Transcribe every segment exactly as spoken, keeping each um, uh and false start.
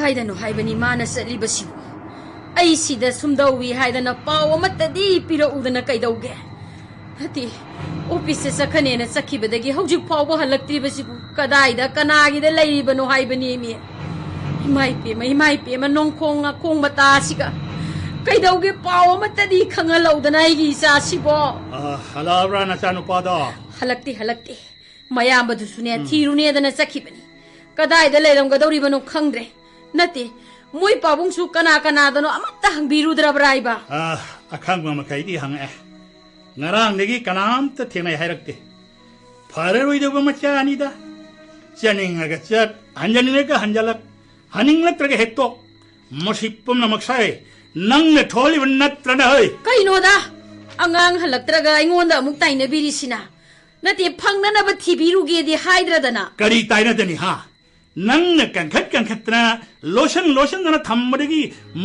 ꯀꯥꯏꯗꯅꯣ ꯍꯥꯏꯕꯅꯤ ꯃꯥꯅ ꯆꯠꯂꯤꯕꯁꯤꯕꯨ? ꯑꯩ ꯁꯤꯗ ꯁꯨꯝꯗꯧꯏ ꯍꯥꯏꯗꯅ ꯄꯥꯎ ꯑꯃꯠꯇꯗꯤ ꯄꯤꯔꯛꯎꯗꯅ ꯀꯩꯗꯧꯒꯦ? ꯅꯠꯇꯦ, ꯑꯣꯐꯤꯁꯇ ꯆꯠꯈꯅꯦꯅ ꯆꯠꯈꯤꯕꯗꯒꯤ ꯍꯧꯖꯤꯛ ꯐꯥꯎꯕ ꯍꯜꯂꯛꯇ꯭ꯔꯤꯕꯁꯤꯕꯨ ꯀꯗꯥꯏꯗ ꯀꯅꯥꯒꯤꯗ ꯂꯩꯔꯤꯕꯅꯣ ꯍꯥꯏꯕꯅꯦꯃꯤ? ꯏꯃꯥ ꯏꯄꯦꯝꯃ, ꯏꯃꯥ ꯏꯄꯦꯝꯃ, ꯅꯣꯡꯈꯣꯡ ꯉꯥꯈꯣꯡ ꯃꯇꯥꯁꯤꯒ ꯀꯩꯗꯧꯒꯦ? ꯄꯥꯎ ꯑꯃꯠꯇꯗꯤ ꯈꯪꯍꯜꯂꯧꯗꯅ ꯑꯩꯒꯤ ꯏꯆꯥꯁꯤꯕꯣ꯫ ꯑ, ꯍꯜꯂꯛꯑꯕ꯭ꯔꯥ ꯅꯆꯥꯅꯨꯄꯥꯗꯣ? ꯍꯜꯂꯛꯇꯦ, ꯍꯜꯂꯛꯇꯦ꯫ ꯃꯌꯥꯝꯕꯗꯨꯁꯨꯅꯦ, ꯎꯝ꯫ ꯊꯤꯔꯨꯅꯦꯗꯅ ꯆꯠꯈꯤꯕꯅꯤ꯫ ꯀꯗꯥꯏꯗ ꯂꯩꯔꯝꯒꯗꯧꯔꯤꯕꯅꯣ ꯈꯪꯗ꯭ꯔꯦ꯫ ꯅꯠꯇꯦ, ꯃꯣꯏ ꯄꯥꯕꯨꯡꯁꯨ ꯀꯅꯥ ꯀꯅꯥꯗꯅꯣ ꯑꯃꯠꯇ ꯍꯪꯕꯤꯔꯨꯗ꯭ꯔꯕ꯭ꯔꯥ ꯍꯥꯏꯕ? ꯑ, ꯑꯈꯪꯕ ꯃꯈꯩꯗꯤ ꯍꯪꯉꯛꯑꯦ꯫ ꯉꯔꯥꯡꯗꯒꯤ ꯀꯅꯥꯝꯇ ꯊꯦꯡꯅꯩ ꯍꯥꯏꯔꯛꯇꯦ꯫ ꯐꯔꯔꯣꯏꯗꯧꯕ ꯃꯆꯥ ꯑꯅꯤꯗ꯫ ꯆꯠꯅꯤꯡꯉꯒ ꯆꯠ, ꯍꯟꯖꯅꯤꯡꯉꯒ ꯍꯟꯖꯜꯂꯛ, ꯍꯟꯅꯤꯡꯂꯛꯇ꯭ꯔꯒ ꯍꯦꯛ ꯇꯣꯛ꯫ ꯃꯁꯤ ꯄꯨꯝꯅꯃꯛꯁꯦ ꯅꯪꯅ ꯊꯣꯛꯍꯜꯂꯤꯕ ꯅꯠꯇ꯭ꯔꯅ ꯍꯩ? ꯀꯩꯅꯣꯗ? ꯑꯉꯥꯡ ꯍꯜꯂꯛꯇ꯭ꯔꯒ ꯑꯩꯉꯣꯟꯗ ꯑꯃꯨꯛ ꯇꯥꯏꯅꯕꯤꯔꯤꯁꯤꯅ? ꯅꯠꯇꯦ, ꯐꯪꯅꯅꯕ ꯊꯤꯕꯤꯔꯨꯒꯦꯗꯤ ꯍꯥꯏꯗ꯭ꯔꯗꯅ꯫ ꯀꯔꯤ ꯇꯥꯏꯅꯗꯅꯤ, ꯍꯥ? ꯅꯪꯅ ꯀꯟꯈꯠ ꯀꯟꯈꯠꯇꯅ ꯂꯣꯠꯁꯟ ꯂꯣꯠꯁꯟꯗꯅ ꯊꯝꯕꯗꯒꯤ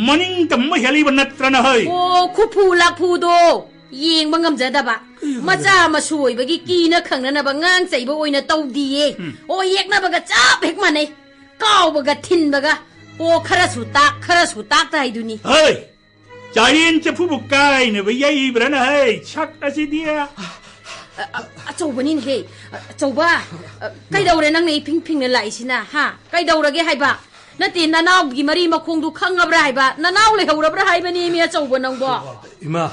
ꯃꯅꯤꯡ ꯇꯝꯕ ꯍꯦꯜꯂꯤꯕ ꯅꯠꯇ꯭ꯔꯅ ꯍꯩ? ꯑꯣ, ꯈꯨꯐꯨ ꯂꯥꯛꯐꯨꯗꯣ ꯌꯦꯡꯕ ꯉꯝꯖꯗꯕ꯫ ꯀꯩꯅꯣ? ꯃꯆꯥ ꯃꯁꯨ ꯑꯣꯏꯕꯒꯤ ꯀꯤꯅ ꯈꯪꯅꯅꯕ ꯉꯥꯡ ꯆꯩꯕ ꯑꯣꯏꯅ ꯇꯧꯗꯤꯌꯦ꯫ ꯎꯝ꯫ ꯑꯣ, ꯌꯦꯛꯅꯕꯒ ꯆꯞ ꯍꯦꯛ ꯃꯥꯟꯅꯩ꯫ ꯀꯥꯎꯕꯒ ꯊꯤꯟꯕꯒ꯫ ꯑꯣ, ꯈꯔꯁꯨ ꯇꯥꯛ, ꯈꯔꯁꯨ ꯇꯥꯛꯇ ꯍꯥꯏꯗꯨꯅꯤ꯫ ꯍꯩ! ꯆꯥꯌꯦꯟ ꯆꯐꯨꯕꯨ ꯀꯥꯏꯅꯕ ꯌꯩꯕ꯭ꯔꯥꯅ ꯍꯩ? ꯁꯛ ꯑꯁꯤꯗꯤ꯫ ꯑ-, ꯑ-, ꯑꯆꯧꯕꯅꯤꯅꯦꯍꯦ꯫ ꯑ, ꯑꯆꯧꯕ, ꯑ, ꯀꯩꯗꯧꯔꯦ ꯅꯪꯅ ꯏꯐꯤꯡ ꯐꯤꯡꯅ ꯂꯥꯛꯏꯁꯤꯅ, ꯍꯥ? ꯀꯩꯗꯧꯔꯒꯦ ꯍꯥꯏꯕ? ꯅꯠꯇꯦ, ꯅꯅꯥꯎꯒꯤ ꯃꯔꯤ ꯃꯈꯣꯡꯗꯨ ꯈꯪꯉꯕ꯭ꯔꯥ ꯍꯥꯏꯕ? ꯅꯅꯥꯎ ꯂꯩꯍꯧꯔꯕ꯭ꯔꯥ ꯍꯥꯏꯕꯅꯦ, ꯃꯤ ꯑꯆꯧꯕ ꯅꯪꯕꯣ? ꯏꯃꯥ,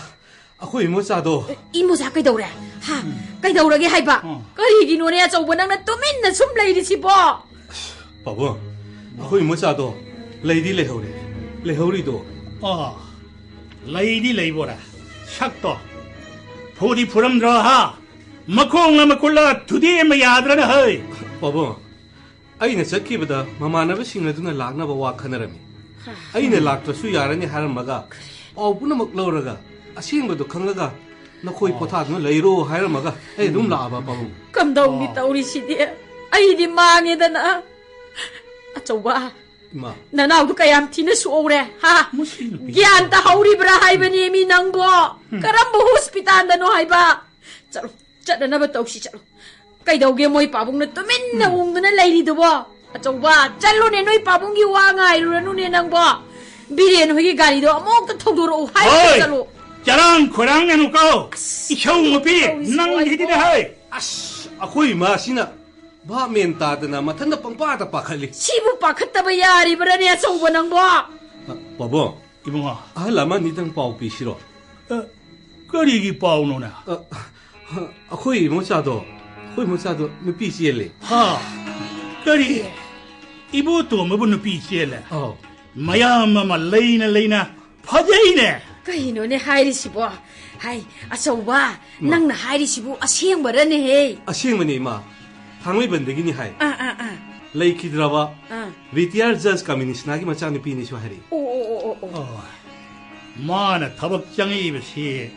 ꯑꯩꯈꯣꯏ ꯏꯃꯣꯆꯥꯗꯣ꯫ ꯏꯃꯣꯆꯥ ꯀꯩꯗꯧꯔꯦ? ꯍꯥ? ꯀꯩꯗꯧꯔꯒꯦ ꯍꯥꯏꯕ? ꯎꯝ꯫ ꯀꯔꯤꯒꯤꯅꯣꯅꯦ ꯑꯆꯧꯕ ꯅꯪꯅ ꯇꯨꯃꯤꯟꯅ ꯁꯨꯝ ꯂꯩꯔꯤꯁꯤꯕꯣ? ꯄꯥꯕꯨꯡ, ꯑꯩꯈꯣꯏ ꯏꯃꯣꯆꯥꯗꯣ ꯂꯩꯗꯤ ꯂꯩꯍꯧꯔꯦ꯫ ꯂꯩꯍꯧꯔꯤꯗꯣ꯫ ꯑꯣ, ꯂꯩꯗꯤ ꯂꯩꯕꯣꯔꯥ? ꯁꯛꯇꯣ꯫ ꯐꯨꯗꯤ ꯐꯨꯔꯝꯗ꯭ꯔꯣ, ꯍꯥ? ꯃꯈꯣꯡꯂ ꯃꯈꯨꯠꯂ ꯊꯨꯗꯦꯛ ꯑꯃ ꯌꯥꯗ꯭ꯔꯅ, ꯍꯩ? ꯄꯥꯕꯨꯡ, ꯑꯩꯅ ꯆꯠꯈꯤꯕꯗ ꯃꯃꯥꯟꯅꯕꯁꯤꯡ ꯑꯗꯨꯅ ꯂꯥꯛꯅꯕ ꯋꯥ ꯈꯟꯅꯔꯝꯃꯤ꯫ ꯑꯩꯅ ꯂꯥꯛꯇ꯭ꯔꯁꯨ ꯌꯥꯔꯅꯤ ꯍꯥꯏꯔꯝꯃꯒ, ꯄꯥꯎ ꯄꯨꯝꯅꯃꯛ ꯂꯧꯔꯒ, ꯑꯁꯦꯡꯕꯗꯣ ꯈꯪꯂꯒ, ꯅꯈꯣꯏ ꯄꯣꯊꯥꯗꯨꯅ ꯂꯩꯔꯣ ꯍꯥꯏꯔꯝꯃꯒ ꯑꯩ ꯑꯗꯨꯝ ꯂꯥꯛꯑꯕ, ꯄꯥꯕꯨꯡ꯫ ꯀꯝꯗꯧꯅꯤ ꯇꯧꯔꯤꯁꯤꯗꯤ? ꯑꯩꯗꯤ ꯃꯥꯡꯉꯦꯗꯅ꯫ ꯑꯆꯧꯕ, ꯏꯃꯥ꯫ ꯅꯅꯥꯎꯗꯨ ꯀꯌꯥꯝ ꯊꯤꯅ ꯁꯣꯛꯎꯔꯦ, ꯍꯥ? ꯃꯁꯤ ꯅꯨꯄꯤ꯫ ꯒ꯭ꯌꯥꯟ ꯇꯥꯍꯧꯔꯤꯕ꯭ꯔꯥ ꯍꯥꯏꯕꯅꯦ ꯃꯤ ꯅꯪꯕꯣ? ꯀꯔꯝꯕ ꯍꯣꯁꯄꯤꯇꯥꯜꯗꯅꯣ ꯍꯥꯏꯕ? ꯆꯠꯂꯣ, ꯆꯠꯅꯅꯕ ꯇꯧꯁꯤ, ꯆꯠꯂꯣ꯫ ꯀꯩꯗꯧꯒꯦ ꯃꯣꯏ ꯄꯥꯕꯨꯡꯅ ꯇꯨꯃꯤꯟꯅ ꯎꯪꯗꯨꯅ ꯂꯩꯔꯤꯗꯨꯕꯣ? ꯑꯆꯧꯕ, ꯆꯠꯂꯨꯅꯦ, ꯅꯣꯏ ꯄꯥꯕꯨꯡꯒꯤ ꯋꯥ ꯉꯥꯏꯔꯨꯔꯅꯨꯅꯦ ꯅꯪꯕꯣ꯫ ꯕꯤꯔꯦꯟ ꯍꯣꯏꯒꯤ ꯒꯥꯔꯤꯗꯣ ꯑꯃꯨꯛꯇ ꯊꯧꯗꯣꯔꯛꯎ ꯍꯥꯏꯕ ꯍꯣꯏ! ꯆꯠꯂꯨ꯫ ꯆꯔꯥꯡ ꯈꯣꯏꯔꯥꯡ ꯅꯅꯨꯀꯣ꯫ ꯑꯁ, ꯏꯁꯧ ꯅꯨꯄꯤ, ꯇꯧꯔꯤꯁꯤꯕꯣ ꯅꯪ ꯑꯩꯕꯣ? ꯍꯤꯗꯤꯗ ꯍꯥꯏ꯫ ꯑꯁ, ꯑꯩꯈꯣꯏ ꯏꯃꯥꯁꯤꯅ ꯚꯥꯞ ꯃꯦꯟ ꯇꯥꯗꯅ ꯃꯊꯟꯇ ꯄꯪꯄꯥꯗ ꯄꯥꯈꯠꯂꯤ꯫ ꯁꯤꯕꯨ ꯄꯥꯈꯠꯇꯕ ꯌꯥꯔꯤꯕ꯭ꯔꯥꯅꯦ ꯑꯆꯧꯕ ꯅꯪꯕꯣ? ꯑ, ꯄꯥꯕꯨꯡ꯫ ꯏꯕꯨꯡꯉꯣ꯫ ꯑꯍꯜ ꯑꯃ ꯑꯅꯤꯗꯪ ꯄꯥꯎ ꯄꯤꯁꯤꯔꯣ? ꯑ, ꯀꯔꯤꯒꯤ ꯄꯥꯎꯅꯣꯅꯦ? ꯑ, ꯑꯩꯈꯣꯏ ꯏꯃꯣꯆꯥꯗꯣ, ꯑꯩꯈꯣꯏ ꯏꯃꯣꯆꯥꯗꯣ ꯅꯨꯄꯤ ꯆꯦꯜꯂꯦ꯫ ꯍꯥ? ꯀꯔꯤ? ꯏꯕꯣꯇꯣꯝꯕꯕꯨ ꯅꯨꯄꯤ ꯆꯦꯜꯂꯦ? ꯑꯧ꯫ ꯃꯌꯥꯝ ꯑꯃ ꯂꯩꯅ ꯂꯩꯅ ꯐꯖꯩꯅꯦ꯫ ꯀꯩꯅꯣꯅꯦ ꯍꯥꯏꯔꯤꯁꯤꯕꯣ? ꯍꯥꯏ, ꯑꯆꯧꯕ, ꯃꯥ꯫ ꯅꯪꯅ ꯍꯥꯏꯔꯤꯁꯤꯕꯨ ꯑꯁꯦꯡꯕꯔꯅꯦꯍꯦ? ꯑꯁꯦꯡꯕꯅꯦ, ꯏꯃꯥ꯫ ꯊꯥꯡꯃꯩꯕꯟꯗꯒꯤꯅꯤ ꯍꯥꯏ꯫ ꯑꯥ, ꯑꯥ, ꯑꯥ꯫ ꯂꯩꯈꯤꯗ꯭ꯔꯕ ꯑꯥ꯫ ꯔꯤꯇꯤꯌꯥꯔ ꯖꯖ ꯀꯃꯤꯅꯤꯁꯅꯥꯒꯤ ꯃꯆꯥꯅꯨꯄꯤꯅꯤꯁꯨ ꯍꯥꯏꯔꯛꯏ꯫ ꯑꯣ, ꯑꯣ, ꯑꯣ, ꯑꯣ, ꯑꯣ꯫ ꯑꯣ꯫ ꯃꯥꯅ ꯊꯕꯛ ꯆꯪꯉꯛꯏꯕꯁꯤ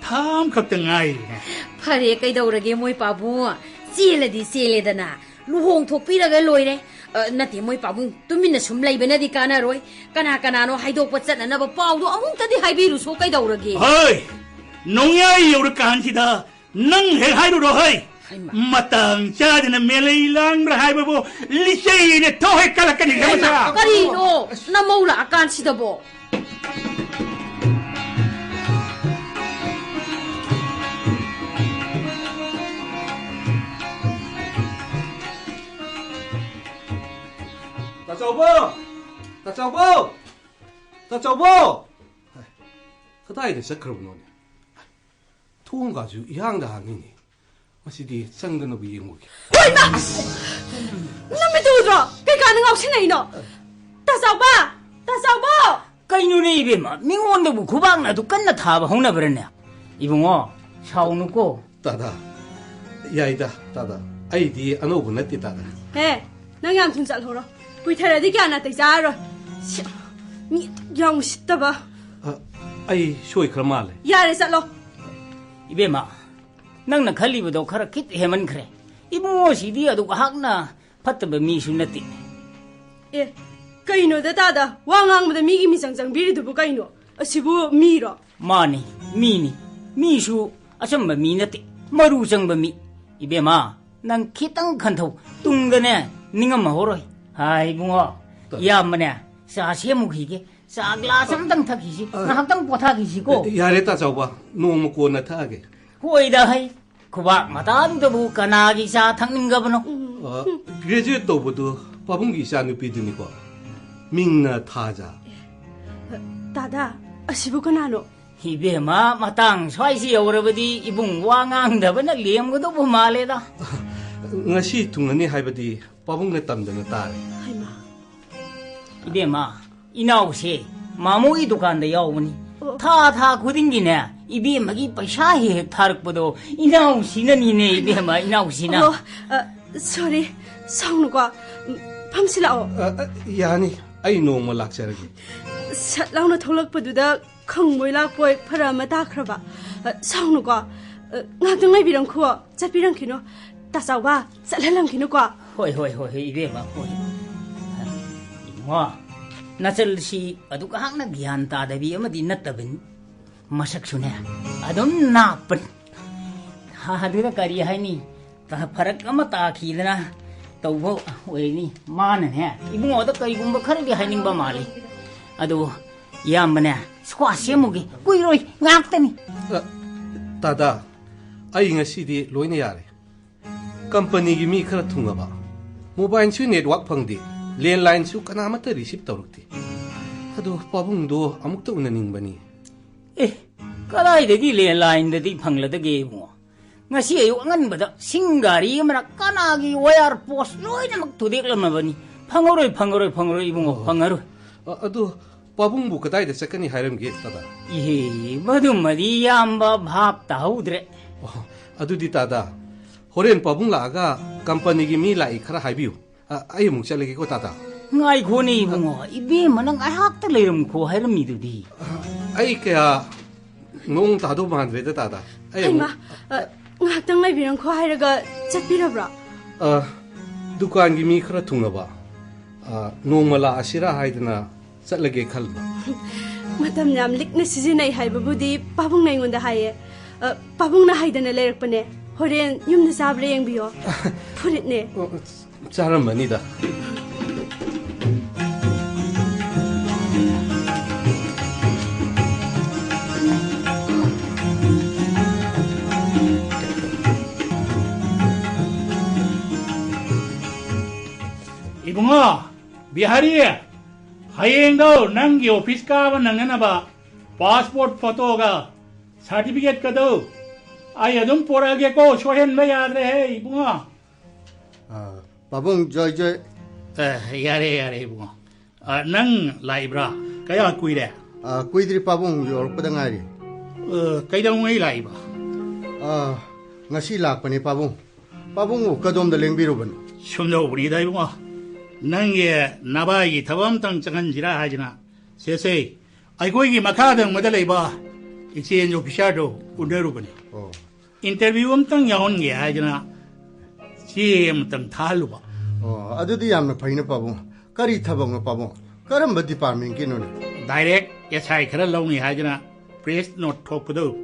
ꯊꯥ ꯑꯃꯈꯛꯇ ꯉꯥꯏꯔꯤꯅꯦ꯫ ꯐꯔꯦ, ꯀꯩꯗꯧꯔꯒꯦ ꯃꯣꯏ ꯄꯥꯕꯨꯡ? ꯆꯦꯜꯂꯗꯤ ꯆꯦꯜꯂꯦꯗꯅ, ꯂꯨꯍꯣꯡ ꯊꯣꯛꯄꯤꯔꯒ ꯂꯣꯏꯔꯦ꯫ ꯑ, ꯅꯠꯇꯦ, ꯃꯣꯏ ꯄꯥꯕꯨꯡ, ꯇꯨꯃꯤꯟꯅ ꯁꯨꯝ ꯂꯩꯕꯅꯗꯤ ꯀꯥꯟꯅꯔꯣꯏ꯫ ꯀꯅꯥ ꯀꯅꯥꯅꯣ ꯍꯥꯏꯗꯣꯛꯄ ꯆꯠꯅꯅꯕ ꯄꯥꯎꯗꯣ ꯑꯃꯨꯛꯇꯗꯤ ꯍꯥꯏꯕꯤꯔꯨꯁꯣ, ꯀꯩꯗꯧꯔꯒꯦ? ꯍꯣꯏ! ꯅꯣꯡꯌꯥꯏ ꯌꯧꯔꯀꯥꯟꯁꯤꯗ ꯅꯪ ꯍꯦꯛ ꯍꯥꯏꯔꯨꯔꯣ ꯍꯩ! ꯍꯩꯃꯥ꯫ ꯃꯇꯥꯡ ꯆꯥꯗꯅ ꯃꯦꯂꯩ ꯂꯥꯡꯕ꯭ꯔꯥ ꯍꯥꯏꯕꯕꯨ ꯂꯤꯆꯩꯅ ꯊꯣꯛ ꯍꯦꯛ ꯀꯜꯂꯛꯀꯅꯤ, ꯍꯩꯃꯥ, ꯈꯪꯉꯕ꯭ꯔꯥ? ꯀꯔꯤꯅꯣ? ꯅꯃꯧ ꯂꯥꯛꯑꯀꯥꯟꯁꯤꯗꯕꯣ? ꯇꯥꯆꯧꯕ! ꯇꯥꯆꯧꯕ! ꯇꯥꯆꯧꯕ! ꯀꯗꯥꯏꯗ ꯆꯠꯈ꯭ꯔꯕꯅꯣꯅꯦ? ꯊꯣꯡꯒꯥꯁꯨ ꯏꯍꯥꯡꯗ ꯍꯥꯡꯉꯤꯅꯦ꯫ ꯃꯁꯤꯗꯤ ꯆꯪꯗꯅꯕꯨ ꯌꯦꯡꯉꯨꯒꯦ꯫ ꯍꯣꯏ, ꯏꯃꯥ! ꯅꯃꯤꯠꯇꯨ ꯎꯗ꯭ꯔꯣ? ꯀꯩꯀꯥꯟꯗ ꯉꯥꯎꯁꯤꯟꯅꯩꯅꯣ? ꯇꯥꯆꯧꯕ! ꯇꯥꯆꯧꯕ! ꯀꯩꯅꯣꯅꯦ ꯏꯕꯦꯝꯃ, ꯃꯤꯉꯣꯟꯗꯕꯨ ꯈꯨꯕꯥꯛꯅ ꯑꯗꯨ ꯀꯟꯅ ꯊꯥꯕ ꯍꯧꯅꯕ꯭ꯔꯅꯦ? ꯏꯕꯨꯡꯉꯣ, ꯁꯥꯎꯅꯨꯀꯣ꯫ ꯇꯥꯗꯥ, ꯌꯥꯏꯗ, ꯇꯥꯗꯥ꯫ ꯑꯩꯗꯤ ꯑꯅꯧꯕ ꯅꯠꯇꯦ, ꯇꯥꯗꯥ꯫ ꯍꯦ, ꯅꯪ ꯌꯥꯝ ꯊꯨꯅ ꯆꯠꯍꯧꯔꯣ꯫ ꯀꯨꯏꯊꯔꯗꯤ ꯀꯌꯥ ꯅꯥꯇꯩ ꯆꯥꯔꯔꯣꯏ꯫ ꯁꯤ, ꯃꯤ ꯌꯥꯝ ꯎꯁꯤꯠꯇꯕ꯫ ꯑ, ꯑꯩ ꯁꯣꯏꯈ꯭ꯔ ꯃꯥꯜꯂꯦ꯫ ꯌꯥꯔꯦ, ꯆꯠꯂꯣ꯫ ꯏꯕꯦꯝꯃ, ꯅꯪꯅ ꯈꯜꯂꯤꯕꯗꯣ ꯈꯔ ꯈꯤꯠ ꯍꯦꯟꯃꯟꯈ꯭ꯔꯦ꯫ ꯏꯕꯨꯡꯉꯣꯁꯤꯗꯤ ꯑꯗꯨꯛ ꯍꯥꯛꯅ ꯐꯠꯇꯕ ꯃꯤꯁꯨ ꯅꯠꯇꯦ꯫ ꯑꯦ, ꯀꯩꯅꯣꯗ ꯇꯥꯗ? ꯋꯥ ꯉꯥꯡꯕꯗ ꯃꯤꯒꯤ ꯃꯤꯆꯪ ꯆꯪꯕꯤꯔꯤꯗꯨꯕꯨ ꯀꯩꯅꯣ? ꯑꯁꯤꯕꯨ ꯃꯤꯔꯣ? ꯃꯥꯅꯤ, ꯃꯤꯅꯤ꯫ ꯃꯤꯁꯨ ꯑꯆꯝꯕ ꯃꯤ ꯅꯠꯇꯦ, ꯃꯔꯨ ꯆꯪꯕ ꯃꯤ꯫ ꯏꯕꯦꯝꯃ, ꯅꯪ ꯈꯤꯇꯪ ꯈꯟꯊꯧ꯫ ꯇꯨꯡꯗꯅꯦ, ꯅꯤꯡꯉꯝꯃꯍꯧꯔꯣꯏ꯫ ꯍꯥꯏ, ꯏꯕꯨꯡꯉꯣ, ꯇ- ꯏꯌꯥꯝꯕꯅꯦ, ꯆꯥ ꯁꯦꯝꯃꯨꯈꯤꯒꯦ꯫ ꯆꯥ ꯒ꯭ꯂꯥꯁ ꯑꯃꯇꯪ ꯊꯛꯈꯤꯁꯤ, ꯑ, ꯉꯥꯏꯍꯥꯛꯇꯪ ꯄꯣꯊꯥꯈꯤꯁꯤꯀꯣ꯫ ꯑꯦ, ꯌꯥꯔꯦ, ꯇꯥ ꯆꯥꯎꯕ, ꯅꯣꯡꯃ ꯀꯣꯟꯅ ꯊꯛꯑꯒꯦ꯫ ꯍꯣꯏꯗ ꯍꯩ, ꯈꯨꯕꯥꯛ ꯃꯇꯥꯗꯨꯗꯕꯨ ꯀꯅꯥꯒꯤ ꯆꯥ ꯊꯛꯅꯤꯡꯒꯕꯅꯣ? ꯑ, ꯒ꯭ꯔꯦꯖꯨꯑꯦꯠ ꯇꯧꯕꯗꯨ ꯄꯥꯕꯨꯡꯒꯤ ꯏꯆꯥ ꯅꯨꯄꯤꯗꯨꯅꯤꯀꯣ, ꯃꯤꯡꯅ ꯊꯥꯖ꯫ ꯇꯥꯗꯥ, ꯑꯁꯤꯕꯨ ꯀꯅꯥꯅꯣ? ꯏꯕꯦꯝꯃ, ꯃꯇꯥꯡ ꯁ꯭ꯋꯥꯏꯁꯤ ꯌꯧꯔꯕꯗꯤ ꯏꯕꯨꯡ ꯋꯥ ꯉꯥꯡꯗꯕꯅ ꯂꯦꯝꯒꯗꯧꯕ ꯃꯥꯜꯂꯦꯗ꯫ ꯉꯁꯤ ꯊꯨꯡꯉꯅꯤ ꯍꯥꯏꯕꯗꯤ ꯄꯥꯕꯨꯡꯅ ꯇꯝꯗꯅ ꯇꯥꯔꯦ꯫ ꯍꯩꯃꯥ꯫ ꯏꯕꯦꯝꯃ, ꯏꯅꯥꯎꯁꯦ ꯃꯥꯃꯣꯒꯤ ꯗꯨꯀꯥꯟꯗ ꯌꯥꯎꯕꯅꯤ꯫ ꯑꯣ꯫ ꯊꯥ ꯊꯥ ꯈꯨꯗꯤꯡꯒꯤꯅꯦ, ꯏꯕꯦꯝꯃꯒꯤ ꯄꯩꯁꯥ ꯍꯦꯛ ꯍꯦꯛ ꯊꯥꯔꯛꯄꯗꯣ ꯏꯅꯥꯎꯁꯤꯅꯅꯤꯅꯦ, ꯏꯕꯦꯝꯃ, ꯏꯅꯥꯎꯁꯤꯅ꯫ ꯑꯣ, ꯑ, ꯁꯣꯔꯤ, ꯁꯥꯎꯅꯨꯀꯣ꯫ ꯎꯝ, ꯐꯝꯁꯤ ꯂꯥꯛꯑꯣ꯫ ꯑ, ꯑ, ꯌꯥꯅꯤ, ꯑꯩ ꯅꯣꯡꯃ ꯂꯥꯛꯆꯔꯒꯦ꯫ ꯁꯠ ꯂꯥꯎꯅ ꯊꯣꯛꯂꯛꯄꯗꯨꯗ ꯈꯪꯕꯣꯏ ꯂꯥꯛꯄꯣꯏ ꯐꯔꯛ ꯑꯃ ꯇꯥꯈ꯭ꯔꯕ꯫ ꯑ, ꯁꯥꯎꯅꯨꯀꯣ꯫ ꯑ, ꯉꯥꯏꯍꯥꯛꯇꯪ ꯉꯥꯏꯕꯤꯔꯝꯈꯨꯋꯣ, ꯆꯠꯄꯤꯔꯝꯈꯤꯅꯨ꯫ ꯇꯥ ꯆꯥꯎꯕ, ꯆꯠꯍꯜꯂꯝꯈꯤꯅꯨꯀꯣ꯫ ꯍꯣꯏ, ꯍꯣꯏ, ꯍꯣꯏ, ꯍꯣꯏ, ꯏꯕꯦꯝꯃ, ꯍꯣꯏ꯫ ꯏꯕꯨꯡꯉꯣ, ꯅꯆꯜꯁꯤ ꯑꯗꯨꯛ ꯍꯥꯛꯅ ꯒ꯭ꯌꯥꯟ ꯇꯥꯗꯕꯤ ꯑꯃꯗꯤ ꯅꯠꯇꯕꯅꯤ꯫ ꯃꯁꯛꯁꯨꯅꯦ, ꯑꯗꯨꯝ ꯅꯥꯞꯄꯅꯤ꯫ ꯍꯥ, ꯑꯗꯨꯗ ꯀꯔꯤ ꯍꯥꯏꯅꯤ? ꯐꯔꯛ ꯑꯃ ꯇꯥꯈꯤꯗꯅ ꯇꯧꯕ ꯑꯣꯏꯅꯤ꯫ ꯃꯥꯅꯅꯦ, ꯏꯕꯨꯡꯉꯣꯗ ꯀꯔꯤꯒꯨꯝꯕ ꯈꯔꯗꯤ ꯍꯥꯏꯅꯤꯡꯕ ꯃꯥꯜꯂꯤ꯫ ꯑꯗꯨ ꯏꯌꯥꯝꯕꯅꯦ, ꯁ꯭ꯀ꯭ꯋꯥꯁ ꯁꯦꯝꯃꯨꯒꯦ꯫ ꯀꯨꯏꯔꯣꯏ, ꯉꯥꯛꯇꯅꯤ꯫ ꯑ, ꯇꯥꯗꯥ, ꯑꯩ ꯉꯁꯤꯗꯤ ꯂꯣꯏꯅ ꯌꯥꯔꯦ꯫ ꯀꯝꯄꯅꯤꯒꯤ ꯃꯤ ꯈꯔ ꯊꯨꯡꯉꯕ, ꯃꯣꯕꯥꯏꯜꯁꯨ ꯅꯦꯠꯋꯥꯛ ꯐꯪꯗꯦ, ꯂꯦꯟꯂꯥꯏꯟꯁꯨ ꯀꯅꯥꯃꯠꯇ ꯔꯤꯁꯤꯞ ꯇꯧꯔꯛꯇꯦ꯫ ꯑꯗꯣ ꯄꯥꯕꯨꯡꯗꯣ ꯑꯃꯨꯛꯇ ꯎꯅꯅꯤꯡꯕꯅꯤ꯫ ꯑꯦ, ꯀꯗꯥꯏꯗꯒꯤ ꯂꯦꯟꯂꯥꯏꯟꯗꯗꯤ ꯐꯪꯂꯗꯒꯦ, ꯏꯕꯨꯡꯉꯣ? ꯉꯁꯤ ꯑꯌꯨꯛ ꯑꯉꯟꯕꯗ ꯁꯤꯡ ꯒꯥꯔꯤ ꯑꯃꯅ ꯀꯅꯥꯒꯤ ꯋꯥꯌꯔ ꯄꯣꯁ ꯂꯣꯏꯅꯃꯛ ꯊꯨꯗꯦꯛꯂꯝꯃꯕꯅꯤ꯫ ꯐꯪꯉꯔꯣꯏ, ꯐꯪꯉꯔꯣꯏ, ꯐꯪꯉꯔꯣꯏ, ꯏꯕꯨꯡꯉꯣ, ꯑꯣ꯫ ꯐꯪꯉꯔꯣꯏ꯫ ꯑ-, ꯑꯗꯨ ꯄꯥꯕꯨꯡꯕꯨ ꯀꯗꯥꯏꯗ ꯆꯠꯀꯅꯤ ꯍꯥꯏꯔꯝꯒꯦ, ꯇꯥꯗꯥ? ꯏꯍꯦ, ꯃꯗꯨꯃꯗꯤ ꯏꯌꯥꯝꯕ ꯚꯥꯞ ꯇꯥꯍꯧꯗ꯭ꯔꯦ꯫ ꯑꯣ, ꯑꯗꯨꯗꯤ ꯇꯥꯗꯥ, ꯍꯣꯔꯦꯟ ꯄꯥꯕꯨꯡ ꯂꯥꯛꯑꯒ ꯀꯝꯄꯅꯤꯒꯤ ꯃꯤ ꯂꯥꯛꯏ ꯈꯔ ꯍꯥꯏꯕꯤꯌꯨ꯫ ꯑ, ꯑꯩ ꯑꯃꯨꯛ ꯆꯠꯂꯒꯦꯀꯣ, ꯇꯥꯗꯥ꯫ ꯉꯥꯏꯈꯣꯅꯦ ꯏꯕꯨꯡꯉꯣ, ꯏꯕꯦꯝꯃ ꯅꯪ ꯉꯥꯏꯍꯥꯛꯇ ꯂꯩꯔꯝꯈꯣ ꯍꯥꯏꯔꯝꯃꯤꯗꯨꯗꯤ꯫ ꯑ, ꯑꯩ ꯀꯌꯥ ꯃꯑꯣꯡ ꯇꯥꯗꯧ ꯃꯥꯟꯗ꯭ꯔꯦꯗ, ꯇꯥꯗꯥ꯫ ꯑꯩ ꯑꯃꯨꯛ ꯍꯩꯃꯥ, ꯑ, ꯉꯥꯏꯍꯥꯛꯇꯪ ꯂꯩꯕꯤꯔꯝꯈꯣ ꯍꯥꯏꯔꯒ ꯆꯠꯄꯤꯔꯕ꯭ꯔꯣ? ꯑ, ꯗꯨꯀꯥꯟꯒꯤ ꯃꯤ ꯈꯔ ꯊꯨꯡꯉꯕ, ꯑ, ꯅꯣꯡꯃ ꯂꯥꯛꯑꯁꯤꯔꯥ ꯍꯥꯏꯗꯅ ꯆꯠꯂꯒꯦ ꯈꯟꯕ꯫ ꯃꯇꯝ ꯌꯥꯝ ꯂꯤꯛꯅ ꯁꯤꯖꯤꯟꯅꯩ ꯍꯥꯏꯕꯕꯨꯗꯤ ꯄꯥꯕꯨꯡꯅ ꯑꯩꯉꯣꯟꯗ ꯍꯥꯏꯌꯦ꯫ ꯑ, ꯄꯥꯕꯨꯡꯅ ꯍꯥꯏꯗꯅ ꯂꯩꯔꯛꯄꯅꯦ꯫ ꯍꯣꯔꯦꯟ ꯌꯨꯝꯗ ꯆꯥꯕ꯭ꯔꯥ ꯌꯦꯡꯕꯤꯌꯣ꯫ ꯐꯨꯔꯤꯠꯅꯦ꯫ ꯑ, ꯑ, ꯆꯥꯔꯝꯃꯅꯤꯗ꯫ ꯏꯕꯨꯡꯉꯣ, ꯕꯤꯍꯥꯔꯤ, ꯍꯌꯦꯡꯗꯣ ꯅꯪꯒꯤ ꯑꯣꯐꯤꯁ ꯀꯥꯕ ꯅꯪꯅꯅꯕ ꯄꯥꯁꯄꯣꯔꯠ ꯐꯣꯇꯣꯒ ꯁꯥꯔꯇꯤꯐꯤꯀꯦꯠꯀꯗꯣ ꯑꯩ ꯑꯗꯨꯝ ꯄꯣꯔꯛꯑꯒꯦꯀꯣ, ꯁꯣꯏꯍꯟꯕ ꯌꯥꯗ꯭ꯔꯦꯍꯦ ꯏꯕꯨꯡꯉꯣ꯫ ꯑꯥ, ꯄꯥꯕꯨꯡ ꯖꯣꯏ ꯖꯣꯏ꯫ ꯑꯦ, ꯌꯥꯔꯦ, ꯌꯥꯔꯦ ꯏꯕꯨꯡꯉꯣ꯫ ꯑ, ꯅꯪ ꯂꯥꯛꯏꯕ꯭ꯔꯥ? ꯀꯌꯥ ꯀꯨꯏꯔꯦ? ꯑ, ꯀꯨꯏꯗ꯭ꯔꯤ ꯄꯥꯕꯨꯡ, ꯌꯧꯔꯛꯄꯗ ꯉꯥꯏꯔꯤ꯫ ꯑ, ꯀꯩꯗꯧꯉꯩ ꯂꯥꯛꯏꯕ? ꯑ, ꯉꯁꯤ ꯂꯥꯛꯄꯅꯤ ꯄꯥꯕꯨꯡ꯫ ꯄꯥꯕꯨꯡꯕꯨ ꯀꯗꯣꯝꯗ ꯂꯦꯡꯕꯤꯔꯨꯕꯅꯣ? ꯁꯨꯝꯗꯧꯕꯅꯤꯗ ꯏꯕꯨꯡꯉꯣ, ꯅꯪꯒꯤ ꯅꯕꯥꯏꯒꯤ ꯊꯕꯛ ꯑꯝꯇꯪ ꯆꯪꯍꯟꯁꯤꯔꯥ ꯍꯥꯏꯗꯅ꯫ ꯁꯦ ꯁꯦ, ꯑꯩꯈꯣꯏꯒꯤ ꯃꯈꯥ ꯊꯪꯕꯗ ꯂꯩꯕ exchange officerꯗꯨ ꯎꯅꯔꯨꯕꯅꯤ꯫ ꯑꯣ꯫ Interview ꯑꯝꯇꯪ ꯌꯥꯎꯍꯟꯒꯦ ꯍꯥꯏꯗꯅ ꯆꯦ ꯑꯃꯇꯪ ꯊꯥꯍꯜꯂꯨꯕ꯫ ꯑꯣ, ꯑꯗꯨꯗꯤ ꯌꯥꯝꯅ ꯐꯩꯅꯦ ꯄꯥꯕꯨꯡ꯫ ꯀꯔꯤ ꯊꯕꯛꯅꯣ ꯄꯥꯕꯨꯡ? ꯀꯔꯝꯕ departmentꯀꯤꯅꯣꯅꯦ? Direct S I ꯈꯔ ꯂꯧꯅꯤ ꯍꯥꯏꯗꯅ press note ꯊꯣꯛꯄꯗꯣ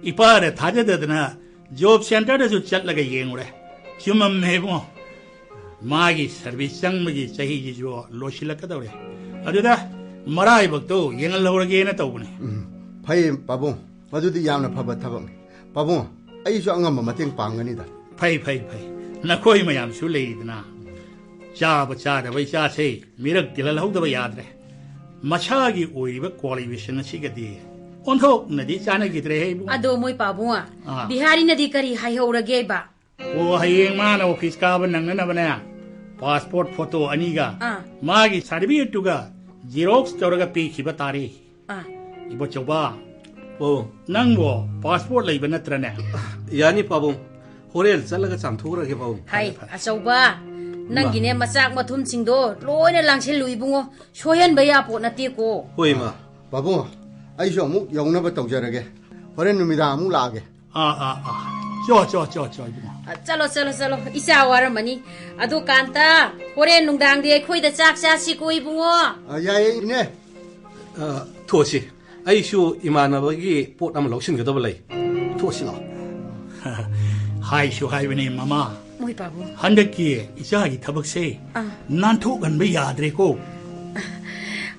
ꯏꯄꯥꯗ ꯊꯥꯖꯗꯗꯅ job centreꯗꯁꯨ ꯆꯠꯂꯒ ꯌꯦꯡꯉꯨꯔꯦ꯫ ꯆꯨꯝꯃꯝꯃꯦ ꯏꯕꯨꯡꯉꯣ꯫ ꯃꯥꯒꯤ service ꯆꯪꯕꯒꯤ ꯆꯍꯤꯁꯤꯁꯨ ꯂꯣꯏꯁꯤꯜꯂꯛꯀꯗꯧꯔꯦ꯫ ꯑꯗꯨꯗ ꯃꯔꯥꯏꯕꯛꯇꯣ ꯌꯦꯡꯍꯜꯍꯧꯔꯒꯦꯅ ꯇꯧꯕꯅꯦ꯫ ꯎꯝ, ꯐꯩ ꯄꯥꯕꯨꯡ, ꯃꯗꯨꯗꯤ ꯌꯥꯝꯅ ꯐꯕ ꯊꯕꯛꯅꯤ꯫ ꯄꯥꯕꯨꯡ, ꯑꯩꯁꯨ ꯑꯉꯝꯕ ꯃꯇꯦꯡ ꯄꯥꯡꯒꯅꯤꯗ꯫ ꯐꯩ, ꯐꯩ, ꯐꯩ꯫ ꯅꯈꯣꯏ ꯃꯌꯥꯝꯁꯨ ꯂꯩꯔꯤꯗꯅ꯫ ꯆꯥꯕ ꯆꯥꯗꯕ ꯏꯆꯥꯁꯦ ꯃꯤꯔꯛ ꯇꯤꯜꯍꯜꯍꯧꯗꯕ ꯌꯥꯗ꯭ꯔꯦ꯫ ꯃꯁꯥꯒꯤ ꯑꯣꯏꯔꯤꯕ qualification ꯑꯁꯤꯒꯗꯤ ꯑꯣꯟꯊꯣꯛꯅꯗꯤ ꯆꯥꯟꯅꯈꯤꯗ꯭ꯔꯦꯍꯦ ꯏꯕꯨꯡ꯫ ꯑꯗꯣ ꯃꯣꯏ ꯄꯥꯕꯨꯡ, ꯑꯥ꯫ ꯕꯤꯍꯥꯔꯤꯅꯗꯤ ꯀꯔꯤ ꯍꯥꯏꯍꯧꯔꯒꯦꯕ? ꯑꯣ, ꯍꯌꯦꯡ ꯃꯥꯅ office ꯀꯥꯕ ꯅꯪꯅꯅꯕꯅꯦ, passport photo ꯑꯅꯤꯒ ꯑꯥ꯫ ꯃꯥꯒꯤ certificateꯇꯨꯒ xerox ꯇꯧꯔꯒ ꯄꯤꯈꯤꯕ ꯇꯥꯔꯦ꯫ ꯑꯥ꯫ ꯏꯕꯣꯆꯧꯕ, ꯑꯣ꯫ ꯅꯪꯕꯣ passport ꯂꯩꯕ ꯅꯠꯇ꯭ꯔꯅꯦ? ꯌꯥꯅꯤ ꯄꯥꯕꯨꯡ, ꯍꯣꯔꯦꯟ ꯆꯠꯂꯒ ꯆꯥꯝꯊꯣꯛꯎꯔꯒꯦ ꯄꯥꯕꯨꯡ꯫ ꯍꯥꯏ, ꯐꯔꯦ, ꯐꯔꯦ꯫ ꯑꯆꯧꯕ, ꯏꯃꯥ꯫ ꯅꯪꯒꯤꯅꯦ ꯃꯆꯥꯛ ꯃꯊꯨꯝꯁꯤꯡꯗꯣ ꯂꯣꯏꯅ ꯂꯥꯡꯁꯤꯜꯂꯨ ꯏꯕꯨꯡꯉꯣ, ꯁꯣꯏꯍꯟꯕ ꯌꯥꯄꯣꯠ ꯅꯠꯇꯦꯀꯣ꯫ ꯍꯣꯏ ꯏꯃꯥ꯫ ꯄꯥꯕꯨꯡ, ꯑꯩꯁꯨ ꯑꯃꯨꯛ ꯌꯧꯅꯕ ꯇꯧꯖꯔꯒꯦ, ꯍꯣꯔꯦꯟ ꯅꯨꯃꯤꯗꯥꯡ ꯑꯃꯨꯛ ꯂꯥꯛꯑꯒꯦ꯫ ꯑꯥ, ꯑꯥ, ꯑꯥ꯫ ꯆꯣ, ꯆꯣ, ꯆꯣ, ꯆꯣ, ꯏꯕꯨꯡꯉꯣ꯫ ꯑ, ꯆꯠꯂꯣ, ꯆꯠꯂꯣ, ꯆꯠꯂꯣ꯫ ꯏꯆꯥ ꯋꯥꯔꯝꯃꯅꯤ꯫ ꯑꯗꯨ ꯀꯥꯟꯇ, ꯍꯣꯔꯦꯟ ꯅꯨꯡꯗꯥꯡꯗꯤ ꯑꯩꯈꯣꯏꯗ ꯆꯥꯛ ꯆꯥꯁꯤꯀꯣ, ꯏꯕꯨꯡꯉꯣ꯫ ꯑ, ꯌꯥꯏꯌꯦ, ꯏꯅꯦ꯫ ꯑ, ꯊꯣꯛꯑꯁꯤ꯫ ꯑꯩꯁꯨ ꯏꯃꯥꯟꯅꯕꯒꯤ ꯄꯣꯠ ꯑꯃ ꯂꯧꯁꯤꯟꯒꯗꯕ ꯂꯩ꯫ ꯊꯣꯛꯑꯁꯤ ꯂꯥꯛꯑꯣ꯫ ꯍꯥꯏꯁꯨ ꯍꯥꯏꯕꯅꯤ, ꯃꯃꯥ꯫ ꯄꯥꯕꯨꯡ꯫ ꯍꯟꯗꯛꯀꯤ ꯏꯆꯥꯒꯤ ꯊꯕꯛꯁꯦ ꯑꯥ꯫ ꯅꯥꯟꯊꯣꯛꯍꯟꯕ ꯌꯥꯗ꯭ꯔꯦꯀꯣ꯫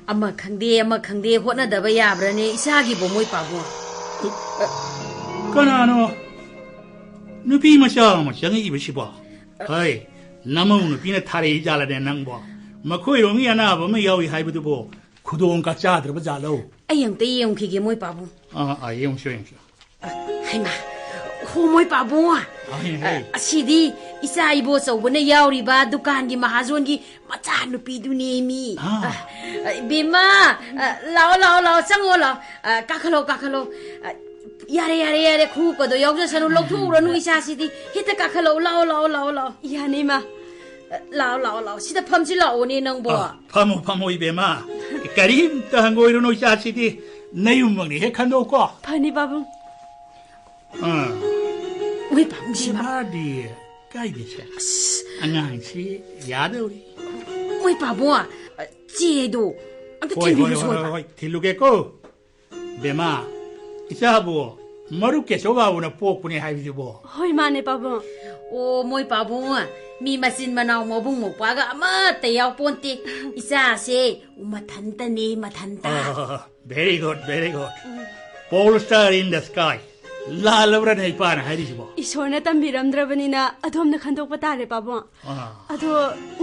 ꯑꯃ ꯈꯪꯗꯦ, ꯑꯃ ꯈꯪꯗꯦ, ꯍꯣꯠꯅꯗꯕ ꯌꯥꯕ꯭ꯔꯅꯦ ꯏꯆꯥꯒꯤꯕꯨ, ꯃꯣꯏ ꯄꯥꯕꯨꯡ? ꯀꯅꯥꯅꯣ ꯅꯨꯄꯤ ꯃꯆꯥ ꯑꯃ ꯆꯪꯉꯛꯏꯕꯁꯤꯕꯣ? ꯍꯩ, ꯅꯃꯧ ꯅꯨꯄꯤꯅ ꯊꯥꯔꯛꯏ ꯖꯥꯠꯂꯅꯦ ꯅꯪꯕꯣ? ꯃꯈꯣꯏꯔꯣꯝꯒꯤ ꯑꯅꯥꯕ ꯑꯃ ꯌꯥꯎꯏ ꯍꯥꯏꯕꯗꯨꯕꯨ ꯈꯨꯗꯣꯡ ꯀ ꯆꯥꯗ꯭ꯔꯕ ꯖꯥꯠꯂꯣ? ꯑꯩ ꯑꯝꯇ ꯌꯦꯡꯈꯤꯒꯦ, ꯃꯣꯏ ꯄꯥꯕꯨꯡ꯫ ꯑꯥ, ꯑꯥ, ꯌꯦꯡꯉꯨꯁꯤ, ꯌꯦꯡꯉꯨꯁꯤ꯫ ꯍꯩꯃꯥ, ꯍꯣ, ꯃꯣꯏ ꯄꯥꯕꯨꯡ꯫ ꯑꯥ, ꯍꯦ, ꯍꯦ꯫ ꯑ, ꯑꯁꯤꯗꯤ ꯏꯆꯥ ꯏꯕꯣ ꯑꯆꯧꯕꯅ ꯌꯥꯎꯔꯤꯕ ꯗꯨꯀꯥꯟꯒꯤ ꯃꯍꯥꯖꯣꯟꯒꯤ ꯃꯆꯥꯅꯨꯄꯤꯗꯨꯅꯦ ꯃꯤ꯫ ꯑꯥ꯫ ꯑ, ꯑ, ꯏꯕꯦꯝꯃ, ꯑ, ꯂꯥꯛꯑꯣ, ꯂꯥꯛꯑꯣ, ꯂꯥꯛꯑꯣ, ꯆꯪꯉꯣ, ꯂꯥꯛꯑꯣ꯫ ꯑ, ꯀꯥꯈꯠꯂꯣ, ꯀꯥꯈꯠꯂꯣ꯫ ꯑ, ꯌꯥꯔꯦ, ꯌꯥꯔꯦ, ꯌꯥꯔꯦ, ꯈꯣꯡꯎꯞꯀꯗꯣ ꯌꯥꯎꯖꯁꯅꯨ, ꯂꯧꯊꯣꯛꯎꯔꯅꯨ ꯏꯆꯥꯁꯤꯗꯤ꯫ ꯍꯦꯛꯇ ꯀꯥꯈꯠꯂꯛꯑꯣ, ꯂꯥꯛꯑꯣ, ꯂꯥꯛꯑꯣ, ꯂꯥꯛꯑꯣ, ꯂꯥꯛꯑꯣ꯫ ꯌꯥꯅꯤ, ꯏꯃꯥ꯫ ꯑ, ꯂꯥꯛꯑꯣ, ꯂꯥꯛꯑꯣ, ꯂꯥꯛꯑꯣ, ꯁꯤꯗ ꯐꯝꯁꯤ ꯂꯥꯛꯑꯣꯅꯦ ꯅꯪꯕꯣ꯫ ꯑ, ꯐꯝꯃꯣ, ꯐꯝꯃꯣ, ꯏꯕꯦꯝꯃ꯫ ꯀꯔꯤꯝꯇ ꯍꯪꯒꯣꯏꯔꯨꯅꯨ, ꯏꯆꯥꯁꯤꯗꯤ ꯅꯌꯨꯝꯃꯛꯅꯤ ꯍꯦꯛ ꯈꯟꯗꯣꯛꯀꯣ꯫ ꯐꯅꯤ, ꯄꯥꯕꯨꯡ꯫ ꯑꯥ꯫ ꯃꯣꯏ ꯄꯥꯕꯨꯡꯁꯤꯃ꯫ ꯏꯃꯥꯗꯤ ꯀꯥꯏꯗ ꯆꯠ-, ꯑꯁ꯫ ꯑꯉꯥꯡꯁꯤ ꯌꯥꯗꯧꯔꯤ꯫ ꯃꯣꯏ ꯄꯥꯕꯨꯡ, ꯑ, ꯆꯦꯗꯣ ꯑꯝꯇ ꯍꯣꯏ, ꯍꯣꯏ, ꯊꯤꯟꯕꯤꯔꯨꯁꯣ ꯍꯣꯏ, ꯍꯥꯏꯕ꯫ ꯍꯣꯏ, ꯊꯤꯜꯂꯨꯒꯦꯀꯣ꯫ ꯕꯦꯝꯃ, ꯏꯆꯥꯕꯨ ꯃꯔꯨꯞ ꯀꯦꯁꯣꯕꯥꯕꯨꯅ ꯄꯣꯛꯄꯅꯦ ꯍꯥꯏꯕꯁꯤꯕꯣ? ꯍꯣꯏ, ꯃꯥꯅꯦ, ꯄꯥꯕꯨꯡ꯫ ꯑꯣ, ꯃꯣꯏ ꯄꯥꯕꯨꯡ, ꯃꯤ ꯃꯆꯤꯟ ꯃꯅꯥꯎ ꯃꯕꯨꯡ ꯃꯧꯄ꯭ꯋꯥꯒ ꯑꯃꯠꯇ ꯌꯥꯎꯄꯣꯟꯇꯦ꯫ ꯏꯆꯥꯁꯦ ꯃꯊꯟꯇꯅꯦ, ꯃꯊꯟꯇ꯫ ꯑ, very good, very good꯫ Um. Pole star in the sky꯫ ꯂꯥꯜꯂꯕ꯭ꯔꯅꯦ ꯏꯄꯥꯅ ꯍꯥꯏꯔꯤꯁꯤꯕꯣ? ꯏꯁꯣꯔꯅ ꯇꯝꯕꯤꯔꯝꯗ꯭ꯔꯕꯅꯤꯅ ꯑꯗꯣꯝꯅ ꯈꯟꯗꯣꯛꯄ ꯇꯥꯔꯦ, ꯄꯥꯕꯨꯡ꯫ ꯑꯥ꯫ ꯑꯗꯣ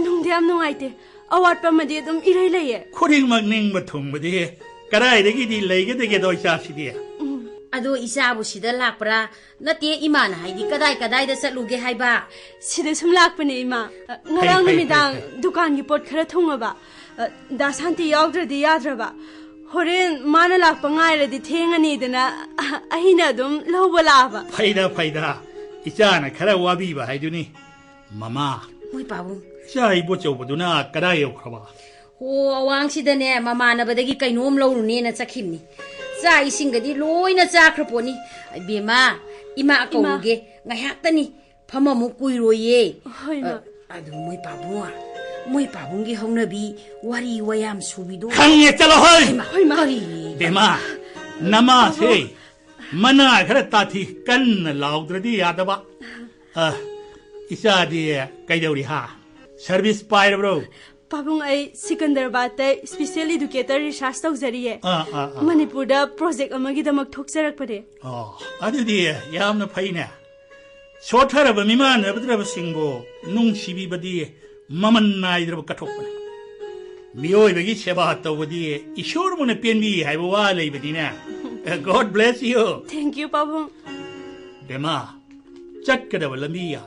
ꯅꯨꯡꯗꯤ ꯌꯥꯝ ꯅꯨꯡꯉꯥꯏꯇꯦ꯫ ꯑꯋꯥꯠꯄ ꯑꯃꯗꯤ ꯑꯗꯨꯝ ꯏꯔꯩ ꯂꯩꯌꯦ꯫ ꯈꯨꯗꯤꯡꯃꯛ ꯅꯤꯡꯕ ꯊꯨꯡꯕꯗꯤ ꯀꯗꯥꯏꯗꯒꯤꯗꯤ ꯂꯩꯒꯗꯒꯦꯗꯣ, ꯏꯆꯥꯁꯤꯗꯤ? ꯎꯝ꯫ ꯑꯗꯣ ꯏꯆꯥꯕꯨ ꯁꯤꯗ ꯂꯥꯛꯄ꯭ꯔꯥ? ꯅꯠꯇꯦ, ꯏꯃꯥꯅ ꯍꯥꯏꯗꯤ ꯀꯗꯥꯏ ꯀꯗꯥꯏꯗ ꯆꯠꯂꯨꯒꯦ ꯍꯥꯏꯕ? ꯁꯤꯗ ꯁꯨꯝ ꯂꯥꯛꯄꯅꯦ, ꯏꯃꯥ꯫ ꯑ, ꯉꯔꯥꯡ ꯐꯩ, ꯐꯩ, ꯅꯨꯃꯤꯗꯥꯡ ꯐꯩ, ꯐꯩ꯫ ꯗꯨꯀꯥꯟꯒꯤ ꯄꯣꯠ ꯈꯔ ꯊꯨꯡꯉꯕ꯫ ꯑ, ꯗꯥ ꯁꯥꯟꯇꯤ ꯌꯥꯎꯗ꯭ꯔꯗꯤ ꯌꯥꯗ꯭ꯔꯕ꯫ ꯍꯣꯔꯦꯟ ꯃꯥꯅ ꯂꯥꯛꯄ ꯉꯥꯏꯔꯗꯤ ꯊꯦꯡꯉꯅꯤꯗꯅ, ꯑ, ꯑꯩꯅ ꯑꯗꯨꯝ ꯂꯧꯕ ꯂꯥꯛꯑꯕ꯫ ꯐꯩꯗ, ꯐꯩꯗ꯫ ꯏꯆꯥꯅ ꯈꯔ ꯋꯥꯕꯤꯕ ꯍꯥꯏꯗꯨꯅꯤ꯫ ꯃꯃꯥ꯫ ꯃꯣꯏ ꯄꯥꯕꯨꯡ꯫ ꯏꯆꯥ ꯏꯕꯣꯆꯧꯕꯗꯨꯅ ꯀꯗꯥꯏ ꯌꯧꯈ꯭ꯔꯕ? ꯑꯣ, ꯑꯋꯥꯡꯁꯤꯗꯅꯦ, ꯃꯃꯥꯟꯅꯕꯗꯒꯤ ꯀꯩꯅꯣꯝ ꯂꯧꯔꯨꯅꯦꯅ ꯆꯠꯈꯤꯕꯅꯤ꯫ ꯆꯥꯛ ꯏꯁꯤꯡꯒꯗꯤ ꯂꯣꯏꯅ ꯆꯥꯈ꯭ꯔ ꯄꯣꯠꯅꯤ꯫ ꯏꯕꯦꯝꯃ, ꯏꯃꯥ ꯏꯃꯥ꯫ ꯀꯧꯔꯨꯒꯦ, ꯉꯥꯏꯍꯥꯛꯇꯅꯤ꯫ ꯐꯝꯃꯃꯨꯛ ꯀꯨꯏꯔꯣꯏꯌꯦ꯫ ꯍꯣꯏ, ꯏꯃꯥ꯫ ꯑ, ꯑꯗꯨ ꯃꯣꯏ ꯄꯥꯕꯨꯡ, ꯃꯣꯏ ꯄꯥꯕꯨꯡꯒꯤ ꯍꯧꯅꯕꯤ ꯋꯥꯔꯤ ꯋꯥꯌꯥꯝ ꯁꯨꯕꯤꯗꯣ꯫ ꯈꯪꯉꯦ, ꯆꯠꯂꯣ ꯍꯣꯏ! ꯍꯩꯃꯥ, ꯍꯣꯏ, ꯏꯃꯥ꯫ ꯀꯔꯤ? ꯕꯦꯝꯃ, ꯅꯃꯥꯁꯦ ꯄꯥꯕꯨꯡ꯫ ꯃꯅꯥ ꯈꯔ ꯇꯥꯊꯤ, ꯀꯟꯅ ꯂꯥꯎꯗ꯭ꯔꯗꯤ ꯌꯥꯗꯕ꯫ ꯑ, ꯏꯆꯥꯗꯤ ꯀꯩꯗꯧꯔꯤ ꯍꯥ? ꯁꯔꯚꯤꯁ ꯄꯥꯏꯔꯕ꯭ꯔꯣ? ꯄꯥꯕꯨꯡ, ꯑꯩ ꯁꯤꯀꯟꯗꯔꯕꯥꯗꯇ ꯁ꯭ꯄꯤꯁꯦꯜ ꯏꯗꯨꯀꯦꯇꯔ ꯔꯤꯁꯥꯔꯆ ꯇꯧꯖꯔꯤꯌꯦ꯫ ꯑꯥ, ꯑꯥ, ꯑꯥ꯫ ꯃꯅꯤꯄꯨꯔꯗ ꯄ꯭ꯔꯣꯖꯦꯛ ꯑꯃꯒꯤꯗꯃꯛ ꯊꯣꯛꯆꯔꯛꯄꯅꯦ꯫ ꯑꯣ, ꯑꯗꯨꯗꯤ ꯌꯥꯝꯅ ꯐꯩꯅꯦ꯫ ꯁꯣꯠꯊꯔꯕ ꯃꯤꯃꯥꯟꯅꯗ꯭ꯔꯕꯁꯤꯡꯕꯨ ꯅꯨꯡꯁꯤꯕꯤꯕꯗꯤ ꯃꯃꯜ ꯅꯥꯏꯗ꯭ꯔꯕ ꯀꯠꯊꯣꯛꯄꯅꯤ꯫ ꯃꯤꯑꯣꯏꯕꯒꯤ ꯁꯦꯕꯥ ꯇꯧꯕꯗꯤ ꯏꯁꯣꯔꯕꯨꯅ ꯄꯦꯟꯕꯤ ꯍꯥꯏꯕ ꯋꯥ ꯂꯩꯕꯅꯤꯅꯦ꯫ God bless you꯫ Thank you, ꯄꯥꯕꯨꯡ꯫ ꯕꯦꯃꯥ, ꯆꯠꯀꯗꯕ ꯂꯝꯕꯤ ꯌꯥꯝ,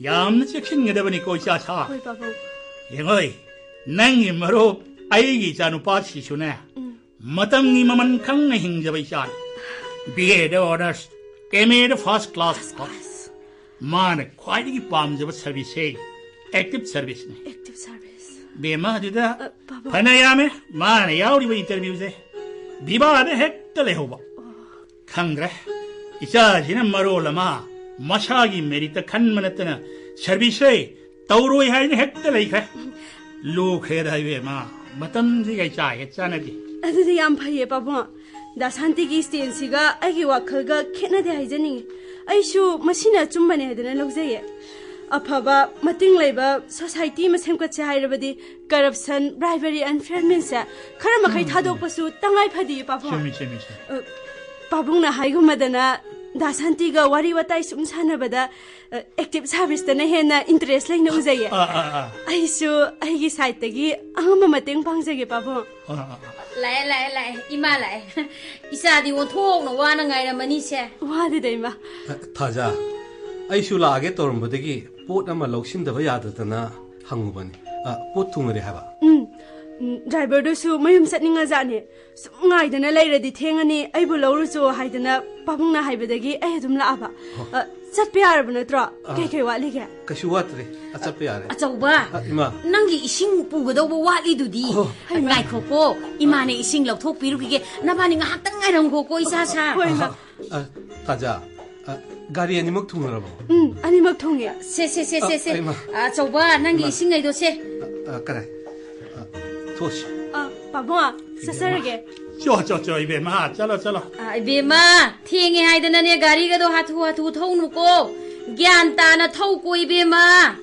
ꯌꯥꯝꯅ ꯆꯦꯛꯁꯤꯟꯒꯗꯕꯅꯤꯀꯣ, ꯏꯆꯥ ꯁꯥ꯫ ꯍꯣꯏ, ꯄꯥꯕꯨꯡ꯫ ꯌꯦꯡꯉꯣꯏ, ꯅꯪꯒꯤ ꯃꯔꯨꯞ ꯑꯩꯒꯤ ꯏꯆꯥꯅꯨꯄꯥꯁꯤꯁꯨꯅꯦ, ꯎꯝ꯫ ꯃꯇꯝꯒꯤ ꯃꯃꯜ ꯈꯪꯅ ꯍꯤꯡꯖꯕ ꯏꯆꯥꯅꯤ꯫ B A ꯗ ꯑꯣꯅꯔꯁ, M A ꯗ ꯐꯥꯔꯁ ꯀ꯭ꯂꯥꯁ ꯄꯥꯁ꯫ ꯃꯥꯅ ꯈ꯭ꯋꯥꯏꯗꯒꯤ ꯄꯥꯝꯖꯕ ꯁꯔꯚꯤꯁꯁꯦ ꯑꯦꯛꯇꯤꯚ ꯁꯔꯚꯤꯁꯅꯤ꯫ Active service. ꯕꯦꯝꯃ ꯑꯗꯨꯗ ꯑ, ꯄꯥꯕꯨꯡ꯫ ꯐꯅ ꯌꯥꯝꯃꯦ ꯃꯥꯅ ꯌꯥꯎꯔꯤꯕ ꯏꯟꯇꯔꯚ꯭ꯌꯨꯁꯦ꯫ ꯚꯤꯚꯥꯗ ꯍꯦꯛꯇ ꯂꯩꯍꯧꯕ꯫ ꯈꯪꯗ꯭ꯔꯦ꯫ ꯏꯆꯥꯁꯤꯅ ꯃꯔꯣꯜ ꯑꯃ ꯃꯁꯥꯒꯤ ꯃꯦꯔꯤꯠꯇ ꯈꯟꯕ ꯅꯠꯇꯅ ꯁꯔꯚꯤꯁꯁꯦ ꯇꯧꯔꯣꯏ ꯍꯥꯏꯅ ꯍꯦꯛꯇ ꯂꯩꯈ꯭ꯔꯦ꯫ ꯂꯨꯈ꯭ꯔꯦꯗ ꯏꯕꯦꯝꯃ, ꯃꯇꯝꯁꯤꯒ ꯏꯆꯥ ꯍꯦꯛ ꯆꯥꯟꯅꯗꯦ꯫ ꯑꯗꯨꯗꯤ ꯌꯥꯝ ꯐꯩꯌꯦ ꯄꯥꯕꯨꯡ꯫ ꯗꯥ ꯁꯥꯟꯇꯤꯒꯤ ꯁ꯭ꯇꯦꯟꯁꯤꯒ ꯑꯩꯒꯤ ꯋꯥꯈꯜꯒ ꯈꯦꯠꯅꯗꯦ ꯍꯥꯏꯖꯅꯤꯡꯉꯤ꯫ ꯑꯩꯁꯨ ꯃꯁꯤꯅ ꯑꯆꯨꯝꯕꯅꯦ ꯍꯥꯏꯗꯅ ꯂꯧꯖꯩꯌꯦ꯫ ꯑꯐꯕ, ꯃꯇꯤꯡ ꯂꯩꯕ ꯁꯣꯁꯥꯏꯇꯤ ꯑꯃ ꯁꯦꯝꯒꯠꯁꯦ ꯍꯥꯏꯔꯕꯗꯤ ꯀꯔꯞꯁꯟ, ꯕ꯭ꯔꯥꯏꯕꯔꯤ, ꯑꯟꯐꯦꯌꯔꯅꯦꯁꯁꯦ ꯈꯔ ꯃꯈꯩ ꯎꯝ, ꯎꯝ꯫ ꯊꯥꯗꯣꯛꯄꯁꯨ ꯇꯉꯥꯏ ꯐꯗꯦ ꯄꯥꯕꯨꯡ꯫ ꯆꯨꯝꯃꯤ, ꯆꯨꯝꯃꯤ, ꯆꯨꯝꯃꯤ꯫ ꯑ, ꯄꯥꯕꯨꯡꯅ ꯍꯥꯏꯒꯨꯝꯕꯗꯅ ꯗꯥ ꯁꯥꯟꯇꯤꯒ ꯋꯥꯔꯤ ꯋꯥꯇꯥꯏ ꯁꯨꯝ ꯁꯥꯟꯅꯕꯗ ꯑꯦꯛꯇꯤꯚ ꯁꯥꯔꯚꯤꯁꯇꯅ ꯍꯦꯟꯅ ꯏꯟꯇꯔꯦꯁ ꯂꯩꯅ ꯎꯖꯩꯌꯦ꯫ ꯑꯥ, ꯑꯥ, ꯑꯥ꯫ ꯑꯩꯁꯨ ꯑꯩꯒꯤ ꯁꯥꯏꯠꯇꯒꯤ ꯑꯉꯝꯕ ꯃꯇꯦꯡ ꯄꯥꯡꯖꯒꯦ ꯄꯥꯕꯨꯡ꯫ ꯑꯥ, ꯑꯥ, ꯑꯥ꯫ ꯂꯥꯛꯑꯦ, ꯂꯥꯛꯑꯦ, ꯂꯥꯛꯑꯦ꯫ ꯏꯃꯥ ꯂꯥꯛꯑꯦ꯫ ꯏꯆꯥꯗꯤ ꯑꯣꯟꯊꯣꯛꯅ ꯋꯥꯅ ꯉꯥꯏꯔꯝꯃꯅꯤꯁꯦ꯫ ꯋꯥꯗꯦꯗ ꯏꯃꯥ꯫ ꯑ, ꯊꯥꯖ, ꯑꯩꯁꯨ ꯂꯥꯛꯑꯒꯦ ꯇꯧꯔꯝꯕꯗꯒꯤ ꯄꯣꯠ ꯑꯃ ꯂꯧꯁꯤꯟꯗꯕ ꯌꯥꯗꯗꯅ ꯍꯪꯉꯨꯕꯅꯤ꯫ ꯑ, ꯄꯣꯠ ꯊꯨꯡꯉꯔꯦ ꯍꯥꯏꯕ? ꯎꯝ꯫ ꯎꯝ, ꯗ꯭ꯔꯥꯏꯚꯔꯗꯨꯁꯨ ꯃꯌꯨꯝ ꯆꯠꯅꯤꯡꯉꯖꯥꯠꯅꯦ꯫ ꯁꯨꯝ ꯉꯥꯏꯗꯅ ꯂꯩꯔꯗꯤ ꯊꯦꯡꯉꯅꯤ, ꯑꯩꯕꯨ ꯂꯧꯔꯨꯆꯣ ꯍꯥꯏꯗꯅ ꯄꯥꯕꯨꯡꯅ ꯍꯥꯏꯕꯗꯒꯤ ꯑꯩ ꯑꯗꯨꯝ ꯂꯥꯛꯑꯕ꯫ ꯍꯣ꯫ ꯑ, ꯆꯠꯄ ꯌꯥꯔꯕ ꯅꯠꯇ꯭ꯔꯣ? ꯑ, ꯀꯩꯀꯩ ꯋꯥꯠꯂꯤꯒꯦ? ꯀꯩꯁꯨ ꯋꯥꯠꯇ꯭ꯔꯦ꯫ ꯑ, ꯆꯠꯄ ꯌꯥꯔꯦ꯫ ꯑꯆꯧꯕ, ꯑ, ꯏꯃꯥ꯫ ꯅꯪꯒꯤ ꯏꯁꯤꯡ ꯄꯨꯒꯗꯧꯕ ꯋꯥꯠꯂꯤꯗꯨꯗꯤ꯫ ꯑꯣ꯫ ꯍꯩꯃꯥ꯫ ꯉꯥꯏꯈꯣꯀꯣ, ꯏꯃꯥꯅ ꯏꯁꯤꯡ ꯂꯧꯊꯣꯛꯄꯤꯔꯨꯈꯤꯒꯦ꯫ ꯅꯕꯥꯅꯤ ꯉꯥꯏꯍꯥꯛꯇꯪ ꯉꯥꯏꯔꯝꯈꯣꯀꯣ, ꯏꯆꯥ ꯁꯥ꯫ ꯍꯣꯏ, ꯏꯃꯥ꯫ ꯑ, ꯇꯥꯖꯥ, ꯑ, ꯒꯥꯔꯤ ꯑꯅꯤꯃꯛ ꯊꯨꯡꯂꯔꯕꯣ? ꯎꯝ, ꯑꯅꯤꯃꯛ ꯊꯨꯡꯉꯦ꯫ ꯁꯦ, ꯁꯦ, ꯁꯦ, ꯁꯦ, ꯑ, ꯁꯦ꯫ ꯍꯩꯃꯥ꯫ ꯑ, ꯑꯆꯧꯕ, ꯅꯪꯒꯤ ꯏꯃꯥ꯫ ꯏꯁꯤꯡ ꯂꯩꯗꯣ ꯁꯦ꯫ ꯑ, ꯑ, ꯀꯔꯥꯏ? ꯑ, ꯊꯣꯛꯁꯤ꯫ ꯑ, ꯄꯥꯕꯨꯡ, ꯆꯠꯆꯔꯒꯦ꯫ ꯆꯣ, ꯆꯣ, ꯆꯣ, ꯏꯕꯦꯝꯃ, ꯆꯠꯂꯣ, ꯆꯠꯂꯣ꯫ ꯑ, ꯏꯕꯦꯝꯃ, ꯊꯦꯡꯉꯦ ꯍꯥꯏꯗꯅꯅꯦ, ꯒꯥꯔꯤꯒꯗꯣ ꯍꯥꯊꯨ ꯍꯥꯊꯨ ꯊꯧꯅꯨꯀꯣ꯫ ꯒ꯭ꯌꯥꯟ ꯇꯥꯅ ꯊꯧꯀꯣ ꯏꯕꯦꯝꯃ꯫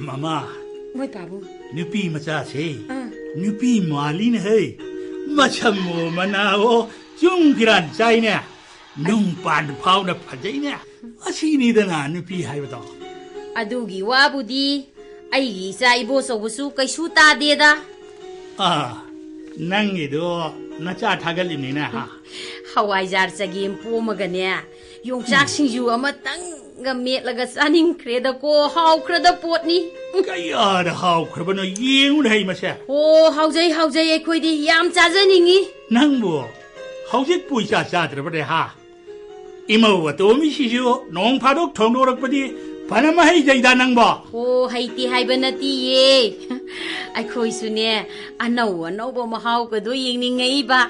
ꯃꯃꯥ, ꯃꯣꯏ ꯄꯥꯕꯨꯡ꯫ ꯅꯨꯄꯤ ꯃꯆꯥꯁꯦ, ꯑꯥ꯫ ꯅꯨꯄꯤ ꯃꯥꯜꯂꯤꯅꯦ ꯍꯩ꯫ ꯃꯁꯝꯃꯣ ꯃꯅꯥꯋꯣ ꯆꯨꯡ ꯐꯤꯔꯥꯟ ꯆꯥꯏꯅꯦ꯫ ꯅꯨꯡ ꯄꯥꯟ ꯐꯥꯎꯅ ꯐꯖꯩꯅꯦ꯫ ꯑꯁꯤꯅꯤꯗꯅ ꯅꯨꯄꯤ ꯍꯥꯏꯕꯗꯣ꯫ ꯑꯗꯨꯒꯤ ꯋꯥꯕꯨꯗꯤ ꯑꯩꯒꯤ ꯏꯆꯥ ꯏꯕꯣꯆꯧꯕꯁꯨ ꯀꯩꯁꯨ ꯇꯥꯗꯦꯗ꯫ ꯑꯥ, ꯅꯪꯒꯤꯗꯣ ꯅꯆꯥ ꯊꯥꯒꯠꯂꯤꯅꯤꯅꯦ, ꯍꯥ? ꯍꯋꯥꯏꯖꯥꯔ ꯆꯒꯦꯝ ꯄꯣꯝꯃꯒꯅꯦ, ꯌꯣꯡꯆꯥꯛ ꯎꯝ꯫ ꯁꯤꯡꯖꯨ ꯑꯃꯇꯪꯒ ꯃꯦꯠꯂꯒ ꯆꯥꯅꯤꯡꯈ꯭ꯔꯦꯗꯀꯣ, ꯍꯥꯎꯈ꯭ꯔꯗ ꯄꯣꯠꯅꯤ꯫ ꯀꯌꯥꯗ ꯍꯥꯎꯈ꯭ꯔꯕꯅꯣ ꯌꯦꯡꯉꯨꯅꯦ ꯍꯩ ꯃꯁꯦ꯫ ꯑꯣ, ꯍꯥꯎꯖꯩ, ꯍꯥꯎꯖꯩ, ꯑꯩꯈꯣꯏꯗꯤ ꯌꯥꯝ ꯆꯥꯖꯅꯤꯡꯉꯤ꯫ ꯅꯪꯕꯨ ꯍꯧꯖꯤꯛꯄꯨ ꯏꯆꯥ ꯆꯥꯗ꯭ꯔꯕꯅꯦ, ꯍꯥ? ꯏꯃꯧ ꯑꯇꯣꯝꯕꯤꯁꯤꯁꯨ ꯅꯣꯡ ꯐꯥꯗꯣꯛ ꯊꯣꯡꯗꯣꯔꯛꯄꯗꯤ ꯐꯅ ꯃꯍꯩ ꯂꯩꯗ ꯅꯪꯕꯣ꯫ ꯑꯣ, ꯍꯩꯇꯦ ꯍꯥꯏꯕ ꯅꯠꯇꯤꯌꯦ꯫ ꯑꯩꯈꯣꯏꯁꯨꯅꯦ, ꯑꯅꯧ ꯑꯅꯧꯕ ꯃꯍꯥꯎꯒꯗꯣ ꯌꯦꯡꯅꯤꯡꯉꯛꯏꯕ꯫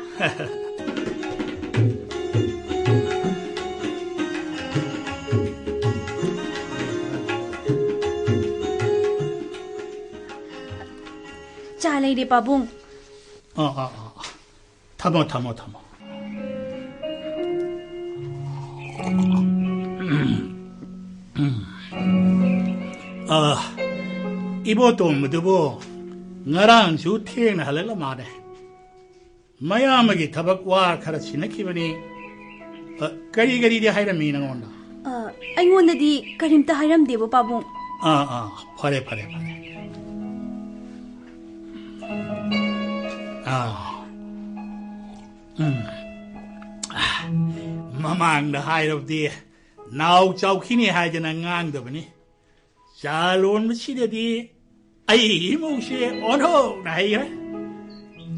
ꯆꯥ ꯂꯩꯔꯦ, ꯄꯥꯕꯨꯡ꯫ ꯑꯥ, ꯑꯥ, ꯑꯥ꯫ ꯊꯝꯃꯣ, ꯊꯝꯃꯣ, ꯊꯝꯃꯣ꯫ ꯑ, ꯏꯕꯣꯇꯣꯝꯕꯗꯨꯕꯨ ꯉꯔꯥꯡꯁꯨ ꯊꯦꯡꯅ ꯍꯜꯂꯛꯂ ꯃꯥꯜꯂꯦ꯫ ꯃꯌꯥꯝꯕꯒꯤ ꯊꯕꯛ ꯋꯥ ꯈꯔ ꯁꯤꯟꯅꯈꯤꯕꯅꯤ꯫ ꯑ, ꯀꯔꯤ ꯀꯔꯤꯗꯤ ꯍꯥꯏꯔꯝꯃꯤ ꯅꯉꯣꯟꯗ? ꯑ, ꯑꯩꯉꯣꯟꯗꯗꯤ ꯀꯔꯤꯝꯇ ꯍꯥꯏꯔꯝꯗꯦꯕ, ꯄꯥꯕꯨꯡ꯫ ꯑꯥ, ꯑꯥ, ꯐꯔꯦ, ꯐꯔꯦ, ꯐꯔꯦ꯫ ꯑꯥ꯫ ꯎꯝ꯫ ꯃꯃꯥꯡꯗ ꯍꯥꯏꯔꯕꯗꯤ ꯅꯥꯎ ꯆꯥꯎꯈꯤꯅꯤ ꯍꯥꯏꯗꯅ ꯉꯥꯡꯗꯕꯅꯤ꯫ ꯆꯥ ꯂꯣꯟꯕꯁꯤꯗꯗꯤ ꯑꯩꯒꯤ ꯏꯃꯧꯁꯦ ꯑꯣꯟꯊꯣꯛꯅ ꯍꯩꯈ꯭ꯔꯦ꯫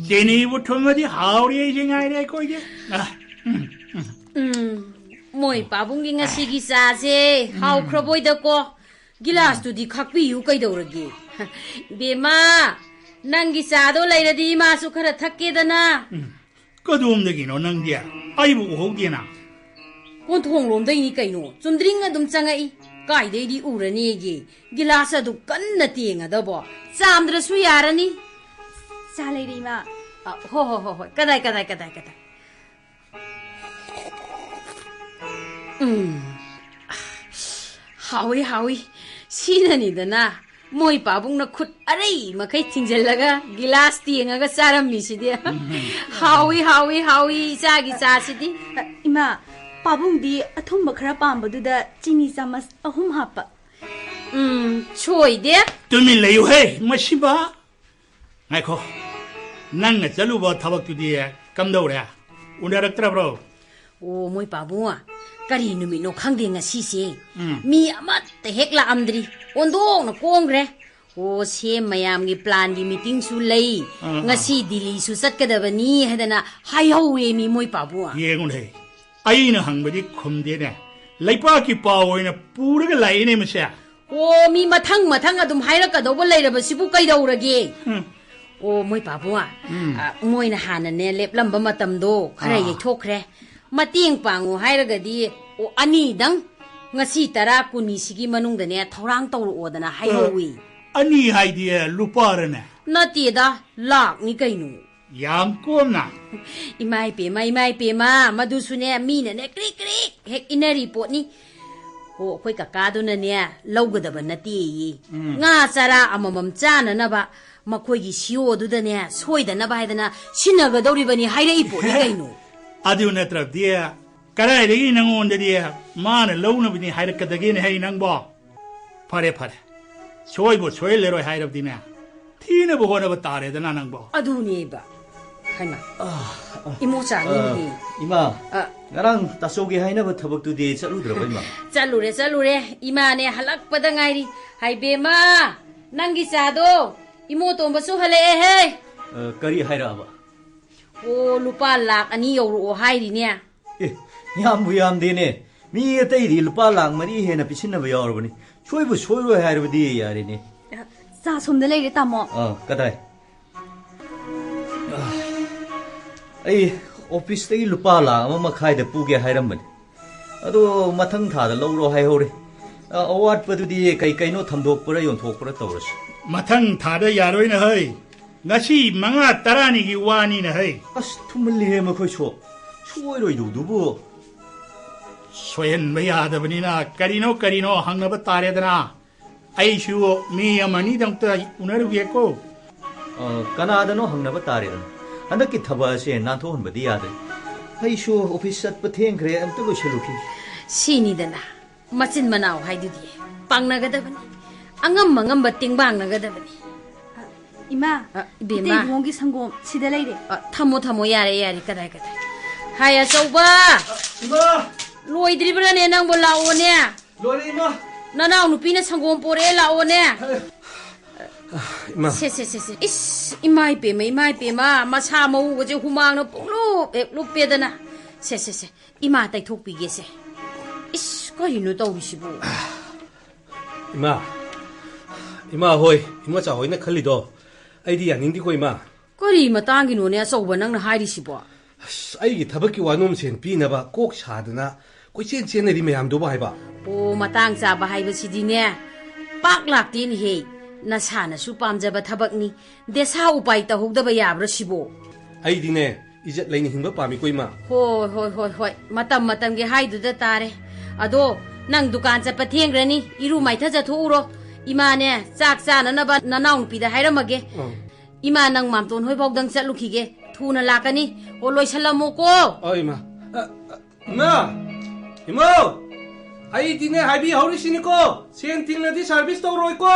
ꯆꯤꯅꯤꯕꯨ ꯊꯨꯝꯃꯗꯤ ꯍꯥꯎꯔꯦ ꯑꯩꯁꯦ ꯉꯥꯏꯔꯦ ꯑꯩꯈꯣꯏꯒꯤ꯫ ꯑꯥ, ꯎꯝ, ꯎꯝ꯫ ꯎꯝ, ꯃꯣꯏ ꯄꯥꯕꯨꯡꯒꯤ ꯉꯁꯤꯒꯤ ꯆꯥꯁꯦ ꯎꯝ꯫ ꯍꯥꯎꯈ꯭ꯔꯕꯣꯏꯗꯀꯣ꯫ ꯒꯤꯂꯥꯁꯇꯨꯗꯤ ꯈꯥꯛꯄꯤꯌꯨ ꯀꯩꯗꯧꯔꯒꯦ? ꯕꯦꯝꯃ, ꯅꯪꯒꯤ ꯆꯥꯗꯣ ꯂꯩꯔꯗꯤ ꯏꯃꯥꯁꯨ ꯈꯔ ꯊꯛꯀꯦꯗꯅ꯫ ꯎꯝ, ꯀꯗꯣꯝꯗꯒꯤꯅꯣ ꯅꯪꯗꯤ? ꯑꯩꯕꯨ ꯎꯍꯧꯗꯦꯅ꯫ ꯀꯣꯟꯊꯣꯡꯂꯣꯝꯗꯩꯅꯤ ꯀꯩꯅꯣ, ꯆꯨꯝꯗ꯭ꯔꯤꯡ ꯑꯗꯨꯝ ꯆꯪꯉꯛꯏ꯫ ꯀꯥꯏꯗꯩꯗꯤ ꯎꯔꯅꯤꯒꯦ? ꯒꯤꯂꯥꯁ ꯑꯗꯨ ꯀꯟꯅ ꯇꯦꯡꯉꯗꯕꯣ? ꯆꯥꯝꯗ꯭ꯔꯁꯨ ꯌꯥꯔꯅꯤ꯫ ꯆꯥ ꯂꯩꯔꯦ, ꯏꯃꯥ꯫ ꯑ, ꯍꯣ, ꯍꯣ, ꯍꯣ, ꯍꯣꯏ꯫ ꯀꯗꯥꯏ, ꯀꯗꯥꯏ, ꯀꯗꯥꯏ, ꯀꯗꯥꯏ? ꯎꯝ꯫ ꯍꯥꯎꯏ, ꯍꯥꯎꯏ꯫ ꯁꯤꯅꯅꯤꯗꯅ ꯃꯣꯏ ꯄꯥꯕꯨꯡꯅ ꯈꯨꯠ ꯑꯔꯩ ꯃꯈꯩ ꯊꯤꯡꯖꯤꯜꯂꯒ ꯒꯤꯂꯥꯁ ꯇꯦꯡꯉꯒ ꯆꯥꯔꯝꯃꯤꯁꯤꯗꯤ꯫ ꯍꯥꯎꯏ, ꯍꯥꯎꯏ, ꯍꯥꯎꯏ, ꯏꯆꯥꯒꯤ ꯆꯥꯁꯤꯗꯤ꯫ ꯏꯃꯥ, ꯄꯥꯕꯨꯡꯗꯤ ꯑꯊꯨꯝꯕ ꯈꯔ ꯄꯥꯝꯕꯗꯨꯗ ꯆꯤꯅꯤ ꯆꯥꯃꯁ ꯑꯍꯨꯝ ꯍꯥꯞꯄ꯫ ꯎꯝ, ꯁꯣꯏꯗꯦ꯫ ꯇꯨꯃꯤꯟ ꯂꯩꯌꯨꯍꯦ, ꯃꯁꯤꯕ꯫ ꯉꯥꯏꯈꯣ, ꯅꯪꯅ ꯆꯠꯂꯨꯕ ꯊꯕꯛꯇꯨꯗꯤ ꯀꯝꯗꯧꯔꯦ? ꯎꯅꯔꯛꯇ꯭ꯔꯕ꯭ꯔꯣ? ꯑꯣ, ꯃꯣꯏ ꯄꯥꯕꯨꯡ, ꯀꯔꯤ ꯅꯨꯃꯤꯠꯅꯣ ꯈꯪꯗꯦ ꯉꯁꯤꯁꯦ꯫ ꯎꯝ꯫ ꯃꯤ ꯑꯃꯠꯇ ꯍꯦꯛ ꯂꯥꯛꯑꯝꯗ꯭ꯔꯤ, ꯑꯣꯟꯊꯣꯛꯅ ꯀꯣꯝꯈ꯭ꯔꯦ꯫ ꯑꯣ, ꯁꯦꯝ ꯃꯌꯥꯝꯒꯤ ꯄ꯭ꯂꯥꯟꯒꯤ ꯃꯤꯇꯤꯡꯁꯨ ꯂꯩ, ꯑꯥ, ꯑꯥ꯫ ꯉꯁꯤ ꯗꯤꯜꯂꯤꯁꯨ ꯆꯠꯀꯗꯕꯅꯤ ꯍꯥꯏꯗꯅ ꯍꯥꯏꯍꯧꯋꯦ ꯃꯤ ꯃꯣꯏ ꯄꯥꯕꯨꯡ꯫ ꯌꯦꯡꯉꯨꯅꯦ, ꯑꯩꯅ ꯍꯪꯕꯗꯤ ꯈꯨꯝꯗꯦꯅꯦ, ꯂꯩꯄꯥꯛꯀꯤ ꯄꯥꯎ ꯑꯣꯏꯅ ꯄꯨꯔꯒ ꯂꯥꯛꯏꯅꯦ ꯃꯁꯦ꯫ ꯑꯣ, ꯃꯤ ꯃꯊꯪ ꯃꯊꯪ ꯑꯗꯨꯝ ꯍꯥꯏꯔꯛꯀꯗꯧꯕ ꯂꯩꯔꯕꯁꯤꯕꯨ ꯀꯩꯗꯧꯔꯒꯦ? ꯎꯝ꯫ ꯑꯣ, ꯃꯣꯏ ꯄꯥꯕꯨꯡ, ꯎꯝ꯫ ꯑ, ꯃꯣꯏꯅ ꯍꯥꯟꯅꯅꯦ ꯂꯦꯞꯂꯝꯕ ꯃꯇꯝꯗꯣ ꯈꯔ ꯑꯥ꯫ ꯌꯩꯊꯣꯛꯈ꯭ꯔꯦ꯫ ꯃꯇꯦꯡ ꯄꯥꯡꯉꯨ ꯍꯥꯏꯔꯒꯗꯤ, ꯑꯣ, ꯑꯅꯤꯗꯪ, ꯉꯁꯤ ꯇꯔꯥ ꯀꯨꯟꯅꯤꯁꯤꯒꯤ ꯃꯅꯨꯡꯗꯅꯦ ꯊꯧꯔꯥꯡ ꯇꯧꯔꯛꯑꯣꯗꯅ ꯍꯥꯏꯍꯧꯋꯤ꯫ ꯑꯅꯤ ꯍꯥꯏꯗꯤ ꯂꯨꯄꯥꯔꯅꯦ? ꯅꯠꯇꯦꯗ, ꯂꯥꯛꯅꯤ ꯀꯩꯅꯣ꯫ ꯌꯥꯝ ꯀꯣꯝꯅ꯫ ꯏꯃꯥ ꯏꯄꯦꯝꯃ, ꯏꯃꯥ ꯏꯄꯦꯝꯃ, ꯃꯗꯨꯁꯨꯅꯦ, ꯃꯤꯅꯅꯦ ꯀ꯭ꯔꯤꯛ ꯀ꯭ꯔꯤꯛ ꯍꯦꯛ ꯏꯟꯅꯔꯤ ꯄꯣꯠꯅꯤ꯫ ꯑꯣ, ꯑꯩꯈꯣꯏ ꯀꯀꯥꯗꯨꯅꯅꯦ ꯂꯧꯒꯗꯕ ꯅꯠꯇꯦꯌꯦ꯫ ꯎꯝ꯫ ꯉꯥ ꯆꯔꯥ ꯑꯃꯃꯝ ꯆꯥꯅꯅꯕ ꯃꯈꯣꯏꯒꯤ ꯁꯤꯑꯣꯗꯨꯗꯅꯦ ꯁꯣꯏꯗꯅꯕ ꯍꯥꯏꯗꯅ ꯁꯤꯟꯅꯒꯗꯧꯔꯤꯕꯅꯤ ꯍꯥꯏꯔꯛꯏ ꯄꯣꯠꯅꯤ ꯀꯩꯅꯣ꯫ ꯑꯗꯨ ꯅꯠꯇ꯭ꯔꯕꯗꯤ ꯀꯗꯥꯏꯗꯒꯤ ꯅꯪꯉꯣꯟꯗꯗꯤ ꯃꯥꯅ ꯂꯧꯅꯕꯅꯤ ꯍꯥꯏꯔꯛꯀꯗꯒꯦꯅꯦ ꯍꯩ ꯅꯪꯕꯣ? ꯐꯔꯦ, ꯐꯔꯦ꯫ ꯁꯣꯏꯕꯨ ꯁꯣꯏꯍꯜꯂꯔꯣꯏ ꯍꯥꯏꯔꯕꯗꯤꯅꯦ, ꯊꯤꯅꯕ ꯍꯣꯠꯅꯕ ꯇꯥꯔꯦꯗꯅ ꯅꯪꯕꯣ꯫ ꯑꯗꯨꯅꯦꯕ꯫ ꯍꯩꯃꯥ꯫ ꯑꯥ, ꯑꯥ, ꯏꯃꯣꯆꯥ ꯑꯥ, ꯅꯪꯗꯤ? ꯏꯃꯥ, ꯑ꯫ ꯉꯔꯥꯡ ꯇꯥꯆꯧꯒꯤ ꯍꯥꯏꯅꯕ ꯊꯕꯛꯇꯨꯗꯤ ꯆꯠꯂꯨꯗ꯭ꯔꯕ, ꯏꯃꯥ? ꯆꯠꯂꯨꯔꯦ, ꯆꯠꯂꯨꯔꯦ꯫ ꯏꯃꯥꯅꯦ ꯍꯜꯂꯛꯄꯗ ꯉꯥꯏꯔꯤ꯫ ꯍꯥꯏꯕꯦꯝꯃ, ꯅꯪꯒꯤ ꯆꯥꯗꯣ ꯏꯃꯣꯇꯣꯝꯕꯁꯨ ꯍꯜꯂꯛꯑꯦꯍꯦ꯫ ꯑ, ꯀꯔꯤ ꯍꯥꯏꯔꯛꯑꯕ? ꯑꯣ, ꯂꯨꯄꯥ ꯂꯥꯛ ꯑꯅꯤ ꯌꯧꯔꯛꯑꯣ ꯍꯥꯏꯔꯤꯅꯦ꯫ ꯑꯦ, ꯌꯥꯝꯕꯨ ꯌꯥꯝꯗꯦꯅꯦ꯫ ꯃꯤ ꯑꯇꯩꯗꯤ ꯂꯨꯄꯥ ꯂꯥꯛ ꯃꯔꯤ ꯍꯦꯟꯅ ꯄꯤꯁꯤꯟꯅꯕ ꯌꯥꯎꯔꯕꯅꯤ꯫ ꯁꯣꯏꯕꯨ ꯁꯣꯏꯔꯣꯏ ꯍꯥꯏꯔꯕꯗꯤ ꯌꯥꯔꯦꯅꯦ꯫ ꯆꯥ ꯁꯣꯝꯗ ꯂꯩꯔꯦ, ꯇꯥꯃꯣ꯫ ꯑꯥ, ꯀꯗꯥꯏ? ꯑꯥ, ꯑꯩ ꯑꯣꯐꯤꯁꯇꯒꯤ ꯂꯨꯄꯥ ꯂꯥꯛ ꯑꯃ ꯃꯈꯥꯏꯗ ꯄꯨꯒꯦ ꯍꯥꯏꯔꯝꯕꯅꯤ꯫ ꯑꯗꯣ ꯃꯊꯪ ꯊꯥꯗ ꯂꯧꯔꯣ ꯍꯥꯏꯍꯧꯔꯦ꯫ ꯑ, ꯑꯋꯥꯠꯄꯗꯨꯗꯤ ꯀꯩ ꯀꯩꯅꯣ ꯊꯝꯗꯣꯛꯄ꯭ꯔꯥ ꯌꯣꯟꯊꯣꯛꯄ꯭ꯔꯥ ꯇꯧꯔꯁꯤ꯫ ꯃꯊꯪ ꯊꯥꯗ ꯌꯥꯔꯣꯏꯅ ꯍꯩ꯫ ꯉꯁꯤ ꯃꯉꯥ ꯇꯔꯥꯅꯤꯒꯤ ꯋꯥꯅꯤꯅ ꯍꯩ꯫ ꯑꯁ, ꯊꯨꯃꯜꯂꯤꯍꯦ ꯃꯈꯣꯏꯁꯨ꯫ ꯁꯣꯏꯔꯣꯏꯗꯧꯗꯨꯕꯨ꯫ ꯁꯣꯏꯍꯟꯕ ꯌꯥꯗꯕꯅꯤꯅ ꯀꯔꯤꯅꯣ ꯀꯔꯤꯅꯣ ꯍꯪꯅꯕ ꯇꯥꯔꯦꯗꯅ꯫ ꯑꯩꯁꯨ ꯃꯤ ꯑꯃ ꯑꯅꯤꯗ ꯑꯝꯇ ꯎꯅꯔꯨꯒꯦꯀꯣ꯫ ꯑ, ꯀꯅꯥꯗꯅꯣ ꯍꯪꯅꯕ ꯇꯥꯔꯦꯗꯅ꯫ ꯍꯟꯗꯛꯀꯤ ꯊꯕꯛ ꯑꯁꯦ ꯅꯥꯟꯊꯣꯛꯍꯟꯕꯗꯤ ꯌꯥꯗ꯭ꯔꯦ꯫ ꯑꯩꯁꯨ ꯑꯣꯐꯤꯁ ꯆꯠꯄ ꯊꯦꯡꯈ꯭ꯔꯦ, ꯑꯝꯇ ꯂꯣꯏꯁꯤꯜꯂꯨꯈꯤꯒꯦ꯫ ꯁꯤꯅꯤꯗꯅ ꯃꯆꯤꯟ ꯃꯅꯥꯎ ꯍꯥꯏꯗꯨꯗꯤ꯫ ꯄꯥꯡꯅꯒꯗꯕꯅꯤ꯫ ꯑꯉꯝ ꯑꯉꯝꯕ ꯇꯦꯡꯕꯥꯡꯅꯒꯗꯕꯅꯤ꯫ ꯏꯃꯥ, ꯑ, ꯏꯕꯦꯝꯃ꯫ ꯏꯇꯩ ꯏꯕꯨꯡꯒꯤ ꯁꯪꯒꯣꯝ ꯁꯤꯗ ꯂꯩꯔꯦ꯫ ꯑ, ꯊꯝꯃꯣ, ꯊꯝꯃꯣ, ꯌꯥꯔꯦ, ꯌꯥꯔꯦ, ꯀꯗꯥꯏ, ꯀꯗꯥꯏ꯫ ꯍꯥꯏ, ꯑꯆꯧꯕ! ꯏꯃꯥ! ꯂꯣꯏꯗ꯭ꯔꯤꯕ꯭ꯔꯥꯅꯦ ꯅꯪꯕꯨ? ꯂꯥꯛꯑꯣꯅꯦ꯫ ꯂꯣꯏꯔꯦ, ꯏꯃꯥ꯫ ꯅꯅꯥꯎ ꯅꯨꯄꯤꯅ ꯁꯪꯒꯣꯝ ꯄꯣꯔꯛꯑꯦ, ꯂꯥꯛꯑꯣꯅꯦ꯫ ꯏꯃꯥ꯫ ꯁꯦ, ꯁꯦ, ꯁꯦ, ꯁꯦ꯫ ꯏꯁ, ꯏꯃꯥ ꯏꯄꯦꯝꯃ, ꯏꯃꯥ ꯏꯄꯦꯝꯃ, ꯃꯁꯥ ꯃꯎꯒꯁꯦ ꯍꯨꯃꯥꯡꯅ ꯄꯨꯡꯂꯨꯞ ꯍꯦꯛ ꯂꯨꯞꯄꯦꯗꯅ꯫ ꯁꯦ, ꯁꯦ, ꯁꯦ꯫ ꯏꯃꯥ ꯇꯩꯊꯣꯛꯄꯤꯒꯦꯁꯦ꯫ ꯏꯁ, ꯀꯔꯤꯅꯣ ꯇꯧꯔꯤꯁꯤꯕꯨ? ꯏꯃꯥ, ꯏꯃꯥ ꯍꯣꯏ, ꯏꯃꯥꯆꯥ ꯍꯣꯏꯅ ꯈꯜꯂꯤꯗꯣ ꯑꯩꯗꯤ ꯌꯥꯅꯤꯡꯗꯦꯀꯣ, ꯏꯃꯥ꯫ ꯀꯔꯤ ꯃꯇꯥꯡꯒꯤꯅꯣꯅꯦ ꯑꯆꯧꯕ ꯅꯪꯅ ꯍꯥꯏꯔꯤꯁꯤꯕꯣ? ꯑꯁ, ꯑꯩꯒꯤ ꯊꯕꯛꯀꯤ ꯋꯥꯅꯣꯝ ꯁꯦꯟ ꯄꯤꯅꯕ ꯀꯣꯛ ꯁꯥꯗꯅ ꯀꯣꯏꯆꯦꯟ ꯆꯦꯟꯅꯔꯤ ꯃꯌꯥꯝꯗꯨꯕꯨ ꯍꯥꯏꯕ꯫ ꯑꯣ, ꯃꯇꯥꯡ ꯆꯥꯕ ꯍꯥꯏꯕꯁꯤꯗꯤꯅꯦ, ꯄꯥꯛ ꯂꯥꯛꯇꯦꯅꯦꯍꯦ꯫ ꯅꯁꯥꯅꯁꯨ ꯄꯥꯝꯖꯕ ꯊꯕꯛꯅꯤ, ꯗꯦꯁꯥ ꯎꯄꯥꯏ ꯇꯧꯍꯧꯗꯕ ꯌꯥꯕ꯭ꯔꯥ ꯁꯤꯕꯣ? ꯑꯩꯗꯤꯅꯦ, ꯏꯖꯠ ꯂꯩꯅ ꯍꯤꯡꯕ ꯄꯥꯝꯃꯤꯀꯣ, ꯏꯃꯥ꯫ ꯍꯣꯏ, ꯍꯣꯏ, ꯍꯣꯏ, ꯍꯣꯏ꯫ ꯃꯇꯝ ꯃꯇꯝꯒꯤ ꯍꯥꯏꯗꯨꯗ ꯇꯥꯔꯦ꯫ ꯑꯗꯣ, ꯅꯪ ꯗꯨꯀꯥꯟ ꯆꯠꯄ ꯊꯦꯡꯈ꯭ꯔꯅꯤ꯫ ꯏꯔꯨ ꯃꯥꯏꯊꯖꯊꯣꯛꯎꯔꯣ꯫ ꯏꯃꯥꯅꯦ, ꯆꯥꯛ ꯆꯥꯅꯅꯕ ꯅꯅꯥꯎꯅꯨꯄꯤꯗ ꯍꯥꯏꯔꯝꯃꯒꯦ꯫ ꯑꯪ꯫ ꯏꯃꯥ, ꯅꯪ ꯃꯥꯝꯇꯣꯟ ꯍꯣꯏꯐꯥꯎꯗꯪ ꯆꯠꯂꯨꯈꯤꯒꯦ꯫ ꯊꯨꯅ ꯂꯥꯛꯀꯅꯤ꯫ ꯑꯣ, ꯂꯣꯏꯁꯜꯂꯝꯃꯣꯀꯣ꯫ ꯑꯣ, ꯏꯃꯥ꯫ ꯑ, ꯑ, ꯏꯃꯥ! ꯏꯃꯥ! ꯑꯩꯗꯤꯅꯦ ꯍꯥꯏꯕꯤꯍꯧꯔꯤꯁꯤꯅꯤꯀꯣ, ꯁꯦꯟ ꯊꯤꯡꯂꯗꯤ ꯁꯥꯔꯚꯤꯁ ꯇꯧꯔꯣꯏꯀꯣ꯫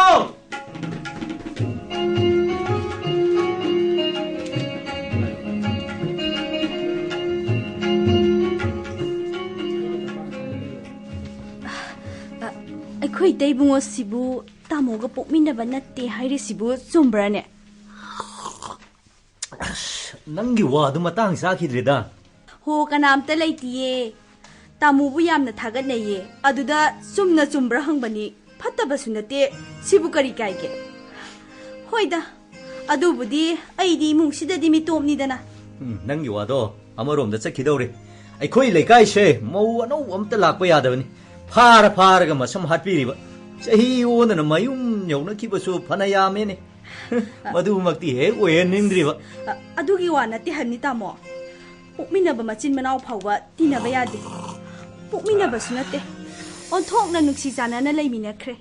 ꯑ, ꯑꯩꯈꯣꯏ ꯏꯇꯩ ꯏꯕꯨꯡꯉꯣꯁꯤꯕꯨ ꯇꯥꯃꯣꯒ ꯄꯣꯛꯃꯤꯟꯅꯕ ꯅꯠꯇꯦ ꯍꯥꯏꯔꯤꯁꯤꯕꯨ ꯆꯨꯝꯕ꯭ꯔꯥꯅꯦ? ꯑꯁ, ꯅꯪꯒꯤ ꯋꯥꯗꯨ ꯃꯇꯥꯡ ꯆꯥꯈꯤꯗ꯭ꯔꯦꯗ꯫ ꯍꯣ, ꯀꯅꯥꯝꯇ ꯂꯩꯇꯤꯌꯦ꯫ ꯇꯥꯃꯣꯕꯨ ꯌꯥꯝꯅ ꯊꯥꯒꯠꯅꯩꯌꯦ꯫ ꯑꯗꯨꯗ ꯆꯨꯝꯅ ꯆꯨꯝꯕ꯭ꯔꯥ ꯍꯪꯕꯅꯤ꯫ ꯐꯠꯇꯕꯁꯨ ꯅꯠꯇꯦ꯫ ꯁꯤꯕꯨ ꯀꯔꯤ ꯀꯥꯏꯒꯦ? ꯍꯣꯏꯗ, ꯑꯗꯨꯕꯨꯗꯤ ꯑꯩꯗꯤ ꯏꯃꯨꯡꯁꯤꯗꯗꯤ ꯃꯤꯇꯣꯞꯅꯤꯗꯅ꯫ ꯎꯝ, ꯅꯪꯒꯤ ꯋꯥꯗꯣ ꯑꯃꯔꯣꯝꯗ ꯆꯠꯈꯤꯗꯧꯔꯦ꯫ ꯑꯩꯈꯣꯏ ꯂꯩꯀꯥꯏꯁꯦ ꯃꯧ ꯑꯅꯧꯕ ꯑꯝꯇ ꯂꯥꯛꯄ ꯌꯥꯗꯕꯅꯤ꯫ ꯐꯥꯔ ꯐꯥꯔꯒ ꯃꯁꯝ ꯍꯥꯠꯄꯤꯔꯤꯕ꯫ ꯆꯍꯤ ꯑꯣꯟꯗꯅ ꯃꯌꯨꯝ ꯌꯧꯅꯈꯤꯕꯁꯨ ꯐꯅ ꯌꯥꯝꯃꯦꯅꯦ꯫ ꯃꯗꯨꯃꯛꯇꯤ ꯍꯦꯛ ꯑꯣꯏꯍꯟꯅꯤꯡꯗ꯭ꯔꯤꯕ꯫ ꯑ, ꯑꯗꯨꯒꯤ ꯋꯥ ꯅꯠꯇꯦ ꯍꯥꯏꯕꯅꯤ, ꯇꯥꯃꯣ꯫ ꯄꯣꯛꯃꯤꯟꯅꯕ ꯃꯆꯤꯟ ꯃꯅꯥꯎ ꯐꯥꯎꯕ ꯇꯤꯟꯅꯕ ꯌꯥꯗꯦ꯫ ꯄꯣꯛꯃꯤꯟꯅꯕꯁꯨ ꯅꯠꯇꯦ, ꯑꯣꯟꯊꯣꯛꯅ ꯅꯨꯡꯁꯤ ꯆꯥꯟꯅꯅ ꯂꯩꯃꯤꯟꯅꯈ꯭ꯔꯦ꯫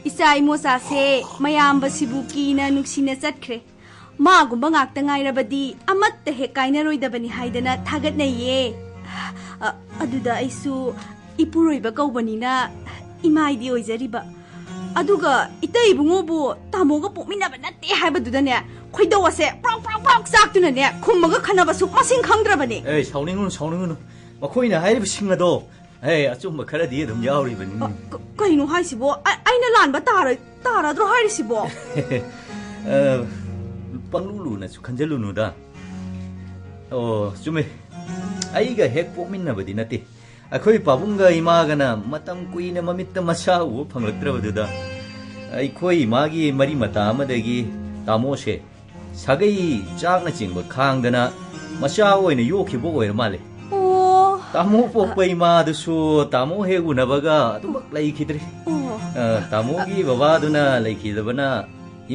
ꯏꯆꯥ ꯏꯃꯣꯆꯥꯁꯦ ꯃꯌꯥꯝꯕꯁꯤꯕꯨ ꯀꯤꯅ ꯅꯨꯡꯁꯤꯅ ꯆꯠꯈ꯭ꯔꯦ꯫ ꯃꯥꯒꯨꯝꯕ ꯉꯥꯛꯇ ꯉꯥꯏꯔꯕꯗꯤ ꯑꯃꯠꯇ ꯍꯦꯛ ꯀꯥꯏꯅꯔꯣꯏꯗꯕꯅꯤ ꯍꯥꯏꯗꯅ ꯊꯥꯒꯠꯅꯩꯌꯦ꯫ ꯑ, ꯑꯗꯨꯗ ꯑꯩꯁꯨ ꯏꯄꯨꯔꯣꯏꯕ ꯀꯧꯕꯅꯤꯅ ꯏꯃꯥꯏꯗꯤ ꯑꯣꯏꯖꯔꯤꯕ꯫ ꯑꯗꯨꯒ ꯏꯇꯩ ꯏꯕꯨꯡꯉꯣꯕꯨ ꯇꯥꯃꯣꯒ ꯄꯣꯛꯃꯤꯟꯅꯕ ꯅꯠꯇꯦ ꯍꯥꯏꯕꯗꯨꯗꯅꯦ, ꯈꯣꯏꯗꯧ ꯑꯁꯦ ꯄ꯭ꯔꯣꯛ ꯄ꯭ꯔꯣꯛ ꯄ꯭ꯔꯣꯛ ꯆꯥꯛꯇꯨꯅꯅꯦ, ꯈꯨꯝꯃꯒ ꯈꯟꯅꯕꯁꯨ ꯃꯁꯤꯡ ꯈꯪꯗ꯭ꯔꯕꯅꯦ꯫ ꯑꯦ, ꯁꯥꯎꯅꯤꯡꯉꯨꯅꯨ, ꯁꯥꯎꯅꯤꯡꯉꯨꯅꯨ꯫ ꯃꯈꯣꯏꯅ ꯍꯥꯏꯔꯤꯕꯁꯤꯡ ꯑꯗꯣ, ꯑꯦ, ꯑꯆꯨꯝꯕ ꯈꯔꯗꯤ ꯑꯗꯨꯝ ꯌꯥꯎꯔꯤꯕꯅꯤ꯫ ꯑ, ꯀ-, ꯀꯩꯅꯣ ꯍꯥꯏꯁꯤꯕꯣ? ꯑ-, ꯑꯩꯅ ꯂꯥꯟꯕ ꯇꯥꯔ-, ꯇꯥꯔꯗ꯭ꯔꯣ ꯍꯥꯏꯔꯤꯁꯤꯕꯣ? ꯑ, ꯄꯪꯂꯨ ꯂꯨꯅꯁꯨ ꯈꯟꯖꯜꯂꯨꯅꯨꯗ꯫ ꯑꯣ, ꯆꯨꯝꯃꯦ꯫ ꯑꯩꯒ ꯍꯦꯛ ꯄꯣꯛꯃꯤꯟꯅꯕꯗꯤ ꯅꯠꯇꯦ꯫ ꯑꯩꯈꯣꯏ ꯄꯥꯕꯨꯡꯒ ꯏꯃꯥꯒꯅ ꯃꯇꯝ ꯀꯨꯏꯅ ꯃꯃꯤꯠꯇ ꯃꯆꯥ ꯎꯕ ꯐꯪꯂꯛꯇ꯭ꯔꯕꯗꯨꯗ, ꯑꯩꯈꯣꯏ ꯏꯃꯥꯒꯤ ꯃꯔꯤ ꯃꯇꯥ ꯑꯃꯗꯒꯤ ꯇꯥꯃꯣꯁꯦ ꯁꯥꯒꯩ ꯆꯥꯛꯅꯆꯤꯡꯕ ꯈꯥꯡꯗꯅ ꯃꯆꯥ ꯑꯣꯏꯅ ꯌꯣꯛꯈꯤꯕ ꯑꯣꯏꯔ ꯃꯥꯜꯂꯦ꯫ ꯑꯣ꯫ ꯇꯥꯃꯣ ꯄꯣꯛꯄ ꯏꯃꯥꯗꯨꯁꯨ ꯇꯥꯃꯣ ꯍꯦꯛ ꯎꯅꯕꯒ ꯑꯗꯨꯃꯛ ꯂꯩꯈꯤꯗ꯭ꯔꯦ꯫ ꯑꯣ꯫ ꯑ, ꯇꯥꯃꯣꯒꯤ ꯕꯕꯥꯗꯨꯅ ꯂꯩꯈꯤꯗꯕꯅ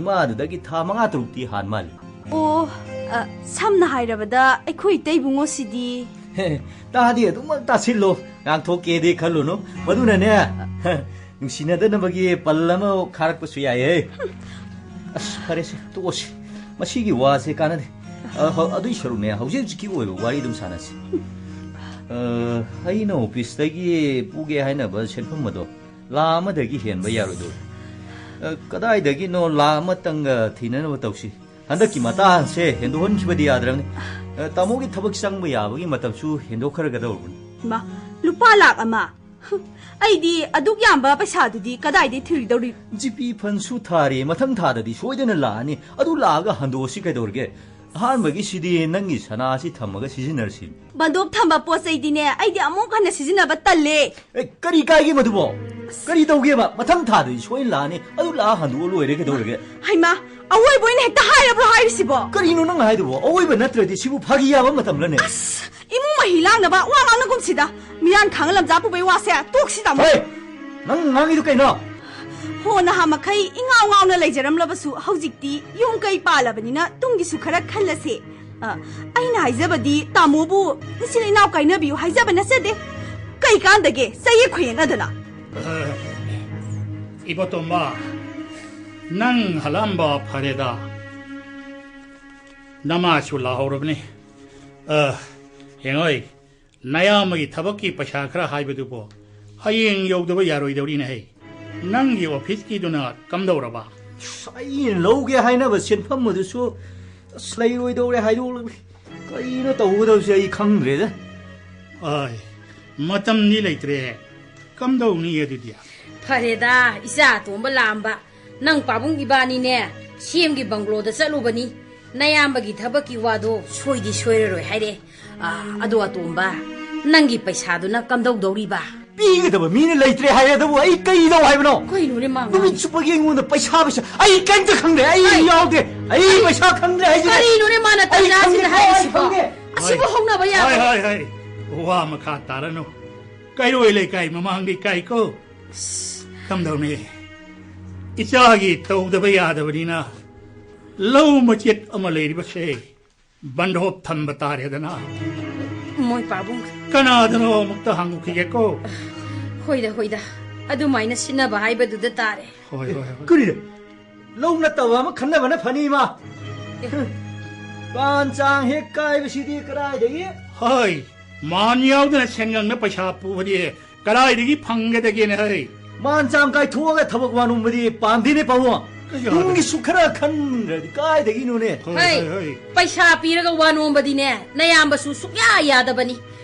ꯏꯃꯥꯗꯨꯗꯒꯤ ꯊꯥ ꯃꯉꯥ ꯇꯔꯨꯛꯇꯤ ꯍꯥꯟ ꯃꯥꯜꯂꯦ꯫ ꯑꯣ, ꯑ, ꯁꯝꯅ ꯍꯥꯏꯔꯕꯗ ꯑꯩꯈꯣꯏ ꯏꯇꯩꯕꯨꯡꯉꯣꯁꯤꯗꯤ꯫ ꯍꯦ, ꯇꯥꯗꯤ ꯑꯗꯨꯃꯛ ꯇꯥꯁꯤꯜꯂꯣ, ꯉꯥꯡꯊꯣꯛꯀꯦꯗꯤ ꯈꯜꯂꯨꯅꯨ꯫ ꯃꯗꯨꯅꯅꯦ, ꯅꯨꯡꯁꯤꯅꯗꯅꯕꯒꯤ ꯄꯜ ꯑꯃ ꯈꯥꯔꯛꯄꯁꯨ ꯌꯥꯏꯌꯦ꯫ ꯑꯁ, ꯐꯔꯦꯁꯦ, ꯇꯣꯛꯑꯁꯤ꯫ ꯃꯁꯤꯒꯤ ꯋꯥꯁꯦ ꯀꯥꯟꯅꯗꯦ꯫ ꯑ, ꯍ-, ꯑꯗꯨꯏ ꯁꯔꯨꯛꯅꯦ, ꯍꯧꯖꯤꯛ ꯍꯧꯖꯤꯛꯀꯤ ꯑꯣꯏꯕ ꯋꯥꯔꯤ ꯑꯗꯨꯝ ꯁꯥꯟꯅꯁꯤ꯫ ꯑ, ꯑꯩꯅ ꯑꯣꯐꯤꯁꯇꯒꯤ ꯄꯨꯒꯦ ꯍꯥꯏꯅꯕ ꯁꯦꯟꯐꯝ ꯑꯗꯣ ꯂꯥ ꯑꯃꯗꯒꯤ ꯍꯦꯟꯕ ꯌꯥꯔꯣꯏꯗꯧꯔꯤ꯫ ꯑ, ꯀꯗꯥꯏꯗꯒꯤꯅꯣ ꯂꯥ ꯑꯃꯇꯪꯒ ꯊꯤꯅꯅꯕ ꯇꯧꯁꯤ꯫ ꯍꯟꯗꯛꯀꯤ ꯃꯇꯥꯡꯁꯦ ꯍꯦꯟꯗꯣꯛꯍꯟꯈꯤꯕꯗꯤ ꯌꯥꯗ꯭ꯔꯕꯅꯤ꯫ ꯑ, ꯇꯥꯃꯣꯒꯤ ꯊꯕꯛ ꯆꯪꯕ ꯌꯥꯕꯒꯤ ꯃꯇꯝꯁꯨ ꯍꯦꯟꯗꯣꯛꯈ꯭ꯔꯒꯗꯧꯔꯕꯅꯤ꯫ ꯃꯥ, ꯂꯨꯄꯥ ꯂꯥꯛ ꯑꯃ? ꯍꯨꯝ, ꯑꯩꯗꯤ ꯑꯗꯨꯛ ꯌꯥꯝꯕ ꯄꯩꯁꯥꯗꯨꯗꯤ ꯀꯗꯥꯏꯗꯒꯤ ꯊꯤꯔꯨꯗꯧꯔꯤ? ꯖꯤꯄꯤ ꯐꯟꯁꯨ ꯊꯥꯔꯤ, ꯃꯊꯪ ꯊꯥꯗꯗꯤ ꯁꯣꯏꯗꯅ ꯂꯥꯛꯑꯅꯤ꯫ ꯑꯗꯨ ꯂꯥꯛꯑꯒ ꯍꯟꯗꯣꯛꯑꯁꯤ ꯀꯩꯗꯧꯔꯒꯦ? ꯑꯍꯥꯟꯕꯒꯤꯁꯤꯗꯤ ꯅꯪꯒꯤ ꯁꯅꯥꯁꯤ ꯊꯝꯃꯒ ꯁꯤꯖꯤꯟꯅꯔꯁꯤ꯫ ꯕꯟꯗꯣꯞ ꯊꯝꯕ ꯄꯣꯠ ꯆꯩꯗꯤꯅꯦ, ꯑꯩꯗꯤ ꯑꯃꯨꯛ ꯍꯟꯅ ꯁꯤꯖꯤꯟꯅꯕ ꯇꯜꯂꯦ꯫ ꯑꯦ, ꯀꯔꯤ ꯀꯥꯏꯒꯦ ꯃꯗꯨꯕꯣ? ꯀꯔꯤ ꯇꯧꯒꯦꯕ? ꯃꯊꯪ ꯊꯥꯗꯗꯤ ꯁꯣꯏꯅ ꯂꯥꯛꯑꯅꯤ꯫ ꯑꯗꯨ ꯂꯥꯛꯑ ꯍꯟꯗꯣꯛꯑ ꯂꯣꯏꯔꯦ ꯀꯩꯗꯧꯔꯒꯦ? ꯍꯩꯃꯥ, ꯑꯋꯣꯏꯕ ꯑꯣꯏꯅ ꯍꯦꯛꯇ ꯍꯥꯏꯔꯕ꯭ꯔꯣ ꯍꯥꯏꯔꯤꯁꯤꯕꯣ? ꯀꯔꯤꯅꯣ ꯅꯪ ꯍꯥꯏꯗꯨꯕꯣ? ꯑꯋꯣꯏꯕ ꯅꯠꯇ꯭ꯔꯗꯤ ꯁꯤꯕꯨ ꯐꯥꯒꯤ ꯌꯥꯕ ꯃꯇꯝꯂꯅꯦ? ꯑꯁ, ꯏꯃꯨꯡ ꯃꯍꯤ ꯂꯥꯡꯅꯕ ꯋꯥ ꯉꯥꯡꯅꯒꯨꯝꯁꯤꯗ꯫ ꯃꯤꯌꯥꯟ ꯈꯥꯡꯉ ꯂꯝꯖꯥ ꯄꯨꯕꯩ ꯋꯥꯁꯦ ꯇꯣꯛꯁꯤ, ꯇꯥꯃꯣ꯫ ꯍꯣꯏ! ꯅꯪ ꯉꯥꯡꯉꯤꯗꯨ ꯀꯩꯅꯣ? ꯍꯣ, ꯅꯍꯥ ꯃꯈꯩ ꯏꯉꯥꯎ ꯉꯥꯎꯅ ꯂꯩꯖꯔꯝꯂꯕꯁꯨ ꯍꯧꯖꯤꯛꯇꯤ ꯌꯨꯝ ꯀꯩ ꯄꯥꯜꯂꯕꯅꯤꯅ ꯇꯨꯡꯒꯤꯁꯨ ꯈꯔ ꯈꯜꯂꯁꯦ꯫ ꯑ, ꯑꯩꯅ ꯍꯥꯏꯖꯕꯗꯤ ꯇꯥꯃꯣꯕꯨ ꯏꯆꯤꯜ ꯏꯅꯥꯎ ꯀꯥꯏꯅꯕꯤꯌꯨ ꯍꯥꯏꯖꯕ ꯅꯠꯆꯗꯦ꯫ ꯀꯩ ꯀꯥꯟꯗꯒꯤ ꯆꯌꯦꯠ ꯈꯨꯌꯦꯠꯅꯗꯅ꯫ ꯑ, ꯏꯕꯣꯇꯣꯝꯕ, ꯅꯪ ꯍꯜꯂꯛꯑꯝꯕ ꯐꯔꯦꯗ꯫ ꯅꯃꯥꯁꯨ ꯂꯥꯛꯍꯧꯔꯕꯅꯤ꯫ ꯑ, ꯌꯦꯡꯉꯣꯏ, ꯅꯌꯥꯝꯕꯒꯤ ꯊꯕꯛꯀꯤ ꯄꯩꯁꯥ ꯈꯔ ꯍꯥꯏꯕꯗꯨꯕꯨ ꯍꯌꯦꯡ ꯌꯧꯗꯕ ꯌꯥꯔꯣꯏꯗꯧꯔꯤꯅꯦ ꯍꯩ꯫ ꯅꯪꯒꯤ ꯑꯣꯐꯤꯁꯀꯤꯗꯨꯅ ꯀꯝꯗꯧꯔꯕ? ꯑꯁ, ꯑꯩꯅ ꯂꯧꯒꯦ ꯍꯥꯏꯅꯕ ꯁꯦꯟꯐꯝ ꯑꯗꯨꯁꯨ, ꯑꯁ, ꯂꯩꯔꯣꯏꯗꯧꯔꯦ ꯍꯥꯏꯗꯣꯛꯂꯕꯅꯤ꯫ ꯀꯔꯤꯅꯣ ꯇꯧꯒꯗꯕꯁꯦ ꯑꯩ ꯈꯪꯗ꯭ꯔꯦꯗ꯫ ꯑꯥꯏ, ꯃꯇꯝꯗꯤ ꯂꯩꯇ꯭ꯔꯦ꯫ ꯀꯝꯗꯧꯅꯤ ꯑꯗꯨꯗꯤ? ꯐꯔꯦꯗ, ꯏꯆꯥ ꯑꯇꯣꯝꯕ ꯂꯥꯛꯑꯝꯕ꯫ ꯅꯪ ꯄꯥꯕꯨꯡ ꯏꯕꯥꯅꯤꯅꯦ, ꯁꯤ ꯑꯦꯝꯒꯤ ꯕꯪꯒ꯭ꯂꯣꯗ ꯆꯠꯂꯨꯕꯅꯤ꯫ ꯅꯌꯥꯝꯕꯒꯤ ꯊꯕꯛꯀꯤ ꯋꯥꯗꯣ ꯁꯣꯏꯗꯤ ꯁꯣꯏꯔꯔꯣꯏ ꯍꯥꯏꯔꯦ꯫ ꯑꯥ, ꯑꯗꯣ ꯑꯇꯣꯝꯕ, ꯅꯪꯒꯤ ꯄꯩꯁꯥꯗꯨꯅ ꯀꯝꯗꯧꯗꯧꯔꯤꯕ? ꯄꯤꯒꯗꯕ ꯃꯤꯅ ꯂꯩꯇ꯭ꯔꯦ ꯍꯥꯏꯔꯦ, ꯑꯗꯨꯕꯨ ꯑꯩ ꯀꯩꯗꯧ ꯍꯥꯏꯕꯅꯣ? ꯀꯩꯅꯣꯅꯦ ꯃꯥ ꯅꯨꯃꯤꯠ ꯉꯥꯡꯉꯤꯁꯤ? ꯆꯨꯞꯄꯒꯤ ꯑꯩꯉꯣꯟꯗ ꯄꯩꯁꯥ, ꯄꯩꯁꯥ, ꯑꯩ ꯀꯩꯝꯇ ꯈꯪꯗꯦ, ꯑꯩ ꯍꯩ! ꯌꯥꯎꯗꯦ, ꯑꯩ ꯍꯩ! ꯄꯩꯁꯥ ꯈꯪꯗꯦ ꯍꯥꯏꯁꯤꯅꯦ꯫ ꯀꯔꯤꯅꯣꯅꯦ ꯃꯥꯅ ꯑꯩ ꯇꯟꯖꯥꯁꯤꯗ ꯈꯪꯗꯦꯀꯣ, ꯑꯩ ꯍꯥꯏꯔꯤꯁꯤꯕꯣ? ꯈꯪꯗꯦ꯫ ꯑꯁꯤꯕꯨ ꯍꯣꯏ꯫ ꯍꯧꯅꯕ ꯌꯥꯕ꯭ꯔꯣ? ꯍꯣꯏ, ꯍꯣꯏ, ꯍꯣꯏ꯫ ꯋꯥ ꯃꯈꯥ ꯇꯥꯔꯅꯨ꯫ ꯀꯩꯔꯣꯏ ꯂꯩꯀꯥꯏ ꯃꯃꯥꯡꯗ ꯏꯀꯥꯏꯀꯣ꯫ ꯀꯝꯗꯧꯅꯤ? ꯏꯆꯥꯒꯤ ꯇꯧꯗꯕ ꯌꯥꯗꯕꯅꯤꯅ ꯂꯧ ꯃꯆꯦꯠ ꯑꯃ ꯂꯩꯔꯤꯕꯁꯦ ꯕꯟꯗꯣꯞ ꯊꯝꯕ ꯇꯥꯔꯦꯗꯅ꯫ ꯃꯣꯏ ꯄꯥꯕꯨꯡ꯫ ꯀꯅꯥꯗꯅꯣ ꯑꯃꯨꯛꯇ ꯍꯪꯉꯨꯈꯤꯒꯦꯀꯣ꯫ ꯍꯣꯏꯗ, ꯍꯣꯏꯗ꯫ ꯑꯗꯨꯃꯥꯏꯅ ꯁꯤꯟꯅꯕ ꯍꯥꯏꯕꯗꯨꯗ ꯇꯥꯔꯦ꯫ ꯍꯣꯏ, ꯍꯣꯏ, ꯍꯣꯏ꯫ ꯀꯔꯤꯅꯣ? ꯂꯧ ꯅꯠꯇꯕ ꯑꯃ ꯈꯟꯅꯕꯅ ꯐꯅꯤ, ꯏꯃꯥ꯫ ꯑꯦ꯫ ꯄꯥꯟ ꯆꯥꯡ ꯍꯦꯛ ꯀꯥꯏꯕꯁꯤꯗꯤ ꯀꯗꯥꯏꯗꯒꯤ? ꯍꯣꯏ, ꯃꯥꯟ ꯌꯥꯎꯗꯅ ꯁꯦꯟꯒꯪꯅ ꯄꯩꯁꯥ ꯄꯨꯕꯗꯤ ꯀꯗꯥꯏꯗꯒꯤ ꯐꯪꯒꯗꯒꯦꯅꯦ, ꯍꯩ? ꯃꯥꯟ ꯆꯥꯡ ꯀꯥꯏꯊꯣꯛꯑꯒ ꯊꯕꯛ ꯋꯥꯅꯣꯝꯕꯗꯤ ꯄꯥꯝꯗꯦꯅꯦ, ꯄꯥꯕꯨꯡ꯫ ꯀꯩ ꯌꯥꯗꯦ? ꯇꯨꯡꯒꯤꯁꯨ ꯈꯔ ꯈꯟꯗ꯭ꯔꯗꯤ ꯀꯥꯏꯗꯒꯤꯅꯣꯅꯦ? ꯍꯣꯏ, ꯍꯩ, ꯍꯣꯏ, ꯍꯣꯏ꯫ ꯄꯩꯁꯥ ꯄꯤꯔꯒ ꯋꯥꯅꯣꯝꯕꯗꯤꯅꯦ, ꯅꯌꯥꯝꯕꯁꯨ ꯁꯨꯛꯌꯥ ꯌꯥꯗꯕꯅꯤ꯫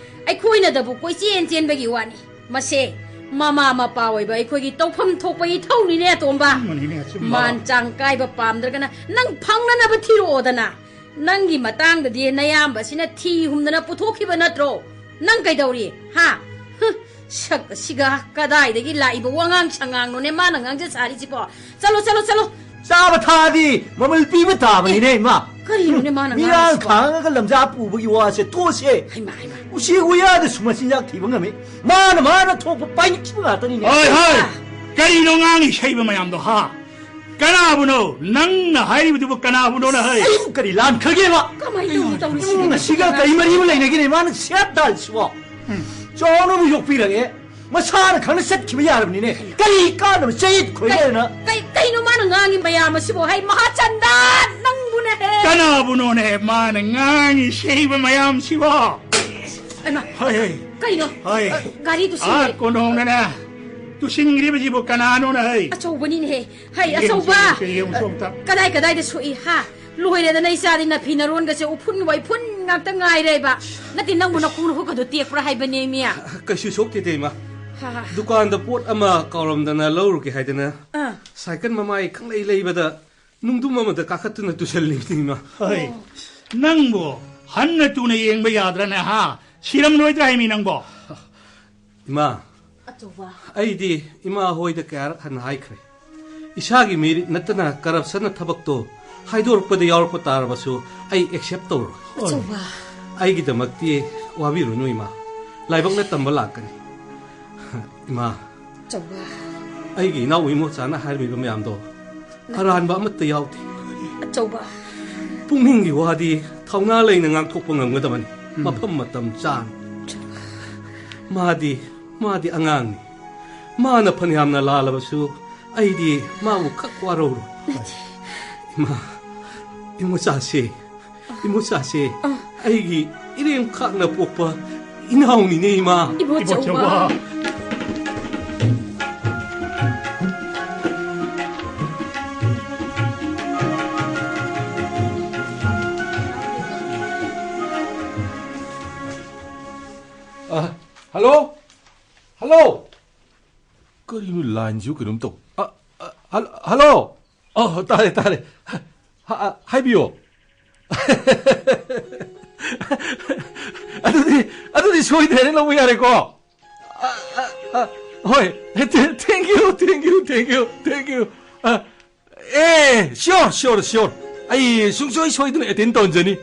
ꯑꯩꯈꯣꯏꯅꯗꯕꯨ ꯀꯣꯏꯆꯦꯟ ꯆꯦꯟꯕꯒꯤ ꯋꯥꯅꯤ꯫ ꯃꯁꯦ ꯃꯃꯥ ꯃꯄꯥ ꯑꯣꯏꯕ ꯑꯩꯈꯣꯏꯒꯤ ꯇꯧꯐꯝ ꯊꯣꯛꯄ ꯏꯊꯧꯅꯤꯅꯦ, ꯑꯇꯣꯝꯕ꯫ ꯑꯆꯨꯝꯕꯅꯤꯅꯦ, ꯑꯆꯨꯝꯕ꯫ ꯃꯥꯟ ꯆꯥꯡ ꯀꯥꯏꯕ ꯄꯥꯝꯗ꯭ꯔꯒꯅ ꯅꯪ ꯐꯪꯅꯅꯕ ꯊꯤꯔꯛꯑꯣꯗꯅ꯫ ꯅꯪꯒꯤ ꯃꯇꯥꯡꯗꯗꯤ ꯅꯌꯥꯝꯕꯁꯤꯅ ꯊꯤ ꯍꯨꯝꯗꯅ ꯄꯨꯊꯣꯛꯈꯤꯕ ꯅꯠꯇ꯭ꯔꯣ? ꯅꯪ ꯀꯩꯗꯧꯔꯤ? ꯍꯥ? ꯍꯨꯝ, ꯁꯛ ꯑꯁꯤꯒ ꯀꯗꯥꯏꯗꯒꯤ ꯂꯥꯛꯏꯕ ꯋꯥꯉꯥꯡ ꯁꯉꯥꯡꯅꯣꯅꯦ ꯃꯥꯅ ꯉꯥꯡꯖ ꯁꯥꯔꯤꯁꯤꯕꯣ? ꯆꯠꯂꯣ, ꯆꯠꯂꯣ, ꯆꯠꯂꯣ꯫ ꯆꯥꯕ ꯊꯛꯑꯗꯤ ꯃꯃꯜ ꯄꯤꯕ ꯇꯥꯕꯅꯤꯅꯦ, ꯑꯦ, ꯏꯃꯥ꯫ ꯀꯔꯤꯅꯣꯅꯦ ꯃꯥꯅ ꯃꯤꯔꯥꯡ ꯉꯥꯡꯉꯤꯁꯤꯕꯣ? ꯈꯥꯡꯉꯒ ꯂꯝꯖꯥ ꯄꯨꯕꯒꯤ ꯋꯥꯁꯦ ꯇꯣꯛꯑꯁꯦ꯫ ꯍꯩꯃꯥ, ꯍꯩꯃꯥ꯫ ꯎꯆꯦꯛ ꯋꯥꯌꯥꯗꯁꯨ ꯃꯆꯤꯟꯖꯥꯛ ꯊꯤꯕ ꯉꯝꯃꯤ꯫ ꯃꯥꯅ, ꯃꯥꯅ ꯊꯣꯛꯄ ꯄꯥꯏꯅꯤꯡꯈꯤꯕ ꯉꯥꯛꯇꯅꯤꯅꯦ꯫ ꯍꯣꯏ, ꯍꯣꯏ꯫ ꯑꯥ꯫ ꯀꯔꯤꯅꯣ ꯉꯥꯡꯉꯤ ꯁꯩꯕ ꯃꯌꯥꯝꯗꯣ, ꯍꯥ? ꯀꯅꯥꯕꯨꯅꯣ? ꯅꯪꯅ ꯍꯥꯏꯔꯤꯕꯗꯨꯕꯨ ꯀꯅꯥꯕꯨꯅꯣꯅ ꯍꯥꯏ? ꯑꯩꯕꯨ ꯀꯔꯤ ꯂꯥꯟꯈ꯭ꯔꯒꯦꯕ? ꯀꯃꯥꯏꯅ ꯇꯧꯅꯤ ꯇꯧꯔꯤꯁꯤꯕꯣ? ꯎꯝ, ꯃꯁꯤꯒ ꯀꯔꯤ ꯃꯔꯤ ꯑꯃ ꯂꯩꯅꯒꯦꯅꯦ? ꯃꯥꯅ ꯁꯦꯠ ꯇꯥꯜꯂꯤꯁꯤꯕꯣ? ꯎꯝ꯫ ꯆꯥꯎꯅꯕ ꯌꯣꯛꯄꯤꯔꯛꯑꯦ꯫ ꯃꯁꯥꯅ ꯈꯪꯅ ꯆꯠꯈꯤꯕ ꯌꯥꯔꯕꯅꯤꯅꯦ꯫ ꯀꯔꯤ ꯀꯥꯟꯅꯕ ꯆꯌꯦꯠ ꯈꯣꯏꯅꯗꯅ? ꯀꯩ-, ꯀꯩꯅꯣ ꯃꯥꯅ ꯉꯥꯡꯉꯤ ꯃꯌꯥꯝ ꯑꯁꯤꯕꯣ? ꯍꯩ, ꯃꯍꯥꯆꯟꯗ, ꯅꯪꯕꯨꯅꯦꯍꯦ! ꯀꯅꯥꯕꯨꯅꯣꯅꯦ ꯃꯥꯅ ꯉꯥꯡꯉꯤ ꯁꯤꯕ ꯃꯌꯥꯝꯁꯤꯕꯣ? ꯍꯩꯃꯥ, ꯍꯣꯏ, ꯍꯣꯏ꯫ ꯀꯩꯅꯣ? ꯍꯣꯏ꯫ ꯑ, ꯒꯥꯔꯤꯗꯨ ꯑꯥ, ꯁꯤꯜꯂꯦ꯫ ꯀꯣꯟꯊꯣꯡꯗꯅꯦ ꯇꯨꯁꯤꯟꯈ꯭ꯔꯤꯕꯁꯤꯕꯨ ꯀꯅꯥꯅꯣꯅ ꯍꯩ? ꯑꯆꯧꯕꯅꯤꯅꯦꯍꯦ꯫ ꯍꯩ, ꯌꯦꯡꯉꯨ, ꯑꯆꯧꯕ꯫ ꯌꯦꯡꯉꯨ, ꯌꯦꯡꯉꯨ, ꯑꯝꯇ꯫ ꯀꯗꯥꯏ, ꯀꯗꯥꯏꯗ ꯁꯣꯛꯏ, ꯍꯥ? ꯂꯣꯏꯔꯦꯗꯅ, ꯏꯆꯥꯗꯤ ꯅꯐꯤ ꯅꯔꯣꯟꯒꯁꯦ ꯎꯐꯨꯟ ꯋꯥꯏꯐꯨꯟ ꯉꯥꯛꯇ ꯉꯥꯏꯔꯦꯕ꯫ ꯅꯠꯇꯦ, ꯅꯪꯕꯨ ꯅꯈꯣꯡ ꯅꯈꯨꯠꯀꯗꯣ ꯇꯦꯛꯄ꯭ꯔꯥ ꯍꯥꯏꯕꯅꯦ, ꯃꯤ? ꯀꯩꯁꯨ ꯁꯣꯛꯇꯦꯗ, ꯏꯃꯥ꯫ ꯍꯥ, ꯍꯥ꯫ ꯗꯨꯀꯥꯟꯗ ꯄꯣꯠ ꯑꯃ ꯀꯥꯎꯔꯝꯗꯅ ꯂꯧꯔꯨꯒꯦ ꯍꯥꯏꯗꯅ ꯑꯥ꯫ ꯁꯥꯏꯀꯜ ꯃꯃꯥꯏ ꯈꯪꯂꯩ ꯂꯩꯕꯗ ꯅꯨꯡꯗꯨꯝ ꯑꯃꯗ ꯀꯥꯈꯠꯇꯨꯅ ꯇꯨꯁꯜꯂꯤꯕꯅꯤ, ꯏꯃꯥ꯫ ꯍꯣꯏ꯫ ꯑꯣ꯫ ꯅꯪꯕꯨ ꯍꯟꯅ ꯇꯨꯅ ꯌꯦꯡꯕ ꯌꯥꯗ꯭ꯔꯅꯦ, ꯍꯥ? ꯁꯤꯔꯝꯂꯣꯏꯗ꯭ꯔꯥ ꯍꯥꯏꯃꯤ ꯅꯪꯕꯣ? ꯏꯃꯥ, ꯑꯆꯧꯕ꯫ ꯑꯩꯗꯤ ꯏꯃꯥ ꯍꯣꯏꯗ ꯀꯌꯥꯔꯛ ꯍꯟꯅ ꯍꯥꯏꯈ꯭ꯔꯦ, ꯏꯁꯥꯒꯤ ꯃꯦꯔꯤꯠ ꯅꯠꯇꯅ ꯀꯔꯞꯁꯟꯅ ꯊꯕꯛꯇꯣ ꯍꯥꯏꯗꯣꯔꯛꯄꯗ ꯌꯥꯎꯔꯛꯄ ꯇꯥꯔꯕꯁꯨ ꯑꯩ ꯑꯦꯛꯁꯦꯞ ꯇꯧꯔꯣꯏ꯫ ꯑꯆꯧꯕ꯫ ꯑꯩꯒꯤꯗꯃꯛꯇꯤ ꯋꯥꯕꯤꯔꯨꯅꯨ, ꯏꯃꯥ꯫ ꯂꯥꯏꯕꯛꯅ ꯇꯝꯕ ꯂꯥꯛꯀꯅꯤ꯫ ꯏꯃꯥ, ꯑꯆꯧꯕ꯫ ꯑꯩꯒꯤ ꯏꯅꯥꯎ ꯏꯃꯣꯆꯥꯅ ꯍꯥꯏꯔꯝꯃꯤꯕ ꯃꯌꯥꯝꯗꯣ ꯑꯔꯥꯟꯕ ꯑꯃꯠꯇ ꯌꯥꯎꯗꯦ꯫ ꯑꯆꯧꯕ꯫ ꯄꯨꯛꯅꯤꯡꯒꯤ ꯋꯥꯗꯤ ꯊꯧꯅꯥ ꯂꯩꯅ ꯉꯥꯡꯊꯣꯛꯄ ꯉꯝꯒꯗꯕꯅꯤ, ꯎꯝ꯫ ꯃꯐꯝ ꯃꯇꯝ ꯆꯥꯅ꯫ ꯑꯆꯧꯕ꯫ ꯃꯥꯗꯤ, ꯃꯥꯗꯤ ꯑꯉꯥꯡꯅꯤ꯫ ꯃꯥꯅ ꯐꯅꯌꯥꯝꯅ ꯂꯥꯜꯂꯕꯁꯨ ꯑꯩꯗꯤ ꯃꯥꯕꯨ ꯈꯛ ꯋꯥꯔꯧꯔꯣꯏ꯫ ꯅꯠꯇꯦ꯫ ꯏꯃꯥ, ꯏꯃꯣꯆꯥꯁꯦ, ꯏꯃꯣꯆꯥꯁꯦ ꯑ꯫ ꯑꯩꯒꯤ ꯏꯔꯦꯝ ꯈꯥꯛꯅ ꯄꯣꯛꯄ ꯏꯅꯥꯎꯅꯤꯅꯦ, ꯏꯃꯥ꯫ ꯏꯕꯣꯆꯧꯕ꯫ ꯏꯕꯣꯆꯧꯕ꯫ ꯑ, ꯍꯜꯂꯣ? ꯍꯜꯂꯣ? ꯀꯔꯤꯅꯣ, ꯂꯥꯏꯟꯁꯤꯕꯨ ꯀꯩꯅꯣꯝ ꯇꯧ-, ꯑ, ꯑ, ꯍꯜ-, ꯍꯜꯂꯣ? ꯑ, ꯇꯥꯔꯦ, ꯇꯥꯔꯦ꯫ ꯍ-, ꯑ, ꯍꯥꯏꯕꯤꯌꯣ꯫ ꯑꯗꯨꯗꯤ, ꯑꯗꯨꯗꯤ ꯁꯣꯏꯗ꯭ꯔꯦꯅꯦ, ꯂꯧꯕ ꯌꯥꯔꯦꯀꯣ? ꯑ, ꯑ, ꯑ, ꯍꯣꯏ꯫ Thank you, thank you, thank you, thank you꯫ ꯑ, ꯑꯦ, sure, sure, sure꯫ ꯑꯩ ꯁꯨꯡꯁꯣꯏ ꯁꯣꯏꯗꯅ ꯑꯦꯇꯦꯟ ꯇꯧꯖꯅꯤ꯫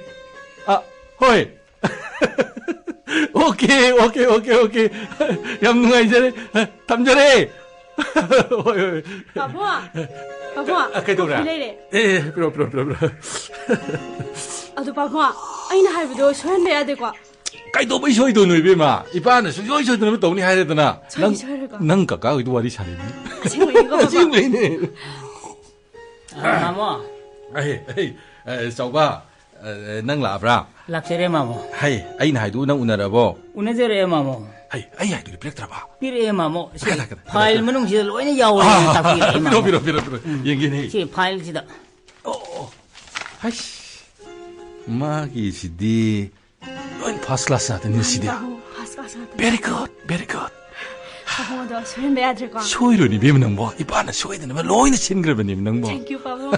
ꯑ, ꯍꯣꯏ꯫ OK, OK, OK, OK꯫ ꯌꯥꯝ ꯅꯨꯡꯉꯥꯏꯖꯔꯦ꯫ ꯊꯝꯖꯔꯦ꯫ ꯍꯣꯏ, ꯍꯣꯏ꯫ ꯄꯥꯕꯨꯡ, ꯄꯥꯕꯨꯡ, ꯑ, ꯀꯩꯗꯧꯔꯦ? ꯀꯣꯐꯤ ꯂꯩꯔꯦ꯫ ꯑꯦ, ꯑꯦ, ꯄꯤꯔꯣ, ꯄꯤꯔꯣ, ꯄꯤꯔꯣ, ꯄꯤꯔꯣ꯫ ꯑꯗꯨ ꯄꯥꯕꯨꯡ, ꯑꯩꯅ ꯍꯥꯏꯕꯗꯣ ꯁꯣꯏꯍꯟꯕ ꯌꯥꯗꯦꯀꯣ? ꯀꯩꯗꯧꯕꯩ ꯁꯣꯏꯗꯣꯏꯅꯣ, ꯏꯕꯦꯝꯃ? ꯏꯄꯥꯅ ꯁꯨꯡꯁꯣꯏ ꯁꯣꯏꯗꯅꯕ ꯇꯧꯅꯤ ꯍꯥꯏꯔꯦꯗꯅ꯫ ꯁꯣꯏ-, ꯅꯪ, ꯁꯣꯏꯔꯣꯏꯀꯣ꯫ ꯅꯪ ꯀꯀꯥ ꯍꯣꯏꯗ ꯋꯥꯔꯤ ꯁꯥꯔꯤꯅꯤ꯫ ꯑꯁꯦꯡꯕꯩꯅꯤꯀꯣ, ꯄꯥꯕꯨꯡ? ꯑꯁꯦꯡꯕꯩꯅꯦ꯫ ꯑ, ꯃꯥꯃꯣ꯫ ꯑꯩ, ꯑꯩ, ꯑ, ꯆꯥꯎꯕ, ꯑ, ꯅꯪ ꯂꯥꯛꯑꯕ꯭ꯔꯥ? ꯂꯥꯛꯆꯔꯦ, ꯃꯥꯃꯣ꯫ ꯍꯩ, ꯑꯩꯅ ꯍꯥꯏꯗꯨ ꯅꯪ ꯎꯅꯔꯕꯣ? ꯎꯅꯖꯔꯦ, ꯃꯥꯃꯣ꯫ ꯍꯩ, ꯑꯩ ꯍꯥꯏꯗꯨꯗꯤ ꯄꯤꯔꯛꯇ꯭ꯔꯕ? ꯄꯤꯔꯛꯑꯦ, ꯃꯥꯃꯣ꯫ ꯁꯤ ꯀꯗꯥꯏ, ꯀꯗꯥꯏ, ꯐꯥꯏꯜ ꯀꯗꯥꯏ? ꯃꯅꯨꯡꯁꯤꯗ ꯂꯣꯏꯅ ꯌꯥꯎꯔꯦꯅ ꯑꯥ, ꯇꯥꯛꯄꯤꯔꯛꯑꯦ, ꯄꯤꯔꯣ, ꯃꯥꯃꯣ꯫ ꯄꯤꯔꯣ, ꯄꯤꯔꯣ, ꯄꯤꯔꯣ꯫ ꯎꯝ꯫ ꯌꯦꯡꯒꯦꯅꯦ꯫ ꯁꯤ ꯐꯥꯏꯜꯁꯤꯗ꯫ ꯑꯣ, ꯑꯣ꯫ ꯍꯩꯁ, ꯃꯥꯒꯤꯁꯤꯗꯤ ꯂꯣꯏ first class ꯉꯥꯛꯇꯅꯤ ꯁꯤꯗꯤ꯫ ꯄꯥꯕꯨꯡ, first class ꯉꯥꯛꯇꯅꯤ꯫ Very good, very good. ꯄꯥꯕꯨꯡ, ꯑꯗꯣ ꯁꯣꯏꯍꯟꯕ ꯌꯥꯗ꯭ꯔꯦꯀꯣ? ꯁꯣꯏꯔꯣꯏꯅꯦ ꯏꯕꯦꯝꯃ ꯅꯪꯕꯣ, ꯏꯄꯥꯅ ꯁꯣꯏꯗꯅꯕ ꯂꯣꯏꯅ ꯁꯤꯟꯈ꯭ꯔꯕꯅꯦꯕ ꯅꯪꯕꯣ꯫ Thank you, ꯄꯥꯕꯨꯡ꯫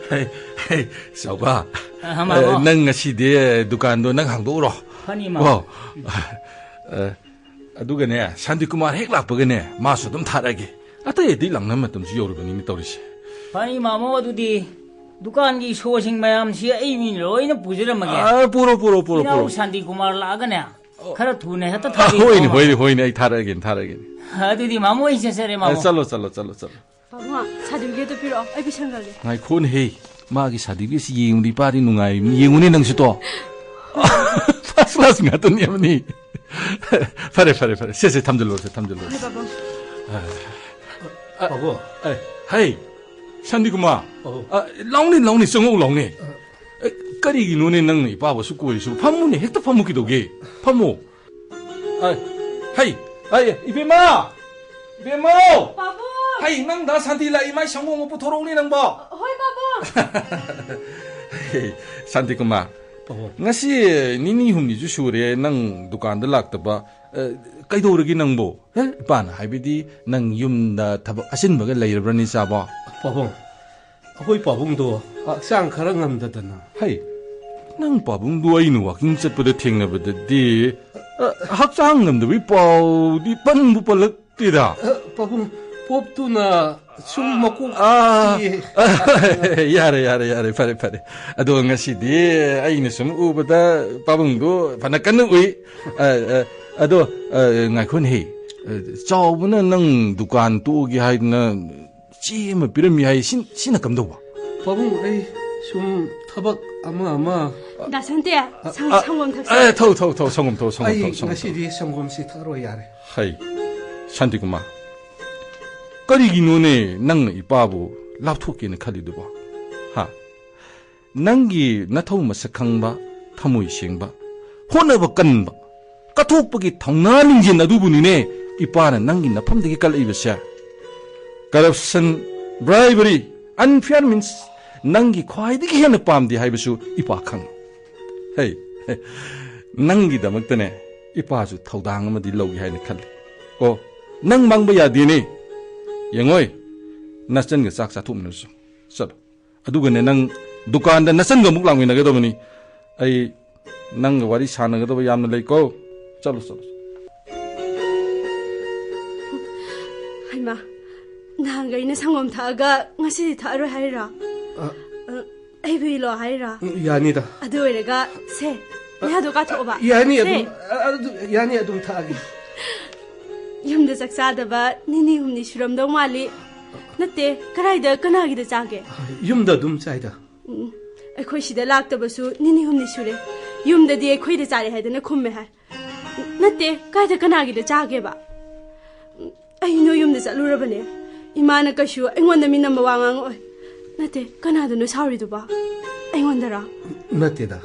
ꯍꯩ, ꯍꯩ, ꯆꯥꯎꯕ, ꯑ, ꯃꯥꯃꯣ꯫ ꯑ, ꯅꯪ ꯉꯁꯤꯗꯤ ꯗꯨꯀꯥꯟꯗꯣ ꯅꯪ ꯍꯥꯡꯗꯣꯛꯎꯔꯣ꯫ ꯐꯅꯤ, ꯃꯥꯃꯣ꯫ ꯀꯣ? ꯑ, ꯑꯗꯨꯒꯅꯦ, ꯁꯥꯟꯇꯤꯀꯨꯃꯥꯔ ꯍꯦꯛ ꯂꯥꯛꯄꯒꯅꯦ, ꯃꯥꯁꯨ ꯑꯗꯨꯝ ꯊꯥꯔꯛꯑꯒꯦ꯫ ꯑꯇꯩ ꯑꯇꯩ ꯂꯥꯡꯅꯕ ꯃꯇꯝꯁꯨ ꯌꯧꯔꯕꯅꯤꯅꯦ ꯇꯧꯔꯤꯁꯦ꯫ ꯐꯅꯤ, ꯃꯥꯃꯣ, ꯑꯗꯨꯗꯤ ꯗꯨꯀꯥꯟꯒꯤ ꯁꯣꯁꯤꯡ ꯃꯌꯥꯝꯁꯤ ꯑꯩ ꯃꯤ ꯂꯣꯏꯅ ꯄꯨꯖꯔꯝꯃꯒꯦ꯫ ꯑ, ꯄꯨꯔꯣ, ꯄꯨꯔꯣ, ꯄꯨꯔꯣ, ꯏꯅꯥꯎ ꯄꯨꯔꯣ꯫ ꯁꯥꯟꯇꯤꯀꯨꯃꯥꯔ ꯂꯥꯛꯑꯒꯅꯦ, ꯑꯣ꯫ ꯈꯔ ꯊꯨꯅ ꯍꯦꯛꯇ ꯑ, ꯊꯥꯕꯤꯌꯨ, ꯍꯣꯏꯅꯦ, ꯃꯥꯃꯣ꯫ ꯍꯣꯏꯅꯦ, ꯍꯣꯏꯅꯦ, ꯑꯩ ꯊꯥꯔꯛꯑꯒꯦꯅꯦ, ꯊꯥꯔꯛꯑꯒꯦꯅꯦ꯫ ꯑꯗꯨꯗꯤ ꯃꯥꯃꯣ, ꯑꯩ ꯆꯠꯆꯔꯦ, ꯑ, ꯃꯥꯃꯣ꯫ ꯆꯠꯂꯣ, ꯆꯠꯂꯣ, ꯆꯠꯂꯣ, ꯆꯠꯂꯣ꯫ ꯄꯥꯕꯨꯡ, ꯁꯥꯔꯇꯤꯐꯤꯀꯦꯠꯇꯣ ꯄꯤꯔꯛꯑꯣ, ꯑꯩ ꯄꯤꯁꯟꯈ꯭ꯔꯒꯦ꯫ ꯉꯥꯏꯈꯣꯅꯦꯍꯦ, ꯃꯥꯒꯤ ꯁꯥꯔꯇꯤꯐꯤꯀꯦꯠꯁꯤ ꯌꯦꯡꯉꯨꯗꯤ ꯏꯄꯥꯗꯤ ꯅꯨꯡꯉꯥꯏꯔꯤꯕꯅꯤ꯫ ꯌꯦꯡꯉꯨꯅꯦ ꯅꯪꯁꯨ ꯇꯣ꯫ First class ꯉꯥꯛꯇꯅꯦꯕꯅꯤ꯫ ꯐꯔꯦ, ꯐꯔꯦ, ꯐꯔꯦ꯫ ꯁꯦ, ꯁꯦ, ꯊꯝꯖꯜꯂꯨꯔꯁꯦ, ꯊꯝꯖꯜꯂꯨꯔꯁꯦ꯫ ꯍꯣꯏ, ꯄꯥꯕꯨꯡ꯫ ꯑ, ꯄꯥꯕꯨꯡ꯫ ꯑ, ꯍꯩ, ꯁꯥꯟꯇꯤꯀꯨꯃꯥꯔ꯫ ꯄꯥꯕꯨꯡ꯫ ꯑ, ꯂꯥꯎꯅꯦ, ꯂꯥꯎꯅꯦ, ꯆꯪꯉꯛꯎ ꯂꯥꯎꯅꯦ꯫ ꯑ, ꯀꯔꯤꯒꯤꯅꯣꯅꯦ ꯅꯪꯅ ꯏꯄꯥꯕꯨ ꯑꯁꯨꯛ ꯀꯣꯏꯔꯤꯁꯤꯕꯨ? ꯐꯝꯃꯨꯅꯦ, ꯍꯦꯛꯇ ꯐꯝꯃꯨ ꯀꯩꯗꯧꯒꯦ? ꯐꯝꯃꯨ꯫ ꯑ, ꯍꯩ, ꯑ, ꯏꯕꯦꯝꯃ! ꯏꯕꯦꯝꯃꯧ! ꯄꯥꯕꯨꯡ! ꯍꯩ, ꯅꯪ ꯗꯥ ꯁꯥꯟꯇꯤ ꯂꯥꯛꯏ, ꯃꯥꯏ ꯁꯪꯒꯣꯝ ꯑꯃ ꯄꯨꯊꯣꯔꯛꯎꯅꯦ ꯅꯪꯕꯣ꯫ ꯍꯣꯏ, ꯄꯥꯕꯨꯡ꯫ ꯍꯩ, ꯁꯥꯟꯇꯤꯀꯨꯃꯥꯔ, ꯄꯥꯕꯨꯡ꯫ ꯉꯁꯤ ꯅꯤꯅꯤ ꯍꯨꯝꯅꯤꯁꯨ ꯁꯨꯔꯦ ꯅꯪ ꯗꯨꯀꯥꯟꯗ ꯂꯥꯛꯇꯕ꯫ ꯑ, ꯀꯩꯗꯧꯔꯒꯦ ꯅꯪꯕꯨ? ꯍꯦ? ꯏꯄꯥꯅ ꯍꯥꯏꯕꯗꯤ ꯅꯪ ꯌꯨꯝꯗ ꯊꯕꯛ ꯑꯆꯤꯟꯕꯒ ꯂꯩꯔꯕ꯭ꯔꯅꯦ ꯏꯆꯥꯕꯣ? ꯄꯥꯕꯨꯡ, ꯑꯩꯈꯣꯏ ꯄꯥꯕꯨꯡꯗꯣ ꯍꯛꯆꯥꯡ ꯈꯔ ꯉꯝꯗꯗꯅ꯫ ꯍꯩ, ꯅꯪ ꯄꯥꯕꯨꯡꯗꯣ ꯑꯩꯅ ꯋꯥꯀꯤꯡ ꯆꯠꯄꯗ ꯊꯦꯡꯅꯕꯗꯗꯤ, ꯑ, ꯍꯛꯆꯥꯡ ꯉꯝꯗꯕꯒꯤ ꯄꯥꯎꯗꯤ ꯄꯟꯕꯨ ꯄꯜꯂꯛꯇꯦꯗ꯫ ꯑ, ꯄꯥꯕꯨꯡ, ꯄꯣꯞꯇꯨꯅ ꯁꯨꯝ ꯃꯀꯣꯛ ꯑꯥ, ꯆꯤꯛꯑꯦ꯫ ꯑ, ꯌꯥꯔꯦ, ꯌꯥꯔꯦ, ꯌꯥꯔꯦ, ꯐꯔꯦ, ꯐꯔꯦ꯫ ꯑꯗꯣ ꯉꯁꯤꯗꯤ ꯑꯩꯅ ꯁꯨꯝ ꯎꯕꯗ ꯄꯥꯕꯨꯡꯗꯣ ꯐꯅ ꯀꯟꯅ ꯎꯏ꯫ ꯑ, ꯑ, ꯑꯗꯣ, ꯑ, ꯉꯥꯏꯈꯣꯅꯦꯍꯦ, ꯑ, ꯆꯥꯎꯕꯅ ꯅꯪ ꯗꯨꯀꯥꯟ ꯇꯣꯛꯑꯒꯦ ꯍꯥꯏꯗꯅ ꯆꯦ ꯑꯃ ꯄꯤꯔꯝꯃꯤ ꯍꯥꯏ, ꯁꯤ-, ꯁꯤꯅ ꯀꯝꯗꯧꯕ? ꯄꯥꯕꯨꯡ, ꯑꯩ ꯁꯨꯝ ꯊꯕꯛ ꯑꯃ ꯑꯃ꯫ ꯗꯥ ꯁꯟꯇꯦ, ꯁꯪ-, ꯑ, ꯁꯪꯒꯣꯝ ꯊꯛꯁꯦ꯫ ꯑꯦ, ꯊꯧ, ꯊꯧ, ꯊꯧ, ꯁꯪꯒꯣꯝ ꯊꯧ, ꯁꯪꯒꯣꯝ ꯑꯩ ꯊꯧ, ꯁꯪꯒꯣꯝ ꯊꯧ꯫ ꯉꯁꯤꯗꯤ ꯁꯪꯒꯣꯝꯁꯤ ꯊꯛꯑꯔꯣꯏ, ꯌꯥꯔꯦ꯫ ꯍꯩ, ꯁꯥꯟꯇꯤꯀꯨꯃꯥꯔ, ꯀꯔꯤꯒꯤꯅꯣꯅꯦ ꯅꯪꯅ ꯏꯄꯥꯕꯨ ꯂꯥꯞꯊꯣꯛꯀꯦꯅ ꯈꯜꯂꯤꯗꯨꯕꯣ? ꯍꯥ? ꯅꯪꯒꯤ ꯅꯊꯧ ꯃꯁꯛ ꯈꯪꯕ, ꯊꯃꯣꯏ ꯁꯦꯡꯕ, ꯍꯣꯠꯅꯕ ꯀꯟꯕ, ꯀꯠꯊꯣꯛꯄꯒꯤ ꯊꯧꯅꯥ ꯂꯤꯡꯖꯦꯜ ꯑꯗꯨꯕꯨꯅꯤꯅꯦ ꯏꯄꯥꯅ ꯅꯪꯒꯤ ꯅꯐꯝꯗꯒꯤ ꯀꯜꯂꯛꯏꯕꯁꯦ꯫ Corruption, bribery, unfair means ꯅꯪꯒꯤ ꯈ꯭ꯋꯥꯏꯗꯒꯤ ꯍꯦꯟꯅ ꯄꯥꯝꯗꯦ ꯍꯥꯏꯕꯁꯨ ꯏꯄꯥ ꯈꯪꯉꯤ꯫ ꯍꯦ, ꯍꯦ, ꯅꯪꯒꯤꯗꯃꯛꯇꯅꯦ ꯏꯄꯥꯁꯨ ꯊꯧꯗꯥꯡ ꯑꯃꯗꯤ ꯂꯧꯒꯦ ꯍꯥꯏꯅ ꯈꯜꯂꯤ꯫ ꯑꯣ, ꯅꯪ ꯃꯥꯡꯕ ꯌꯥꯗꯦꯅꯦ꯫ ꯌꯦꯡꯉꯣꯏ, ꯅꯆꯟꯒ ꯆꯥꯛ ꯆꯥꯊꯣꯛꯃꯤꯟꯅꯔꯁꯨ꯫ ꯆꯠꯂꯣ꯫ ꯑꯗꯨꯒꯅꯦ, ꯅꯪ ꯗꯨꯀꯥꯟꯗ ꯅꯆꯟꯒ ꯑꯃꯨꯛ ꯂꯥꯛꯃꯤꯟꯅꯒꯗꯕꯅꯤ꯫ ꯑꯩ ꯅꯪꯒ ꯋꯥꯔꯤ ꯁꯥꯟꯅꯒꯗꯕ ꯌꯥꯝꯅ ꯂꯩꯀꯣ꯫ ꯆꯠꯂꯣ, ꯆꯠꯂꯣ꯫ ꯍꯩꯃꯥ, ꯅꯍꯥꯟꯒꯩꯅ ꯁꯪꯒꯣꯝ ꯊꯛꯑꯒ ꯉꯁꯤꯗꯤ ꯊꯛꯑꯔꯣꯏ ꯍꯥꯏꯔꯤꯔꯣ? ꯑ꯫ ꯑ, ꯑꯩꯕꯨ ꯏꯜꯂꯣ ꯍꯥꯏꯔꯤꯔꯣ? ꯌꯥꯅꯤꯗ꯫ ꯑꯗꯨ ꯑꯣꯏꯔꯒ, ꯁꯦ, ꯅꯌꯥꯗꯣ ꯀꯥꯊꯣꯛꯑꯣꯕ꯫ ꯌꯥꯅꯤ, ꯁꯦ꯫ ꯑꯗꯨꯝ, ꯑ, ꯑꯗꯨ, ꯌꯥꯅꯤ, ꯑꯗꯨꯝ ꯊꯛꯑꯒꯦ꯫ ꯌꯨꯝꯗ ꯆꯥꯛ ꯆꯥꯗꯕ ꯅꯤꯅꯤ ꯍꯨꯝꯅꯤ ꯁꯨꯔꯝꯗꯧ ꯃꯥꯜꯂꯤ꯫ ꯅꯠꯇꯦ, ꯀꯗꯥꯏꯗ, ꯀꯅꯥꯒꯤꯗ ꯆꯥꯒꯦ? ꯌꯨꯝꯗ ꯑꯗꯨꯝ ꯆꯥꯏꯗ꯫ ꯎꯝ, ꯑꯩꯈꯣꯏ ꯁꯤꯗ ꯂꯥꯛꯇꯕꯁꯨ ꯅꯤꯅꯤ ꯍꯨꯝꯅꯤ ꯁꯨꯔꯦ꯫ ꯌꯨꯝꯗꯗꯤ ꯑꯩꯈꯣꯏꯗ ꯆꯥꯔꯦ ꯍꯥꯏꯗꯅ ꯈꯨꯝꯃꯦ ꯍꯥꯏ꯫ ꯅꯠꯇꯦ, ꯀꯥꯏꯗ ꯀꯅꯥꯒꯤꯗ ꯆꯥꯒꯦꯕ? ꯎꯝ, ꯑꯩ ꯅꯣꯏ ꯌꯨꯝꯗ ꯆꯠꯂꯨꯔꯕꯅꯦ꯫ ꯏꯃꯥꯅ ꯀꯩꯁꯨ ꯑꯩꯉꯣꯟꯗ ꯃꯤꯅꯝꯕ ꯋꯥ ꯉꯥꯡꯉꯛꯑꯣꯏ꯫ ꯅꯠꯇꯦ, ꯀꯅꯥꯗꯅꯣ ꯁꯥꯎꯔꯤꯗꯨꯕꯣ? ꯑꯩꯉꯣꯟꯗꯔꯣ? ꯅꯠꯇꯦꯗ꯫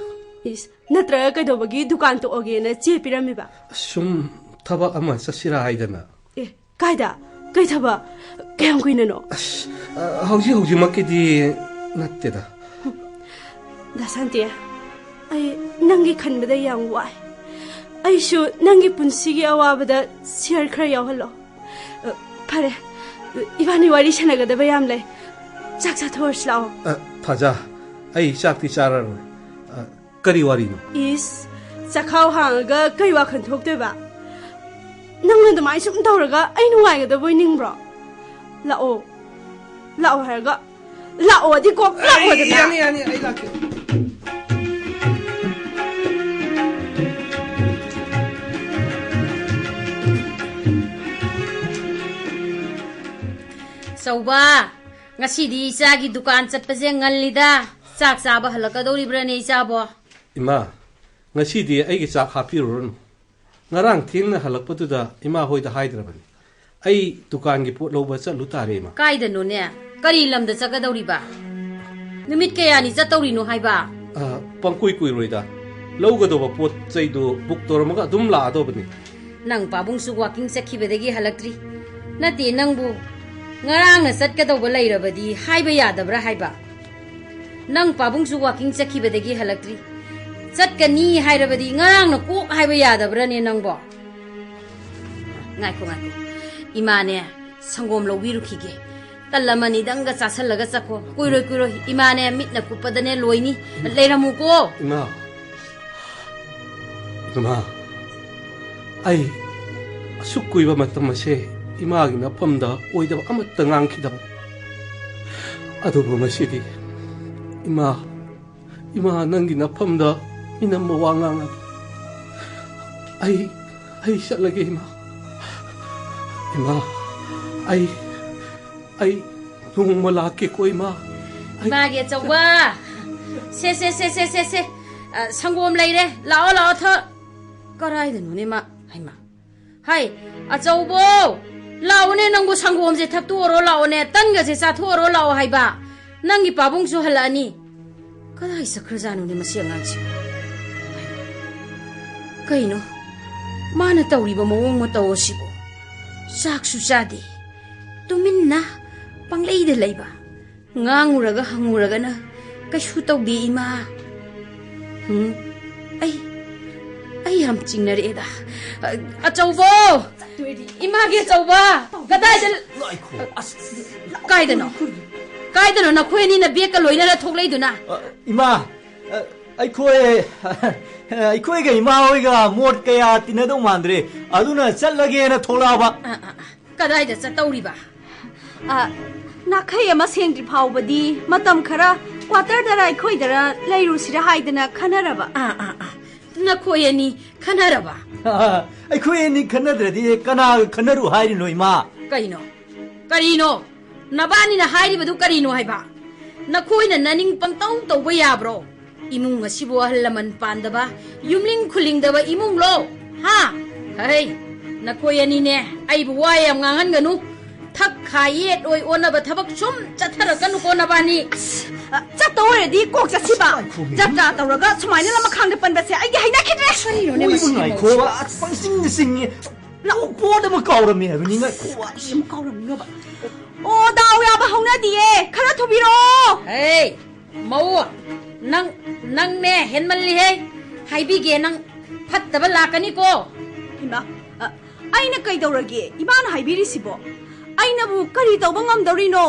ꯏꯁ, ꯅꯠꯇ꯭ꯔꯒ ꯀꯩꯗꯧꯕꯒꯤ ꯗꯨꯀꯥꯟ ꯇꯣꯛꯑꯒꯦꯅ ꯆꯦ ꯄꯤꯔꯝꯃꯤꯕ? ꯁꯨꯝ ꯊꯕꯛ ꯑꯃ ꯆꯠꯁꯤꯔꯥ ꯍꯥꯏꯗꯅ꯫ ꯑꯦ, ꯀꯥꯏꯗ? ꯀꯩ ꯊꯕꯛ? ꯀꯌꯥꯝ ꯀꯨꯏꯅꯅꯣ? ꯑꯁ, ꯑ, ꯍꯧꯖꯤꯛ ꯍꯧꯖꯤꯛꯃꯛꯀꯤꯗꯤ ꯅꯠꯇꯦꯗ꯫ ꯗꯥ ꯁꯥꯟꯇꯤ, ꯑꯩ ꯅꯪꯒꯤ ꯈꯟꯕꯗ ꯌꯥꯝ ꯋꯥꯏ꯫ ꯑꯩꯁꯨ ꯅꯪꯒꯤ ꯄꯨꯟꯁꯤꯒꯤ ꯑꯋꯥꯕꯗ ꯁꯤꯌꯔ ꯈꯔ ꯌꯥꯎꯍꯜꯂꯣ꯫ ꯑ, ꯐꯔꯦ, ꯏꯕꯥꯅꯤ ꯋꯥꯔꯤ ꯁꯥꯟꯅꯒꯗꯕ ꯌꯥꯝ ꯂꯩ꯫ ꯆꯥꯛ ꯆꯥꯊꯣꯛꯑꯁꯤ ꯂꯥꯛꯑꯣ꯫ ꯑ, ꯐꯖ, ꯑꯩ ꯆꯥꯛꯇꯤ ꯆꯥꯔꯔꯣꯏ꯫ ꯑ, ꯀꯔꯤ ꯋꯥꯔꯤꯅꯣ? ꯏꯁ, ꯆꯈꯥꯎ ꯍꯥꯡꯉꯒ ꯀꯩ ꯋꯥꯈꯜ ꯊꯣꯛꯇꯣꯏꯕ? ꯅꯪꯅ ꯑꯗꯨꯃꯥꯏꯅ ꯁꯨꯝ ꯇꯧꯔꯒ ꯑꯩ ꯅꯨꯡꯉꯥꯏꯒꯗꯕ ꯑꯣꯏꯅꯤꯡꯕ꯭ꯔꯣ? ꯂꯥꯛꯑꯣ꯫ ꯂꯥꯛꯑꯣ ꯍꯥꯏꯔꯒ, ꯂꯥꯛꯑꯣꯗꯤ ꯀꯣꯛ ꯑꯩ, ꯂꯥꯛꯑꯣꯗꯅ꯫ ꯌꯥꯅꯤ, ꯌꯥꯅꯤ, ꯑꯩ ꯂꯥꯛꯀꯦ꯫ ꯆꯧꯕ, ꯉꯁꯤꯗꯤ ꯏꯆꯥꯒꯤ ꯗꯨꯀꯥꯟ ꯆꯠꯄꯁꯦ ꯉꯜꯂꯤꯗ꯫ ꯆꯥꯛ ꯆꯥꯕ ꯍꯜꯂꯛꯀꯗꯧꯔꯤꯕ꯭ꯔꯥꯅꯦ, ꯏꯆꯥꯕꯣ? ꯏꯃꯥ, ꯉꯁꯤꯗꯤ ꯑꯩꯒꯤ ꯆꯥꯛ ꯍꯥꯞꯄꯤꯔꯨꯔꯅꯨ꯫ ꯉꯔꯥꯡ ꯊꯦꯡꯅ ꯍꯜꯂꯛꯄꯗꯨꯗ ꯏꯃꯥ ꯍꯣꯏꯗ ꯍꯥꯏꯗ꯭ꯔꯕꯅꯤ꯫ ꯑꯩ ꯗꯨꯀꯥꯟꯒꯤ ꯄꯣꯠ ꯂꯧꯕ ꯆꯠꯂꯨ ꯇꯥꯔꯦ, ꯏꯃꯥ꯫ ꯀꯥꯏꯗꯅꯣꯅꯦ? ꯀꯔꯤ ꯂꯝꯗ ꯆꯠꯀꯗꯧꯔꯤꯕ? ꯅꯨꯃꯤꯠ ꯀꯌꯥꯅꯤ ꯆꯠꯇꯧꯔꯤꯅꯣ ꯍꯥꯏꯕ? ꯑ, ꯄꯪꯀꯨꯏ ꯀꯨꯏꯔꯣꯏꯗ꯫ ꯂꯧꯒꯗꯧꯕ ꯄꯣꯠ ꯆꯩꯗꯨ ꯕꯨꯛ ꯇꯧꯔꯝꯃꯒ ꯑꯗꯨꯝ ꯂꯥꯛꯑꯗꯧꯕꯅꯤ꯫ ꯅꯪ ꯄꯥꯕꯨꯡꯁꯨ ꯋꯥꯀꯤꯡ ꯆꯠꯈꯤꯕꯗꯒꯤ ꯍꯜꯂꯛꯇ꯭ꯔꯤ꯫ ꯅꯠꯇꯦ, ꯅꯪꯕꯨ ꯉꯔꯥꯡꯅ ꯆꯠꯀꯗꯧꯕ ꯂꯩꯔꯕꯗꯤ ꯍꯥꯏꯕ ꯌꯥꯗꯕ꯭ꯔꯥ ꯍꯥꯏꯕ? ꯅꯪ ꯄꯥꯕꯨꯡꯁꯨ ꯋꯥꯀꯤꯡ ꯆꯠꯈꯤꯕꯗꯒꯤ ꯍꯜꯂꯛꯇ꯭ꯔꯤ꯫ ꯆꯠꯀꯅꯤ ꯍꯥꯏꯔꯕꯗꯤ ꯉꯔꯥꯡꯅ ꯀꯣꯛ ꯍꯥꯏꯕ ꯌꯥꯗꯕ꯭ꯔꯥꯅꯦ ꯅꯪꯕꯣ? ꯉꯥꯏꯈꯣ, ꯉꯥꯏꯈꯣ꯫ ꯏꯃꯥꯅꯦ, ꯁꯪꯒꯣꯝ ꯂꯧꯕꯤꯔꯨꯈꯤꯒꯦ꯫ ꯇꯜ ꯑꯃꯅꯤꯗꯪꯒ ꯆꯥꯁꯜꯂꯒ ꯆꯠꯈꯣ꯫ ꯀꯨꯏꯔꯣꯏ, ꯀꯨꯏꯔꯣꯏ꯫ ꯏꯃꯥꯅꯦ, ꯃꯤꯠꯅ ꯀꯨꯞꯄꯗꯅꯦ ꯂꯣꯏꯅꯤ꯫ ꯂꯩꯔꯝꯃꯨꯀꯣ꯫ ꯏꯃꯥ꯫ ꯏꯃꯥ꯫ ꯑꯩ ꯑꯁꯨꯛ ꯀꯨꯏꯕ ꯃꯇꯝ ꯑꯁꯦ ꯏꯃꯥꯒꯤ ꯅꯐꯝꯗ ꯑꯣꯏꯗꯕ ꯑꯃꯠꯇ ꯉꯥꯡꯈꯤꯗꯕꯅꯤ꯫ ꯑꯗꯨꯕꯨ ꯉꯁꯤꯗꯤ ꯏꯃꯥ, ꯏꯃꯥ, ꯅꯪꯒꯤ ꯅꯐꯝꯗ ꯃꯤꯅꯝꯕ ꯋꯥ ꯉꯥꯡꯉꯒꯦ꯫ ꯑꯩ, ꯑꯩ ꯆꯠꯂꯒꯦ, ꯏꯃꯥ꯫ ꯏꯃꯥ, ꯑꯩ, ꯑꯩ ꯅꯣꯡꯃ ꯂꯥꯛꯀꯦꯀꯣ, ꯏꯃꯥ꯫ ꯑꯩ ꯏꯃꯥꯒꯤ ꯑꯆꯧꯕ! ꯁꯦ, ꯁꯦ, ꯁꯦ, ꯁꯦ, ꯁꯦ, ꯁꯦ꯫ ꯑ, ꯁꯪꯒꯣꯝ ꯂꯩꯔꯦ꯫ ꯂꯥꯛꯑꯣ, ꯂꯥꯛꯑꯣ, ꯊꯛ-, ꯀꯔꯥꯏꯗꯅꯣꯅꯦ ꯃꯥ? ꯍꯩꯃꯥ꯫ ꯍꯥꯏ, ꯑꯆꯧꯕꯣ! ꯂꯥꯛꯑꯣꯅꯦ, ꯅꯪꯕꯨ ꯁꯪꯒꯣꯝꯁꯦ ꯊꯛꯇꯣꯛꯑꯔꯣ ꯂꯥꯛꯑꯣꯅꯦ, ꯇꯟꯒꯁꯦ ꯆꯥꯊꯣꯛꯑꯔꯣ ꯂꯥꯛꯑꯣ ꯍꯥꯏꯕ꯫ ꯅꯪꯒꯤ ꯄꯥꯕꯨꯡꯁꯨ ꯍꯜꯂꯛꯑꯅꯤ꯫ ꯀꯗꯥꯏ ꯆꯠꯈ꯭ꯔꯖꯥꯠꯅꯣꯅꯦ ꯃꯁꯤ ꯑꯉꯥꯡꯁꯤꯕꯨ? ꯀꯩꯅꯣ ꯃꯥꯅ ꯇꯧꯔꯤꯕ ꯃꯑꯣꯡ ꯃꯇꯧ ꯑꯁꯤꯕꯨ? ꯆꯥꯛꯁꯨ ꯆꯥꯗꯦ, ꯇꯨꯃꯤꯟꯅ ꯄꯪꯂꯩꯗ ꯂꯩꯕ꯫ ꯉꯥꯡꯉꯨꯔꯒ ꯍꯪꯉꯨꯔꯒꯅ ꯀꯩꯁꯨ ꯇꯧꯗꯦ, ꯏꯃꯥ꯫ ꯎꯝ, ꯑꯩ, ꯑꯩ ꯌꯥꯝ ꯆꯤꯡꯅꯔꯛꯑꯦꯗ꯫ ꯑ-, ꯑꯆꯧꯕꯣ! ꯏꯃꯥꯒꯤ ꯑꯆꯧꯕ! ꯀꯗꯥꯏꯗ? ꯉꯥꯏꯈꯣ, ꯑꯁ꯫ ꯀꯥꯏꯗꯅꯣ? ꯀꯥꯏꯗꯅꯣ ꯅꯈꯣꯏ ꯑꯅꯤꯅ ꯕꯦꯒꯀ ꯂꯣꯏꯅꯔ ꯊꯣꯛꯂꯛꯏꯗꯨꯅ? ꯑ, ꯏꯃꯥ, ꯑ, ꯑꯩꯈꯣꯏ, ꯑꯩꯈꯣꯏꯒ ꯏꯃꯥ ꯍꯣꯏꯒ ꯃꯣꯠ ꯀꯌꯥ ꯇꯤꯟꯅꯗꯧ ꯃꯥꯟꯗ꯭ꯔꯦ, ꯑꯗꯨꯅ ꯆꯠꯂꯒꯦꯅ ꯊꯣꯛꯂꯛꯑꯕ꯫ ꯑ, ꯑ, ꯑ, ꯀꯗꯥꯏꯗ ꯆꯠꯇꯧꯔꯤꯕ? ꯑ, ꯅꯥꯈꯩ ꯑꯃ ꯁꯦꯡꯗ꯭ꯔꯤ ꯐꯥꯎꯕꯗꯤ ꯃꯇꯝ ꯈꯔ ꯀ꯭ꯋꯥꯇꯔꯗꯔ ꯑꯩꯈꯣꯏꯗꯔ ꯂꯩꯔꯨꯁꯤꯔ ꯍꯥꯏꯗꯅ ꯈꯟꯅꯔꯕ꯫ ꯑꯥ, ꯑꯥ, ꯑꯥ꯫ ꯅꯈꯣꯏ ꯑꯅꯤ ꯈꯟꯅꯔꯕ? ꯑꯩꯈꯣꯏ ꯑꯅꯤ ꯈꯟꯅꯗ꯭ꯔꯗꯤ ꯀꯅꯥꯒ ꯈꯟꯅꯔꯨ ꯍꯥꯏꯔꯤꯅꯣ, ꯏꯃꯥ? ꯀꯩꯅꯣ? ꯀꯔꯤꯅꯣ? ꯅꯕꯥꯅꯤꯅ ꯍꯥꯏꯔꯤꯕꯗꯨ ꯀꯔꯤꯅꯣ ꯍꯥꯏꯕ? ꯅꯈꯣꯏꯅ ꯅꯅꯤꯡ ꯄꯪꯇꯧ ꯇꯧꯕ ꯌꯥꯕ꯭ꯔꯣ? ꯏꯃꯨꯡ ꯑꯁꯤꯕꯨ ꯑꯍꯜ ꯂꯃꯟ ꯄꯥꯟꯗꯕ, ꯌꯨꯝꯂꯤꯡ ꯈꯨꯂꯤꯡꯗꯕ ꯏꯃꯨꯡꯂꯣ? ꯍꯥ? ꯍꯩ, ꯅꯈꯣꯏ ꯑꯅꯤꯅꯦ ꯑꯩꯕꯨ ꯋꯥ ꯌꯥꯝ ꯉꯥꯡꯍꯟꯒꯅꯨ꯫ ꯊꯛ ꯈꯥ ꯌꯦꯠ ꯑꯣꯏ ꯑꯣꯟꯅꯕ ꯊꯕꯛ ꯁꯨꯝ ꯆꯠꯊꯔꯛꯀꯅꯨꯀꯣ ꯅꯕꯥꯅꯤ꯫ ꯑꯁ, ꯑ, ꯆꯠꯇꯧ ꯑꯣꯏꯔꯗꯤ ꯀꯣꯛ ꯆꯠꯁꯤꯕ꯫ ꯉꯥꯏꯈꯣꯃꯤ꯫ ꯖꯇ꯭ꯔꯥ ꯇꯧꯔꯒ ꯁꯨꯃꯥꯏꯅ ꯂꯃꯈꯥꯡꯗ ꯄꯟꯕꯁꯦ ꯑꯩꯗꯤ ꯍꯩꯅꯈꯤꯗ꯭ꯔꯦ꯫ ꯀꯔꯤꯅꯣꯅꯦ ꯃꯣꯏꯕꯨ ꯃꯁꯤꯕꯨ? ꯉꯥꯏꯈꯣꯕ, ꯑꯁ, ꯄꯪꯆꯤꯡꯗ ꯆꯤꯡꯉꯤ꯫ ꯂꯧ ꯄꯣꯠ ꯑꯃ ꯀꯥꯎꯔꯝꯃꯦ ꯍꯥꯏꯕꯅꯤ, ꯉꯥꯏꯈꯣꯕ꯫ ꯑꯩ ꯑꯃꯨꯛ ꯀꯥꯎꯔꯝꯃꯤꯅꯣꯕ꯫ ꯑꯣ, ꯗꯥꯎ ꯌꯥꯕ ꯍꯧꯅꯗꯤꯌꯦ꯫ ꯈꯔ ꯊꯨꯕꯤꯔꯛꯑꯣ꯫ ꯍꯦ, ꯃꯧ, ꯅꯪ, ꯅꯪꯅꯦ ꯍꯦꯟꯃꯜꯂꯤꯍꯦ꯫ ꯍꯥꯏꯕꯤꯒꯦ, ꯅꯪ ꯐꯠꯇꯕ ꯂꯥꯛꯀꯅꯤꯀꯣ꯫ ꯏꯃꯥ, ꯑ, ꯑꯩꯅ ꯀꯩꯗꯧꯔꯒꯦ? ꯏꯃꯥꯅ ꯍꯥꯏꯕꯤꯔꯤꯁꯤꯕꯣ? ꯑꯩꯅꯕꯨ ꯀꯔꯤ ꯇꯧꯕ ꯉꯝꯗꯧꯔꯤꯅꯣ?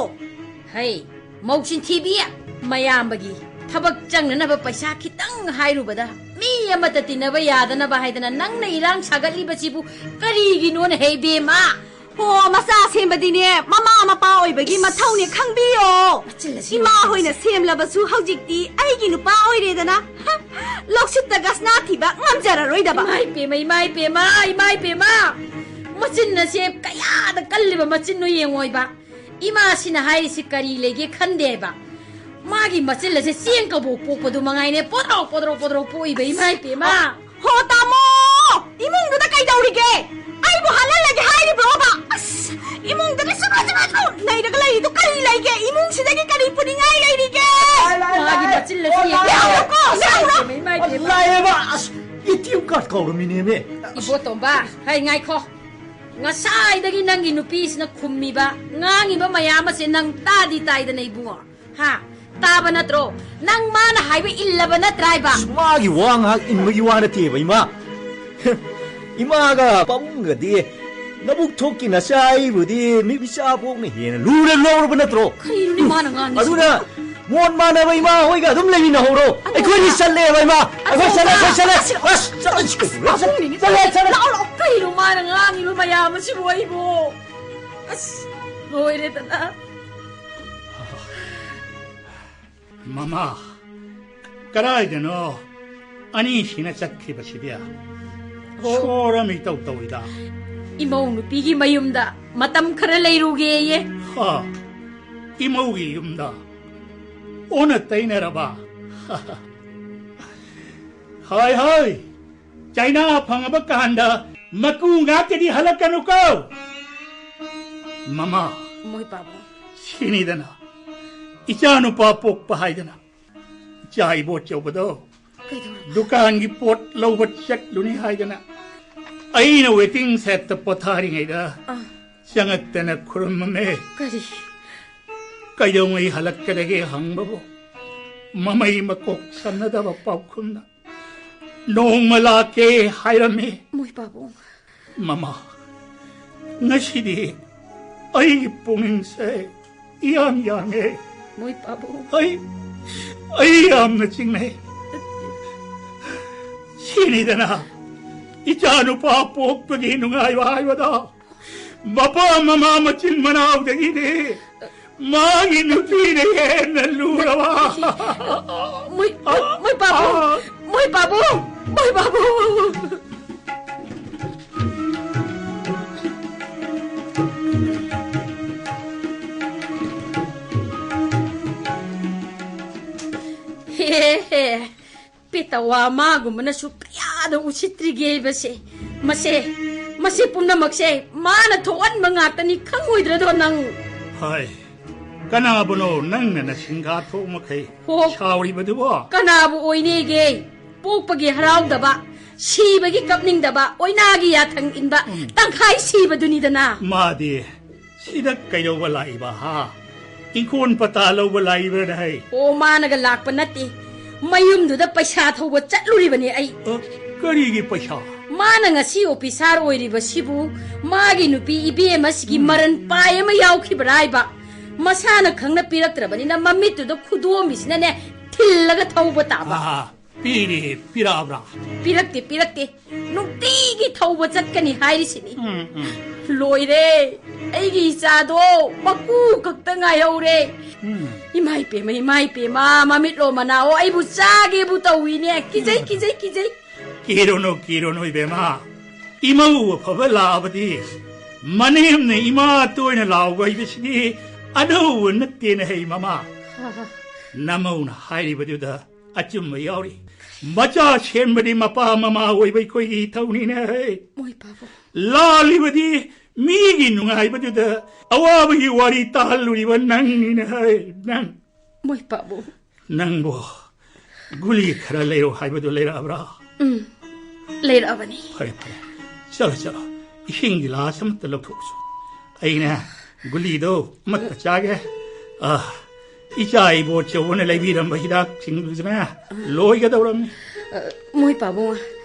ꯍꯩ, ꯃꯧ ꯆꯤꯟꯊꯤꯕꯤ, ꯃꯌꯥꯝꯕꯒꯤ ꯊꯕꯛ ꯆꯪꯅꯅꯕ ꯄꯩꯁꯥ ꯈꯤꯇꯪ ꯍꯥꯏꯔꯨꯕꯗ ꯃꯤ ꯑꯃꯠꯇ ꯇꯤꯟꯅꯕ ꯌꯥꯗꯅꯕ ꯍꯥꯏꯗꯅ ꯅꯪꯅ ꯏꯔꯥꯡ ꯁꯥꯒꯠꯂꯤꯕꯁꯤꯕꯨ ꯀꯔꯤꯒꯤꯅꯣꯅꯦ ꯍꯦ ꯏꯕꯦꯝꯃ? ꯍꯣ, ꯃꯆꯥ ꯁꯦꯝꯕꯗꯤꯅꯦ, ꯃꯃꯥ ꯃꯄꯥ ꯑꯣꯏꯕꯒꯤ ꯃꯊꯧꯅꯦ, ꯈꯪꯕꯤꯌꯣ꯫ ꯃꯆꯤꯜ ꯑꯁꯤ ꯏꯃꯥ ꯍꯣꯏꯅ ꯁꯦꯝꯂꯕꯁꯨ ꯍꯧꯖꯤꯛꯇꯤ ꯑꯩꯒꯤ ꯅꯨꯄꯥ ꯑꯣꯏꯔꯦꯗꯅ꯫ ꯍ, ꯂꯧꯁꯤꯠꯇ ꯒꯁꯅꯥ ꯊꯤꯕ ꯉꯝꯖꯔꯔꯣꯏꯗꯕ꯫ ꯏꯃꯥ ꯏꯄꯦꯝꯃ, ꯏꯃꯥ ꯏꯄꯦꯝꯃ, ꯏꯃꯥ ꯏꯄꯦꯝꯃ! ꯃꯆꯤꯟ ꯑꯁꯦ ꯀꯌꯥꯗ ꯀꯜꯂꯤꯕ ꯃꯆꯤꯟꯅꯣ ꯌꯦꯡꯉꯣꯏꯕ꯫ ꯏꯃꯥꯁꯤꯅ ꯍꯥꯏꯔꯤꯁꯤ ꯀꯔꯤ ꯂꯩꯒꯦ ꯈꯟꯗꯦ ꯍꯥꯏꯕ꯫ ꯃꯥꯒꯤ ꯃꯆꯤꯜ ꯑꯁꯦ ꯆꯦꯡ ꯀꯕꯣꯛ ꯄꯣꯛꯄꯗꯨ ꯃꯉꯥꯏꯅꯦ, ꯄꯣꯗ꯭ꯔꯣꯛ, ꯄꯣꯗ꯭ꯔꯣꯛ, ꯄꯣꯗ꯭ꯔꯣꯛ ꯄꯣꯛꯏꯕ, ꯏꯃꯥ ꯏꯄꯦꯝꯃ! ꯍꯣ, ꯇꯥꯃꯣ! ꯏꯃꯨꯡꯗꯨꯗ ꯀꯩꯗꯧꯔꯤꯒꯦ? ꯑꯩꯕꯨ ꯍꯥꯠꯍꯜꯂꯒꯦ ꯍꯥꯏꯔꯤꯕ꯭ꯔꯣꯕ? ꯑꯁ, ꯏꯃꯨꯡꯗ ꯀꯩꯁꯨ, ꯀꯩꯁꯨ, ꯀꯩꯁꯨ ꯂꯩꯔꯒ ꯂꯩꯔꯤꯗꯨ ꯀꯔꯤ ꯂꯩꯒꯦ? ꯏꯃꯨꯡꯁꯤꯗꯒꯤ ꯀꯔꯤ ꯄꯨꯅꯤꯡꯉꯥꯏ ꯂꯩꯔꯤꯒꯦ? ꯂꯥꯛꯑꯦ, ꯂꯥꯛꯑꯦ, ꯃꯥꯒꯤ ꯂꯥꯛꯑꯦ꯫ ꯃꯆꯤꯜ ꯑꯁꯤ ꯑꯣ, ꯂꯥꯛꯑꯦ, ꯌꯦꯡꯉꯨ꯫ ꯂꯥꯛꯑꯦ, ꯂꯥꯛꯑꯦ꯫ ꯂꯥꯛꯑꯦꯕ! ꯑꯁ, ꯑꯦ ꯇꯤ ꯑꯦꯝ ꯀꯥꯔꯗ ꯀꯥꯎꯔꯝꯃꯤꯅꯦꯃꯦ꯫ ꯑꯁ꯫ ꯏꯕꯣꯇꯣꯝꯕ, ꯍꯩ, ꯉꯥꯏꯈꯣ꯫ ꯉꯁꯥꯏꯗꯒꯤ ꯅꯪꯒꯤ ꯅꯨꯄꯤꯁꯤꯅ ꯈꯨꯝꯃꯤꯕ, ꯉꯥꯡꯉꯤꯕ ꯃꯌꯥꯝ ꯑꯁꯦ ꯅꯪ ꯇꯥꯗꯤ ꯇꯥꯏꯗꯅ, ꯏꯕꯨꯡꯉꯣ꯫ ꯍꯥ? ꯇꯥꯕ ꯅꯠꯇ꯭ꯔꯣ? ꯅꯪ ꯃꯥꯅ ꯍꯥꯏꯕ ꯏꯜꯂꯕ ꯅꯠꯇ꯭ꯔꯥ ꯍꯥꯏꯕ? ꯑꯁ, ꯃꯥꯒꯤ ꯋꯥ ꯉꯥꯏꯍꯥꯛ ꯏꯟꯕꯒꯤ ꯋꯥ ꯅꯠꯇꯦꯕ, ꯏꯃꯥ꯫ ꯏꯃꯥꯒ ꯄꯥꯕꯨꯡꯒꯗꯤ ꯅꯕꯨꯛ ꯊꯣꯛꯀꯤ ꯅꯆꯥ ꯑꯩꯕꯨꯗꯤ ꯃꯤ ꯃꯤꯆꯥ ꯄꯣꯛꯅ ꯍꯦꯟꯅ ꯂꯨꯅ ꯂꯧꯔꯕ ꯅꯠꯇ꯭ꯔꯣ? ꯀꯔꯤꯅꯣꯅꯦ ꯃꯥꯅ ꯉꯥꯡꯉꯤꯁꯤꯕꯣ? ꯑꯗꯨꯅ ꯃꯣꯟ ꯃꯥꯟꯅꯕ ꯏꯃꯥ ꯍꯣꯏꯒ ꯑꯗꯨꯝ ꯂꯩꯃꯤꯟꯅꯍꯧꯔꯣ꯫ ꯑꯗꯣ ꯑꯩꯈꯣꯏꯗꯤ ꯆꯠꯂꯦꯕ, ꯏꯃꯥ꯫ ꯑꯩꯈꯣꯏ ꯆꯠꯂꯦ, ꯑꯩꯈꯣꯏ ꯆꯠꯂꯦ꯫ ꯑꯁ, ꯆꯠꯂꯦ, ꯆꯠꯂꯦ, ꯆꯠꯂꯦ, ꯆꯠꯂꯦ꯫ ꯂꯥꯛꯑꯣ, ꯂꯥꯛꯑꯣ꯫ ꯀꯔꯤꯅꯣ ꯃꯥꯅ ꯉꯥꯡꯉꯤꯕ ꯃꯌꯥꯝ ꯑꯁꯤꯕꯨ ꯑꯩꯕꯨ? ꯑꯁ, ꯂꯣꯏꯔꯦꯗꯅ꯫ ꯃꯃꯥ, ꯀꯗꯥꯏꯗꯅꯣ ꯑꯅꯤꯁꯤꯅ ꯆꯠꯈ꯭ꯔꯤꯕꯁꯤꯗꯤ? ꯍꯣ꯫ ꯁꯣꯔ ꯑꯃ ꯏꯇꯧ ꯇꯧꯏꯗ꯫ ꯏꯃꯧ ꯅꯨꯄꯤꯒꯤ ꯃꯌꯨꯝꯗ ꯃꯇꯝ ꯈꯔ ꯂꯩꯔꯨꯒꯦꯌꯦ꯫ ꯍꯥ, ꯏꯃꯧꯒꯤ ꯌꯨꯝꯗ? ꯑꯣꯟꯅ ꯇꯩꯅꯔꯕ? ꯍꯣꯏ, ꯍꯣꯏ, ꯆꯩꯅꯥ ꯐꯪꯉꯕ ꯀꯥꯟꯗ ꯃꯀꯨ ꯉꯥꯛꯇꯗꯤ ꯍꯜꯂꯛꯀꯅꯨꯀꯣ꯫ ꯃꯃꯥ, ꯃꯣꯏ ꯄꯥꯕꯨꯡ꯫ ꯁꯤꯅꯤꯗꯅ, ꯏꯆꯥ ꯅꯨꯄꯥ ꯄꯣꯛꯄ ꯍꯥꯏꯗꯅ ꯏꯆꯥ ꯏꯕꯣ ꯆꯧꯕꯗꯣ ꯀꯩꯗꯧꯔꯕ? ꯗꯨꯀꯥꯟꯒꯤ ꯄꯣꯠ ꯂꯧꯕ ꯆꯠꯂꯨꯅꯤ ꯍꯥꯏꯗꯅ ꯑꯩꯅ ꯋꯦꯇꯤꯡ ꯁꯦꯠꯇ ꯄꯣꯊꯥꯔꯤꯉꯩꯗ ꯑꯥ꯫ ꯆꯪꯉꯛꯇꯅ ꯈꯨꯔꯨꯝꯃꯝꯃꯦ꯫ ꯀꯔꯤ? ꯀꯩꯗꯧꯉꯩ ꯍꯜꯂꯛꯀꯗꯒꯦ ꯍꯪꯕꯕꯨ ꯃꯃꯩ ꯃꯀꯣꯛ ꯁꯝꯅꯗꯕ ꯄꯥꯎꯈꯨꯝꯅ ꯅꯣꯡꯃ ꯂꯥꯛꯀꯦ ꯍꯥꯏꯔꯝꯃꯤ꯫ ꯃꯣꯏ ꯄꯥꯕꯨꯡ꯫ ꯃꯃꯥ, ꯉꯁꯤꯗꯤ ꯑꯩꯒꯤ ꯄꯨꯛꯅꯤꯡꯁꯦ ꯏꯌꯥꯡ ꯌꯥꯡꯉꯦ꯫ ꯃꯣꯏ ꯄꯥꯕꯨꯡ꯫ ꯑꯩ, ꯑꯩ ꯌꯥꯝꯅ ꯆꯤꯡꯅꯩ꯫ ꯁꯤꯅꯤꯗꯅ ꯏꯆꯥ ꯅꯨꯄꯥ ꯄꯣꯛꯄꯒꯤ ꯅꯨꯡꯉꯥꯏꯕ ꯍꯥꯏꯕꯗꯣ꯫ ꯃꯄꯥ ꯃꯃꯥ ꯃꯆꯤꯟ ꯃꯅꯥꯎꯗꯒꯤꯗꯤ ꯃꯥꯒꯤ ꯅꯨꯄꯤꯅ ꯍꯦꯟꯅ ꯂꯨꯔꯕ꯫ ꯃꯣꯏ, ꯃꯣꯏ ꯄꯥꯕꯨꯡ, ꯃꯣꯏ ꯄꯥꯕꯨꯡ, ꯃꯣꯏ ꯄꯥꯕꯨꯡ꯫ ꯍꯦ, ꯍꯦ꯫ ꯄꯦꯇꯋꯥ ꯃꯥꯒꯨꯝꯕꯅꯁꯨ ꯀꯌꯥꯗ ꯎꯁꯤꯠꯇ꯭ꯔꯤꯒꯦ ꯍꯥꯏꯕꯁꯦ꯫ ꯃꯁꯦ, ꯃꯁꯤ ꯄꯨꯝꯅꯃꯛꯁꯦ ꯃꯥꯅ ꯊꯣꯛꯍꯟꯕ ꯉꯥꯛꯇꯅꯤ ꯈꯪꯉꯣꯏꯗ꯭ꯔꯗꯣ ꯅꯪ? ꯍꯥꯏ, ꯀꯅꯥꯕꯨꯅꯣ ꯅꯪꯅ ꯅꯁꯤꯡꯒꯥ ꯊꯣꯛ ꯃꯈꯩ ꯍꯣ꯫ ꯁꯥꯎꯔꯤꯕꯗꯨꯕꯣ? ꯀꯅꯥꯕꯨ ꯑꯣꯏꯅꯦꯒꯦ? ꯄꯣꯛꯄꯒꯤ ꯍꯔꯥꯎꯗꯕ, ꯁꯤꯕꯒꯤ ꯀꯞꯅꯤꯡꯗꯕ, ꯑꯣꯏꯅꯥꯒꯤ ꯌꯥꯊꯪ ꯏꯟꯕ, ꯎꯝ꯫ ꯇꯪꯈꯥꯏ ꯁꯤꯕꯗꯨꯅꯤꯗꯅ꯫ ꯃꯥꯗꯤ ꯁꯤꯗ ꯀꯩꯗꯧꯕ ꯂꯥꯛꯏꯕ, ꯍꯥ? ꯏꯪꯈꯣꯜ ꯄꯇꯥ ꯂꯧꯕ ꯂꯥꯛꯏꯕ꯭ꯔꯥꯅꯦ ꯍꯩ? ꯑꯣ, ꯃꯥꯅꯒ ꯂꯥꯛꯄ ꯅꯠꯇꯦ꯫ ꯃꯌꯨꯝꯗꯨꯗ ꯄꯩꯁꯥ ꯊꯧꯕ ꯆꯠꯂꯨꯔꯤꯕꯅꯦ ꯑꯩ꯫ ꯑ, ꯀꯔꯤꯒꯤ ꯄꯩꯁꯥ? ꯃꯥꯅ ꯉꯁꯤ ꯑꯣꯐꯤꯁꯥꯔ ꯑꯣꯏꯔꯤꯕꯁꯤꯕꯨ ꯃꯥꯒꯤ ꯅꯨꯄꯤ ꯏꯕꯦꯝ ꯑꯁꯤꯒꯤ ꯎꯝ꯫ ꯃꯔꯟ ꯄꯥꯏ ꯑꯃ ꯌꯥꯎꯈꯤꯕ꯭ꯔꯥ ꯍꯥꯏꯕ? ꯃꯁꯥꯅ ꯈꯪꯅ ꯄꯤꯔꯛꯇ꯭ꯔꯕꯅꯤꯅ ꯃꯃꯤꯠꯇꯨꯗ ꯈꯨꯗꯣꯝꯕꯤꯁꯤꯅꯅꯦ ꯊꯤꯜꯂꯒ ꯊꯧꯕ ꯇꯥꯕ꯫ ꯑꯥ, ꯄꯤꯔꯦ, ꯄꯤꯔꯛꯑꯕ꯭ꯔꯥ? ꯄꯤꯔꯛꯇꯦ, ꯄꯤꯔꯛꯇꯦ꯫ ꯅꯨꯡꯇꯤꯒꯤ ꯊꯧꯕ ꯆꯠꯀꯅꯤ ꯍꯥꯏꯔꯤꯁꯤꯅꯤ꯫ ꯎꯝ, ꯎꯝ꯫ ꯂꯣꯏꯔꯦ꯫ ꯑꯩꯒꯤ ꯏꯆꯥꯗꯣ ꯃꯀꯨ ꯈꯛꯇ ꯉꯥꯏꯍꯧꯔꯦ꯫ ꯎꯝ꯫ ꯏꯃꯥ ꯏꯄꯦꯝꯃ, ꯏꯃꯥ ꯏꯄꯦꯝꯃ, ꯃꯃꯤꯠꯂꯣ ꯃꯅꯥꯑꯣ ꯑꯩꯕꯨ ꯆꯥꯒꯦꯕꯨ ꯇꯧꯏꯅꯦ꯫ ꯀꯤꯖꯩ, ꯎꯝ꯫ ꯀꯤꯖꯩ, ꯀꯤꯖꯩ꯫ ꯀꯤꯔꯨꯅꯨ, ꯀꯤꯔꯨꯅꯨ ꯏꯕꯦꯝꯃ꯫ ꯏꯃꯧ ꯑꯐꯕ ꯂꯥꯛꯑꯕꯗꯤ ꯃꯅꯦꯝꯅ ꯏꯃꯥ ꯇꯣꯏꯅ ꯂꯥꯎꯕ ꯍꯥꯏꯕꯁꯤꯗꯤ ꯑꯅꯧꯕ ꯅꯠꯇꯦꯅꯦ ꯍꯩ ꯃꯃꯥ꯫ ꯅꯃꯧꯅ ꯍꯥꯏꯔꯤꯕꯗꯨꯗ ꯑꯆꯨꯝꯕ ꯌꯥꯎꯔꯤ꯫ ꯃꯆꯥ ꯁꯦꯝꯕꯗꯤ ꯃꯄꯥ ꯃꯃꯥ ꯑꯣꯏꯕ ꯑꯩꯈꯣꯏꯒꯤ ꯏꯊꯧꯅꯤꯅꯦ꯫ ꯃꯣꯏ ꯄꯥꯕꯨꯡ꯫ ꯂꯥꯜꯂꯤꯕꯗꯤ ꯃꯤꯒꯤ ꯅꯨꯡꯉꯥꯏꯕꯗꯨꯗ ꯑꯋꯥꯕꯒꯤ ꯋꯥꯔꯤ ꯇꯥꯍꯜꯂꯨꯔꯤꯕ ꯅꯪꯅꯤꯅꯦ, ꯅꯪ꯫ ꯃꯣꯏ ꯄꯥꯕꯨꯡ꯫ ꯅꯪꯕꯨ ꯒꯨꯂꯤ ꯈꯔ ꯂꯩꯔꯣ ꯍꯥꯏꯕꯗꯨ ꯂꯩꯔꯛꯑꯕ꯭ꯔꯥ? ꯎꯝ, ꯂꯩꯔꯛꯑꯕꯅꯤ꯫ ꯐꯔꯦ, ꯐꯔꯦ꯫ ꯆꯠꯂꯣ, ꯆꯠꯂꯣ꯫ ꯏꯁꯤꯡ ꯒꯤꯂꯥꯁ ꯑꯃꯠꯇ ꯂꯧꯊꯣꯛꯎꯁꯨ꯫ ꯑꯩꯅꯦ, ꯒꯨꯂꯤꯗꯣ ꯑꯃꯠꯇ ꯆꯥꯒꯦ꯫ ꯑ, ꯏꯆꯥ ꯏꯕꯣꯆꯧꯕꯅ ꯂꯩꯕꯤꯔꯝꯕ ꯍꯤꯗꯥꯛꯁꯤꯡꯗꯨꯁꯨꯅꯦ, ꯂꯣꯏꯒꯗꯧꯔꯝꯅꯤ꯫ ꯑ, ꯃꯣꯏ ꯄꯥꯕꯨꯡ,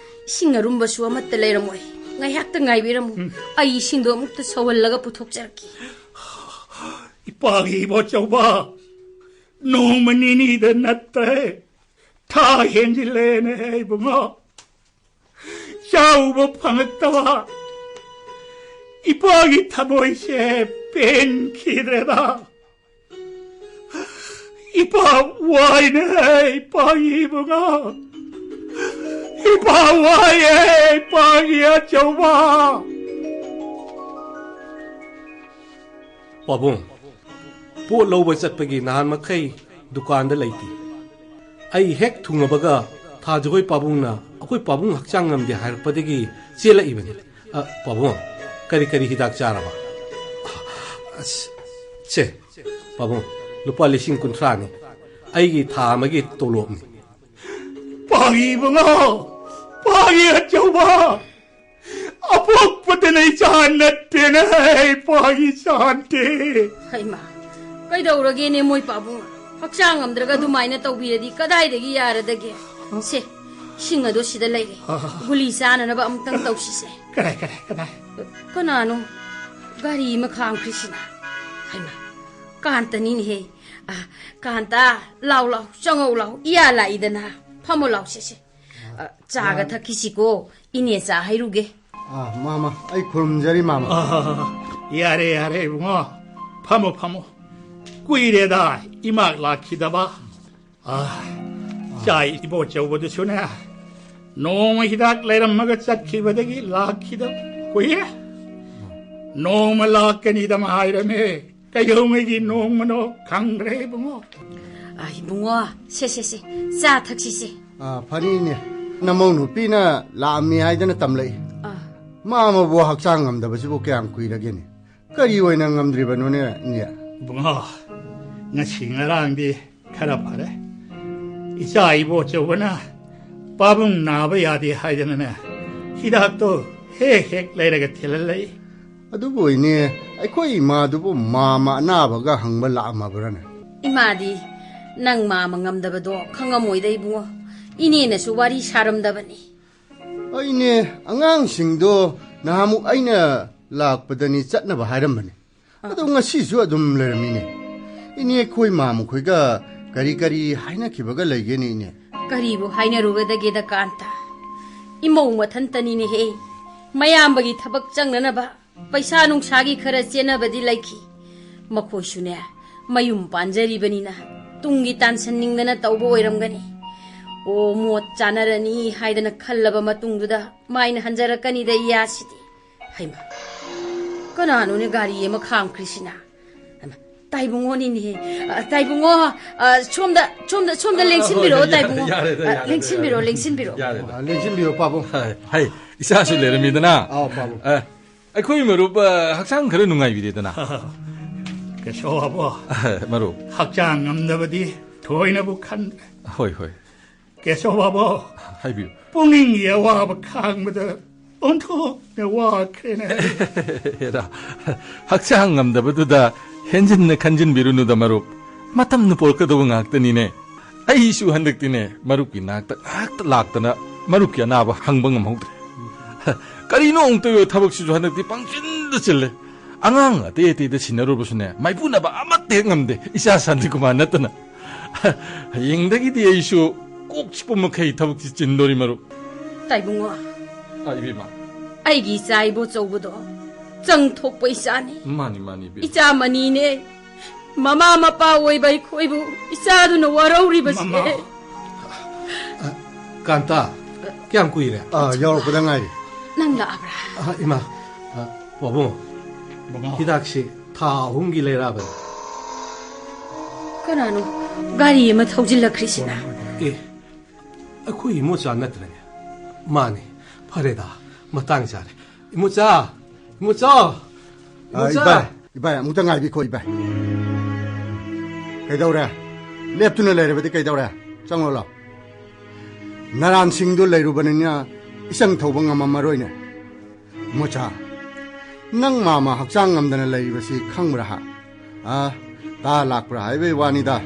ꯏꯁꯤꯡ ꯑꯔꯨꯝꯕꯁꯨ ꯑꯃꯠꯇ ꯂꯩꯔꯝꯃꯣꯏ꯫ ꯉꯥꯏꯍꯥꯛꯇ ꯉꯥꯏꯕꯤꯔꯝꯃꯨ꯫ ꯎꯝ꯫ ꯑꯩ ꯏꯁꯤꯡꯗꯣ ꯑꯃꯨꯛꯇ ꯁꯧꯍꯜꯂꯒ ꯄꯨꯊꯣꯛꯆꯔꯛꯀꯦ꯫ ꯏꯄꯥꯒꯤ ꯏꯕꯣꯆꯧꯕ, ꯅꯣꯡꯃ ꯅꯤꯅꯤꯗ ꯅꯠꯇ꯭ꯔꯦ, ꯊꯥ ꯍꯦꯟꯖꯤꯜꯂꯦꯅꯦ ꯏꯕꯨꯡꯉꯣ꯫ ꯆꯥꯎꯕ ꯐꯪꯉꯛꯇꯕ ꯏꯄꯥꯒꯤ ꯊꯃꯣꯏꯁꯦ ꯄꯦꯟꯈꯤꯗ꯭ꯔꯦꯗ꯫ ꯏꯄꯥ ꯋꯥꯏꯅꯦ, ꯏꯄꯥꯒꯤ ꯏꯕꯨꯡꯉꯣ꯫ ꯏꯄꯥ ꯋꯥꯏꯌꯦ, ꯏꯄꯥꯒꯤ ꯑꯆꯧꯕ꯫ ꯄꯥꯕꯨꯡ, ꯄꯣꯠ ꯂꯧꯕ ꯆꯠꯄꯒꯤ ꯅꯍꯥꯟ ꯃꯈꯩ ꯗꯨꯀꯥꯟꯗ ꯂꯩꯇꯦ꯫ ꯑꯩ ꯍꯦꯛ ꯊꯨꯡꯉꯕꯒ ꯊꯥꯖꯈꯣꯏ ꯄꯥꯕꯨꯡꯅ ꯑꯩꯈꯣꯏ ꯄꯥꯕꯨꯡ ꯍꯛꯆꯥꯡ ꯉꯝꯗꯦ ꯍꯥꯏꯔꯛꯄꯗꯒꯤ ꯆꯦꯜꯂꯛꯏꯕꯅꯤ꯫ ꯑ, ꯄꯥꯕꯨꯡ, ꯀꯔꯤ ꯀꯔꯤ ꯍꯤꯗꯥꯛ ꯆꯥꯔꯕ? ꯑꯁ, ꯁꯦ, ꯄꯥꯕꯨꯡ, ꯂꯨꯄꯥ ꯂꯤꯁꯤꯡ ꯀꯨꯟꯊ꯭ꯔꯥꯅꯤ꯫ ꯑꯩꯒꯤ ꯊꯥ ꯑꯃꯒꯤ ꯇꯣꯂꯣꯞꯅꯤ꯫ ꯄꯥꯒꯤ ꯏꯕꯨꯡꯉꯣ, ꯄꯥꯒꯤ ꯑꯆꯧꯕ, ꯑꯄꯣꯛꯄꯗꯅ ꯏꯆꯥ ꯅꯠꯇꯦꯅꯦ, ꯄꯥꯒꯤ ꯏꯆꯥ ꯅꯠꯇꯦ꯫ ꯍꯩꯃꯥ, ꯀꯩꯗꯧꯔꯒꯦꯅꯦ ꯃꯣꯏ ꯄꯥꯕꯨꯡ? ꯍꯛꯆꯥꯡ ꯉꯝꯗ꯭ꯔꯒ ꯑꯗꯨꯃꯥꯏꯅ ꯇꯧꯕꯤꯔꯗꯤ ꯀꯗꯥꯏꯗꯒꯤ ꯌꯥꯔꯗꯒꯦ? ꯁꯦ, ꯏꯁꯤꯡ ꯑꯗꯣ ꯁꯤꯗ ꯂꯩꯔꯦ꯫ ꯒꯨꯂꯤ ꯆꯥꯅꯅꯕ ꯑꯃꯨꯛꯇꯪ ꯇꯧꯁꯤꯁꯦ꯫ ꯀꯗꯥꯏ, ꯀꯗꯥꯏ, ꯀꯗꯥꯏ? ꯀꯅꯥꯅꯣ ꯒꯥꯔꯤ ꯑꯃ ꯈꯥꯝꯈ꯭ꯔꯤꯁꯤꯅ? ꯍꯩꯃꯥ, ꯀꯥꯟꯇꯅꯤꯅꯦꯍꯦ꯫ ꯑ, ꯀꯥꯟꯇ, ꯂꯥꯎ, ꯂꯥꯎ, ꯆꯪꯉꯧ ꯂꯥꯎ, ꯏꯌꯥ ꯂꯥꯛꯏꯗꯅ꯫ ꯐꯝꯃꯣ ꯂꯥꯎ, ꯁꯦ, ꯁꯦ꯫ ꯑ, ꯆꯥꯒ ꯌꯥ- ꯊꯛꯈꯤꯁꯤꯀꯣ, ꯏꯅꯦ ꯆꯥ ꯍꯩꯔꯨꯒꯦ꯫ ꯑ, ꯃꯥꯃ, ꯑꯩ ꯈꯨꯔꯨꯝꯖꯔꯤ, ꯃꯥꯃ꯫ ꯑ, ꯌꯥꯔꯦ, ꯌꯥꯔꯦ, ꯏꯕꯨꯡꯉꯣ꯫ ꯐꯝꯃꯣ, ꯐꯝꯃꯣ꯫ ꯀꯨꯏꯔꯦꯗ ꯏꯃꯥ ꯂꯥꯛꯈꯤꯗꯕ꯫ ꯑ, ꯆꯥꯏ ꯏꯕꯣꯆꯧꯕꯗꯨꯁꯨꯅꯦ, ꯅꯣꯡꯃ ꯍꯤꯗꯥꯛ ꯂꯩꯔꯝꯃꯒ ꯆꯠꯈꯤꯕꯗꯒꯤ ꯂꯥꯛꯈꯤꯗꯕ ꯀꯨꯏꯔꯦ꯫ ꯅꯣꯡꯃ ꯂꯥꯛꯀꯅꯤꯗ ꯍꯥꯏꯔꯝꯃꯦ, ꯀꯩꯗꯧꯉꯩꯒꯤ ꯅꯣꯡꯃꯅꯣ ꯈꯪꯗ꯭ꯔꯦ ꯏꯕꯨꯡꯉꯣ꯫ ꯑ, ꯏꯕꯨꯡꯉꯣ, ꯁꯦ, ꯁꯦ, ꯁꯦ, ꯆꯥ ꯊꯛꯁꯤꯁꯦ꯫ ꯑ, ꯐꯅꯤꯅꯦ꯫ ꯅꯃꯧ ꯅꯨꯄꯤꯅ ꯂꯥꯛꯑꯝꯃꯤ ꯍꯥꯏꯗꯅ ꯇꯝꯂꯛꯏ꯫ ꯑ꯫ ꯃꯥꯃꯕꯨ ꯍꯛꯆꯥꯡ ꯉꯝꯗꯕꯁꯤꯕꯨ ꯀꯌꯥꯝ ꯀꯨꯏꯔꯒꯦꯅꯦ? ꯀꯔꯤ ꯑꯣꯏꯅ ꯉꯝꯗ꯭ꯔꯤꯕꯅꯣꯅꯦ, ꯏꯅꯦ? ꯏꯕꯨꯡꯉꯣ, ꯉꯁꯤ ꯉꯔꯥꯡꯗꯤ ꯈꯔ ꯐꯔꯦ꯫ ꯏꯆꯥ ꯏꯕꯣꯆꯧꯕꯅ ꯄꯥꯕꯨꯡ ꯅꯥꯕ ꯌꯥꯗꯦ ꯍꯥꯏꯗꯅꯅꯦ, ꯍꯤꯗꯥꯛꯇꯣ ꯍꯦꯛ ꯍꯦꯛ ꯂꯩꯔꯒ ꯊꯤꯜꯍꯜꯂꯛꯏ꯫ ꯑꯗꯨꯕꯨ ꯏꯅꯦ, ꯑꯩꯈꯣꯏ ꯏꯃꯥꯗꯨꯕꯨ ꯃꯥꯃ ꯑꯅꯥꯕꯒ ꯍꯪꯕ ꯂꯥꯛꯑꯝꯃꯕ꯭ꯔꯥꯅꯦ? ꯏꯃꯥꯗꯤ ꯅꯪ ꯃꯥꯃ ꯉꯝꯗꯕꯗꯣ ꯈꯪꯉꯝꯃꯣꯏꯗ ꯏꯕꯨꯡꯉꯣ꯫ ꯏꯅꯦꯅꯁꯨ ꯋꯥꯔꯤ ꯁꯥꯔꯝꯗꯕꯅꯤ꯫ ꯑꯩꯅꯦ, ꯑꯉꯥꯡꯁꯤꯡꯗꯣ ꯅꯍꯥꯟꯃꯨꯛ ꯑꯩꯅ ꯂꯥꯛꯄꯗꯅꯤ ꯆꯠꯅꯕ ꯍꯥꯏꯔꯝꯕꯅꯤ꯫ ꯑꯗꯣ ꯉꯁꯤꯁꯨ ꯑꯗꯨꯝ ꯂꯩꯔꯝꯃꯤꯅꯦ꯫ ꯏꯅꯦ, ꯑꯩꯈꯣꯏ ꯃꯥꯃꯈꯣꯏꯒ ꯀꯔꯤ ꯀꯔꯤ ꯍꯥꯏꯅꯈꯤꯕꯒ ꯂꯩꯒꯦꯅꯦ, ꯏꯅꯦ? ꯀꯔꯤꯕꯨ ꯍꯥꯏꯅꯔꯨꯒꯗꯒꯦꯗ, ꯀꯥꯟꯇ? ꯏꯃꯧ ꯃꯊꯟꯇꯅꯤꯅꯦꯍꯦ꯫ ꯃꯌꯥꯝꯕꯒꯤ ꯊꯕꯛ ꯆꯪꯅꯅꯕ ꯄꯩꯁꯥ ꯅꯨꯡꯁꯥꯒꯤ ꯈꯔ ꯆꯦꯟꯅꯕꯗꯤ ꯂꯩꯈꯤ꯫ ꯃꯈꯣꯏꯁꯨꯅꯦ, ꯃꯌꯨꯝ ꯄꯥꯟꯖꯔꯤꯕꯅꯤꯅ ꯇꯨꯡꯒꯤ ꯇꯥꯟꯁꯟꯅꯤꯡꯗꯅ ꯇꯧꯕ ꯑꯣꯏꯔꯝꯒꯅꯤ꯫ ꯑꯣ, ꯃꯣꯠ ꯆꯥꯅꯔꯅꯤ ꯍꯥꯏꯗꯅ ꯈꯜꯂꯕ ꯃꯇꯨꯡꯗꯨꯗ ꯃꯥꯏꯅ ꯍꯟꯖꯔꯛꯀꯅꯤꯗ ꯏꯌꯥꯁꯤꯗꯤ꯫ ꯍꯩꯃꯥ, ꯀꯅꯥꯅꯣꯅꯦ ꯒꯥꯔꯤ ꯑꯃ ꯈꯥꯝꯈ꯭ꯔꯤꯁꯤꯅ? ꯍꯩꯃꯥ, ꯇꯥꯏꯕꯨꯡꯉꯣꯅꯤꯅꯦꯍꯦ꯫ ꯑ, ꯇꯥꯏꯕꯨꯡꯉꯣ, ꯑ, ꯁꯣꯝꯗ, ꯁꯣꯝꯗ, ꯁꯣꯝꯗ ꯑ, ꯂꯦꯡꯁꯤꯟꯕꯤꯔꯛꯑꯣ, ꯍꯣꯏ, ꯌꯥꯔꯦ, ꯇꯥꯏꯕꯨꯡꯉꯣ꯫ ꯌꯥꯔꯦꯗ, ꯑ, ꯌꯥꯔꯦꯗ, ꯂꯦꯡꯁꯤꯟꯕꯤꯔꯛꯑꯣ, ꯌꯥꯔꯦꯗ꯫ ꯂꯦꯡꯁꯤꯟꯕꯤꯔꯛꯑꯣ꯫ ꯌꯥꯔꯦꯗ꯫ ꯑ, ꯂꯦꯡꯁꯤꯟꯕꯤꯔꯛꯑꯣ, ꯄꯥꯕꯨꯡ꯫ ꯍꯥꯏ, ꯍꯥꯏ, ꯏꯆꯥꯁꯨ ꯂꯩꯔꯝꯃꯤꯗꯅ꯫ ꯑꯥꯎ, ꯄꯥꯕꯨꯡ꯫ ꯑ, ꯑꯩꯈꯣꯏ ꯃꯔꯨꯞ, ꯑ, ꯍꯛꯆꯥꯡ ꯈꯔ ꯅꯨꯡꯉꯥꯏꯕꯤꯔꯦꯗꯅ꯫ ꯀꯦꯁꯣꯕꯥꯕꯨ, ꯃꯔꯨꯞ꯫ ꯍꯛꯆꯥꯡ ꯉꯝꯗꯕꯗꯤ ꯊꯣꯏꯅꯕꯨ ꯈꯟꯗ꯭ꯔꯦ꯫ ꯍꯣꯏ, ꯍꯣꯏ꯫ ꯀꯦꯁꯣꯕꯥꯕꯨ, ꯍꯥꯏꯕꯤꯌꯨ꯫ ꯄꯨꯛꯅꯤꯡꯒꯤ ꯑꯋꯥꯕ ꯈꯥꯡꯕꯗ ꯑꯣꯟꯊꯣꯛꯅ ꯋꯥꯈ꯭ꯔꯦꯅꯦ꯫ ꯍꯦꯔꯥ, ꯍꯛꯆꯥꯡ ꯉꯝꯗꯕꯗꯨꯗ ꯍꯦꯟꯖꯤꯟꯅ ꯈꯟꯖꯤꯟꯕꯤꯔꯨꯅꯨꯗ, ꯃꯔꯨꯞ꯫ ꯃꯇꯝꯅ ꯄꯣꯔꯛꯀꯗꯧꯕ ꯉꯥꯛꯇꯅꯤꯅꯦ꯫ ꯑꯩꯁꯨ ꯍꯟꯗꯛꯇꯤꯅꯦ, ꯃꯔꯨꯞꯀꯤ ꯅꯥꯛꯇ ꯉꯥꯛꯇ ꯂꯥꯛꯇꯅ ꯃꯔꯨꯞꯀꯤ ꯑꯅꯥꯕ ꯍꯪꯕ ꯉꯝꯍꯧꯗ꯭ꯔꯦ꯫ ꯀꯔꯤꯅꯣ ꯑꯃꯨꯛꯇ ꯑꯣꯏꯌꯣ, ꯊꯕꯛꯁꯤꯁꯨ ꯍꯟꯗꯛꯇꯤ ꯄꯪꯆꯤꯟꯗ ꯆꯤꯜꯂꯦ꯫ ꯑꯉꯥꯡ ꯑꯇꯩ ꯑꯇꯩꯗ ꯁꯤꯟꯅꯔꯨꯕꯁꯨꯅꯦ, ꯃꯥꯏꯄꯨꯅꯕ ꯑꯃꯠꯇ ꯍꯦꯛ ꯉꯝꯗꯦ, ꯏꯆꯥ ꯁꯥꯟꯇꯤꯀꯨꯃꯥꯔ ꯅꯠꯇꯅ꯫ ꯍꯌꯦꯡꯗꯒꯤꯗꯤ ꯑꯩꯁꯨ ꯀꯣꯛ ꯆꯤꯛꯄ ꯃꯈꯩ ꯊꯕꯛꯁꯤ ꯆꯤꯟꯗꯣꯔꯤ, ꯃꯔꯨꯞ꯫ ꯇꯥꯏꯕꯨꯡꯉꯣ, ꯑ, ꯏꯕꯦꯝꯃ꯫ ꯑꯩꯒꯤ ꯏꯆꯥ ꯏꯕꯣꯆꯧꯕꯗꯣ ꯆꯪ ꯊꯣꯛꯄ ꯏꯆꯥꯅꯤ꯫ ꯃꯥꯅꯤ, ꯃꯥꯅꯤ, ꯏꯕꯦꯝꯃ꯫ ꯏꯆꯥ ꯃꯅꯤꯅꯦ꯫ ꯃꯃꯥ ꯃꯄꯥ ꯑꯣꯏꯕ ꯑꯩꯈꯣꯏꯕꯨ ꯏꯆꯥꯗꯨꯅ ꯋꯥꯔꯧꯔꯤꯕꯁꯦ꯫ ꯃꯃꯥ꯫ ꯑ, ꯀꯥꯟꯇꯥ, ꯀꯌꯥꯝ ꯀꯨꯏꯔꯦ? ꯑ, ꯌꯧꯔꯛꯄꯗ ꯉꯥꯏꯔꯤ꯫ ꯅꯪ ꯂꯥꯛꯑꯕ꯭ꯔꯥ? ꯑ, ꯏꯃꯥ, ꯑ, ꯄꯥꯕꯨꯡ, ꯕꯨꯡꯉꯣ꯫ ꯍꯤꯗꯥꯛꯁꯤ ꯊꯥ ꯑꯍꯨꯝꯒꯤ ꯂꯩꯔꯛꯑꯕꯅꯤ꯫ ꯀꯅꯥꯅꯣ? ꯒꯥꯔꯤ ꯑꯃ ꯊꯧꯖꯤꯜꯂꯛꯈ꯭ꯔꯤꯁꯤꯅ꯫ ꯑꯦ, ꯑꯩꯈꯣꯏ ꯏꯃꯣꯆꯥ ꯅꯠꯇ꯭ꯔꯅꯦ? ꯃꯥꯅꯤ꯫ ꯐꯔꯦꯗ, ꯃꯇꯥꯡ ꯆꯥꯔꯦ꯫ ꯏꯃꯣꯆꯥ! ꯏꯃꯣꯆꯥ! ꯑ, ꯏꯃꯣꯆꯥ! ꯏꯕꯥꯏ, ꯏꯕꯥꯏ, ꯑꯃꯨꯛꯇ ꯉꯥꯏꯕꯤꯈꯣ, ꯏꯕꯥꯏ꯫ ꯀꯩꯗꯧꯔꯦ? ꯂꯦꯞꯇꯨꯅ ꯂꯩꯔꯕꯗꯤ ꯀꯩꯗꯧꯔꯦ? ꯆꯪꯉꯣ ꯂꯥꯎ꯫ ꯅꯔꯥꯟꯁꯤꯡꯗꯨ ꯂꯩꯔꯨꯕꯅꯤꯅ ꯏꯆꯪ ꯊꯧꯕ ꯉꯝꯃꯝꯃꯔꯣꯏꯅꯦ꯫ ꯏꯃꯣꯆꯥ, ꯅꯪ ꯃꯥꯃ ꯍꯛꯆꯥꯡ ꯉꯝꯗꯅ ꯂꯩꯔꯤꯕꯁꯤ ꯈꯪꯕ꯭ꯔꯥ ꯍꯥ? ꯑ, ꯇꯥ ꯂꯥꯛꯄ꯭ꯔꯥ ꯍꯥꯏꯕꯩ ꯋꯥꯅꯤꯗ꯫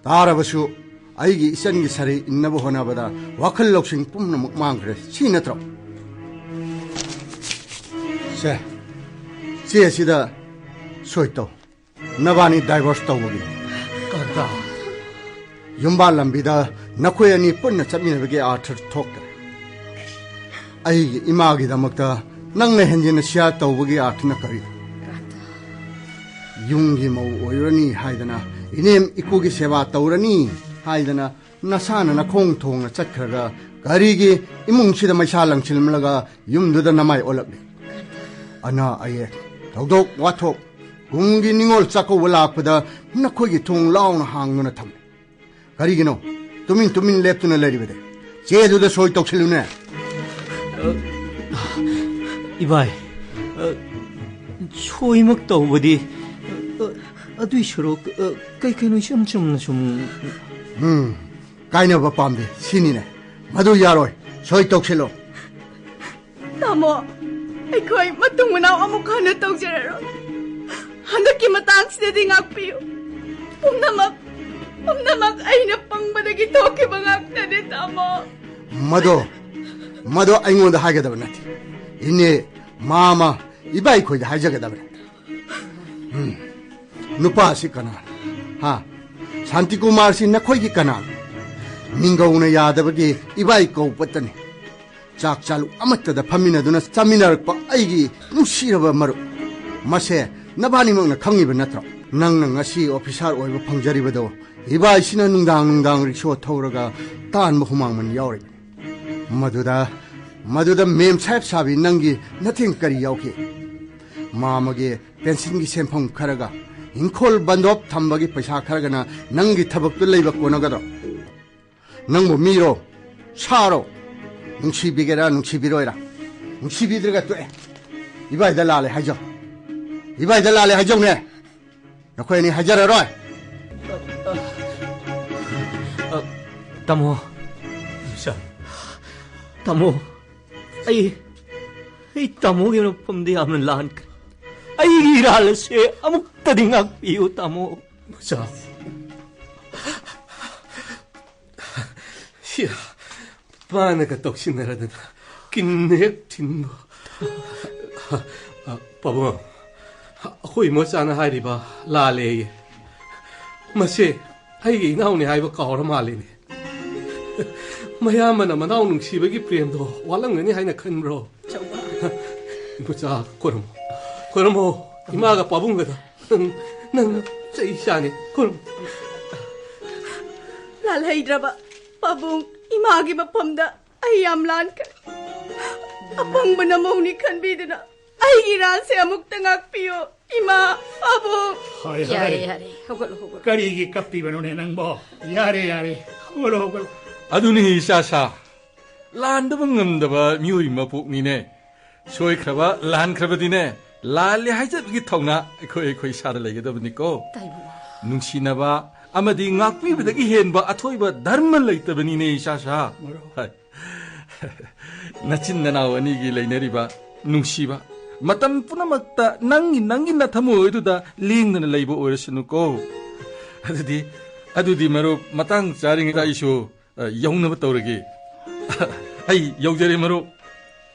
ꯇꯥꯔꯕꯁꯨ ꯑꯩꯒꯤ ꯏꯆꯟꯒꯤ ꯁꯔꯤ ꯏꯟꯅꯕ ꯍꯣꯠꯅꯕꯗ ꯋꯥꯈꯜ ꯂꯧꯁꯤꯡ ꯄꯨꯝꯅꯃꯛ ꯃꯥꯡꯈ꯭ꯔꯦ꯫ ꯁꯤ ꯅꯠꯇ꯭ꯔꯣ? ꯁꯦ, ꯆꯦ ꯑꯁꯤꯗ ꯁꯣꯏ ꯇꯧ꯫ ꯅꯕꯥꯅꯤ divorce ꯇꯧꯕꯒꯤ꯫ ꯀꯥꯟꯇ꯫ ꯌꯨꯝꯕꯥꯜ ꯂꯝꯕꯤꯗ ꯅꯈꯣꯏ ꯑꯅꯤ ꯄꯨꯟꯅ ꯆꯠꯃꯤꯟꯅꯕꯒꯤ ꯑꯥꯔꯊ ꯊꯣꯛꯇ꯭ꯔꯦ꯫ ꯑꯩꯒꯤ ꯏꯃꯥꯒꯤꯗꯃꯛꯇ ꯅꯪꯅ ꯍꯦꯟꯖꯤꯟꯅ share ꯇꯧꯕꯒꯤ ꯑꯥꯔꯊꯅ ꯀꯔꯤ? ꯌꯨꯝꯒꯤ ꯃꯧ ꯑꯣꯏꯔꯨꯔꯅꯤ ꯍꯥꯏꯗꯅ, ꯏꯅꯦꯝ ꯏꯀꯨꯒꯤ ꯁꯦꯕꯥ ꯇꯧꯔꯅꯤ ꯍꯥꯏꯗꯅ, ꯅꯁꯥꯅ ꯅꯈꯣꯡ ꯊꯣꯡꯅ ꯆꯠꯈ꯭ꯔꯒ, ꯀꯔꯤꯒꯤ ꯏꯃꯨꯡꯁꯤꯗ ꯃꯩꯁꯥ ꯂꯪꯁꯤꯜꯂꯝꯂꯒ ꯌꯨꯝꯗꯨꯗ ꯅꯃꯥꯏ ꯑꯣꯜꯂꯛꯂꯤ? ꯑꯅꯥ ꯑꯌꯦꯛ, ꯊꯧꯗꯣꯛ ꯋꯥꯊꯣꯛ, ꯀꯨꯝꯒꯤ ꯅꯤꯉꯣꯜ ꯆꯥꯛꯀꯧꯕ ꯂꯥꯛꯄꯗ ꯅꯈꯣꯏꯒꯤ ꯊꯣꯡ ꯂꯥꯎꯅ ꯍꯥꯡꯗꯨꯅ ꯊꯝꯂꯤ꯫ ꯀꯔꯤꯒꯤꯅꯣ ꯇꯨꯃꯤꯟ ꯇꯨꯃꯤꯟ ꯂꯦꯞꯇꯨꯅ ꯂꯩꯔꯤꯕꯗꯤ? ꯆꯦꯗꯨꯗ ꯁꯣꯏ ꯇꯧꯁꯤꯜꯂꯨꯅꯦ꯫ ꯏꯕꯥꯏ, ꯑ, ꯁꯣꯏꯃꯛ ꯇꯧꯕꯗꯤ, ꯑ, ꯑꯗꯨꯏ ꯁꯔꯨꯛ, ꯑ, ꯀꯩ ꯀꯩꯅꯣ ꯏꯆꯝ ꯆꯝꯅ ꯁꯨꯝ꯫ ꯎꯝ, ꯀꯥꯏꯅꯕ ꯄꯥꯝꯗꯦ ꯁꯤꯅꯤꯅꯦ꯫ ꯃꯗꯨ ꯌꯥꯔꯣꯏ, ꯁꯣꯏ ꯇꯧꯁꯤꯜꯂꯣ꯫ ꯇꯥꯃꯣ, ꯑꯩꯈꯣꯏ ꯃꯇꯨꯡ ꯃꯅꯥꯎ ꯑꯃꯨꯛ ꯍꯟꯅ ꯇꯧꯖꯔꯔꯣꯏ꯫ ꯍꯟꯗꯛꯀꯤ ꯃꯇꯥꯡꯁꯤꯗꯗꯤ ꯉꯥꯛꯄꯤꯌꯨ꯫ ꯄꯨꯝꯅꯃꯛ, ꯄꯨꯝꯅꯃꯛ ꯑꯩꯅ ꯄꯪꯕꯗꯒꯤ ꯊꯣꯛꯈꯤꯕ ꯉꯥꯛꯇꯅꯦ, ꯇꯥꯃꯣ꯫ ꯃꯗꯣ, ꯃꯗꯣ ꯑꯩꯉꯣꯟꯗ ꯍꯥꯏꯒꯗꯕ ꯅꯠꯇꯦ꯫ ꯏꯅꯦ, ꯃꯥꯃ, ꯏꯕꯥꯏꯈꯣꯏꯗ ꯍꯥꯏꯖꯒꯗꯕꯅꯤ꯫ ꯎꯝ, ꯅꯨꯄꯥꯁꯤ ꯀꯅꯥꯅꯣ? ꯍꯥ? ꯁꯥꯟꯇꯤꯀꯨꯃꯥꯔꯁꯤ ꯅꯈꯣꯏꯒꯤ ꯀꯅꯥꯅꯣ? ꯃꯤꯡꯒꯧꯅ ꯌꯥꯗꯕꯒꯤ ꯏꯕꯥꯏ ꯀꯧꯕꯇꯅꯤ꯫ ꯆꯥꯛ ꯆꯥꯂꯨꯛ ꯑꯃꯠꯇꯗ ꯐꯝꯃꯤꯟꯅꯗꯨꯅ ꯆꯥꯃꯤꯟꯅꯔꯛꯄ ꯑꯩꯒꯤ ꯅꯨꯡꯁꯤꯔꯕ ꯃꯔꯨꯞ꯫ ꯃꯁꯦ ꯅꯕꯥꯅꯤꯃꯛꯅ ꯈꯪꯉꯤꯕ ꯅꯠꯇ꯭ꯔꯣ? ꯅꯪꯅ ꯉꯁꯤ officer ꯑꯣꯏꯕ ꯐꯪꯖꯔꯤꯕꯗꯣ ꯏꯕꯥꯏꯁꯤꯅ ꯅꯨꯡꯗꯥꯡ ꯅꯨꯡꯗꯥꯡ ꯔꯤꯛꯁꯣ ꯊꯧꯔꯒ ꯇꯥꯟꯕ ꯍꯨꯃꯥꯡ ꯃꯟ ꯌꯥꯎꯔꯤꯕꯅꯤ꯫ ꯃꯗꯨꯗ, ꯃꯗꯨꯗ ꯃꯦꯝ ꯁꯥꯍꯦꯕ ꯁꯥꯕꯤ ꯅꯪꯒꯤ ꯅꯇꯦꯡ ꯀꯔꯤ ꯌꯥꯎꯈꯤ? ꯃꯥꯃꯒꯤ ꯄꯦꯟꯁꯤꯟꯒꯤ ꯁꯦꯟꯐꯝ ꯈꯔꯒ ꯏꯪꯈꯣꯜ ꯕꯟꯗꯣꯞ ꯊꯝꯕꯒꯤ ꯄꯩꯁꯥ ꯈꯔꯒꯅ ꯅꯪꯒꯤ ꯊꯕꯛꯇꯨ ꯂꯩꯕ ꯀꯣꯟꯅꯒꯗ꯭ꯔꯣ? ꯅꯪꯕꯨ ꯃꯤꯔꯣ? ꯁꯥꯔꯣ? ꯅꯨꯡꯁꯤꯕꯤꯒꯦꯔꯥ, ꯅꯨꯡꯁꯤꯕꯤꯔꯣꯏꯔꯥ? ꯅꯨꯡꯁꯤꯕꯤꯗ꯭ꯔꯒ ꯇꯣꯛꯑꯦ꯫ ꯏꯕꯥꯏꯗ ꯂꯥꯜꯂꯦ ꯍꯥꯏꯖꯧ꯫ ꯏꯕꯥꯏꯗ ꯂꯥꯜꯂꯦ ꯍꯥꯏꯖꯧꯅꯦ꯫ ꯅꯈꯣꯏ ꯑꯅꯤ ꯍꯥꯏꯖꯔꯔꯣꯏ꯫ ꯑ, ꯇꯥꯃꯣ꯫ ꯏꯆꯥ꯫ ꯇꯥꯃꯣ꯫ ꯑꯩ, ꯑꯩ ꯇꯥꯃꯣꯒꯤ ꯃꯐꯝꯗ ꯌꯥꯝꯅ ꯂꯥꯟꯈ꯭ꯔꯦ꯫ ꯑꯩꯒꯤ ꯏꯔꯥꯜ ꯑꯁꯦ ꯑꯃꯨꯛꯇꯗꯤ ꯉꯥꯛꯄꯤꯌꯨ, ꯇꯥꯃꯣ꯫ ꯃꯆꯥ꯫ ꯁꯤ ꯃꯥꯅꯒ ꯇꯧꯁꯤꯟꯅꯔꯗꯅ ꯀꯤꯟ ꯍꯦꯛ ꯊꯤꯟꯕ꯫ ꯄꯥꯕꯨꯡ, ꯑꯩꯈꯣꯏ ꯃꯣꯆꯥꯅ ꯍꯥꯏꯔꯤꯕ ꯂꯥꯜꯂꯦꯌꯦ꯫ ꯃꯁꯦ ꯑꯩꯒꯤ ꯏꯅꯥꯎꯅꯤ ꯍꯥꯏꯕ ꯀꯥꯎꯔ ꯃꯥꯜꯂꯤꯅꯦ꯫ ꯃꯌꯥꯝꯕꯅ ꯃꯅꯥꯎ ꯅꯨꯡꯁꯤꯕꯒꯤ ꯄ꯭ꯔꯦꯝꯗꯣ ꯋꯥꯠꯂꯝꯒꯅꯤ ꯍꯥꯏꯅ ꯈꯟꯕ꯭ꯔꯣ? ꯏꯕꯣꯆꯥ, ꯈꯣꯏꯔꯝꯃꯣ꯫ ꯈꯣꯏꯔꯝꯃꯣ, ꯏꯃꯥꯒ ꯄꯥꯕꯨꯡꯒꯗ꯫ ꯅꯪ, ꯅꯪ ꯆꯩ ꯆꯥꯅꯤ꯫ ꯈꯣꯏꯔꯝꯃꯣ꯫ ꯂꯥꯜꯍꯩꯗ꯭ꯔꯕ ꯄꯥꯕꯨꯡ, ꯏꯃꯥꯒꯤ ꯃꯐꯝꯗ ꯑꯩ ꯌꯥꯝ ꯂꯥꯟꯈ꯭ꯔꯦ꯫ ꯑꯄꯪꯕ ꯅꯃꯧꯅꯤ ꯈꯟꯕꯤꯗꯨꯅ ꯑꯩꯒꯤ ꯏꯔꯥꯜꯁꯦ ꯑꯃꯨꯛꯇ ꯉꯥꯛꯄꯤꯌꯨ꯫ ꯏꯃꯥ, ꯄꯥꯕꯨꯡ꯫ ꯍꯣꯏ, ꯌꯥꯔꯦ, ꯍꯣꯏ꯫ ꯌꯥꯔꯦ꯫ ꯍꯧꯒꯠꯂꯣ, ꯍꯧꯒꯠꯂꯣ꯫ ꯀꯔꯤꯒꯤ ꯀꯞꯄꯤꯕꯅꯣꯅꯦ ꯅꯪꯕꯣ? ꯌꯥꯔꯦ, ꯌꯥꯔꯦ꯫ ꯍꯧꯒꯠꯂꯣ, ꯍꯧꯒꯠꯂꯣ꯫ ꯑꯗꯨꯅꯤ ꯏꯆꯥ ꯁꯥ꯫ ꯂꯥꯟꯗꯕ ꯉꯝꯗꯕ ꯃꯤꯑꯣꯏ ꯃꯄꯣꯛꯅꯤꯅꯦ꯫ ꯁꯣꯏꯈ꯭ꯔꯕ, ꯂꯥꯟꯈ꯭ꯔꯕꯗꯤꯅꯦ, ꯂꯥꯜꯂꯦ ꯍꯥꯏꯖꯕꯒꯤ ꯊꯧꯅꯥ ꯑꯩꯈꯣꯏ ꯑꯩꯈꯣꯏ ꯏꯁꯥꯗ ꯂꯩꯒꯗꯕꯅꯤꯀꯣ꯫ ꯇꯥꯏꯕꯨꯡ꯫ ꯅꯨꯡꯁꯤꯅꯕ ꯑꯃꯗꯤ ꯉꯥꯛꯄꯤꯕꯗꯒꯤ ꯍꯦꯟꯕ ꯑꯊꯣꯏꯕ ꯙꯔꯃ ꯂꯩꯇꯕꯅꯤꯅꯦ ꯏꯆꯥ ꯁꯥ꯫ ꯃꯔꯨꯞ꯫ ꯍꯣꯏ꯫ ꯅꯆꯤꯟ ꯅꯅꯥꯎ ꯑꯅꯤꯒꯤ ꯂꯩꯅꯔꯤꯕ ꯅꯨꯡꯁꯤꯕ ꯃꯇꯝ ꯄꯨꯝꯅꯃꯛꯇ ꯅꯪꯒꯤ, ꯅꯪꯒꯤ ꯅꯊꯃꯣꯏꯗꯨꯗ ꯂꯦꯡꯗꯅ ꯂꯩꯕ ꯑꯣꯏꯔꯁꯅꯨꯀꯣ꯫ ꯑꯗꯨꯗꯤ, ꯑꯗꯨꯗꯤ ꯃꯔꯨꯞ, ꯃꯇꯥꯡ ꯆꯥꯔꯤꯉꯩꯗ ꯑꯩꯁꯨ, ꯑ, ꯌꯧꯅꯕ ꯇꯧꯔꯒꯦ꯫ ꯑꯩ ꯌꯧꯖꯔꯦ, ꯃꯔꯨꯞ꯫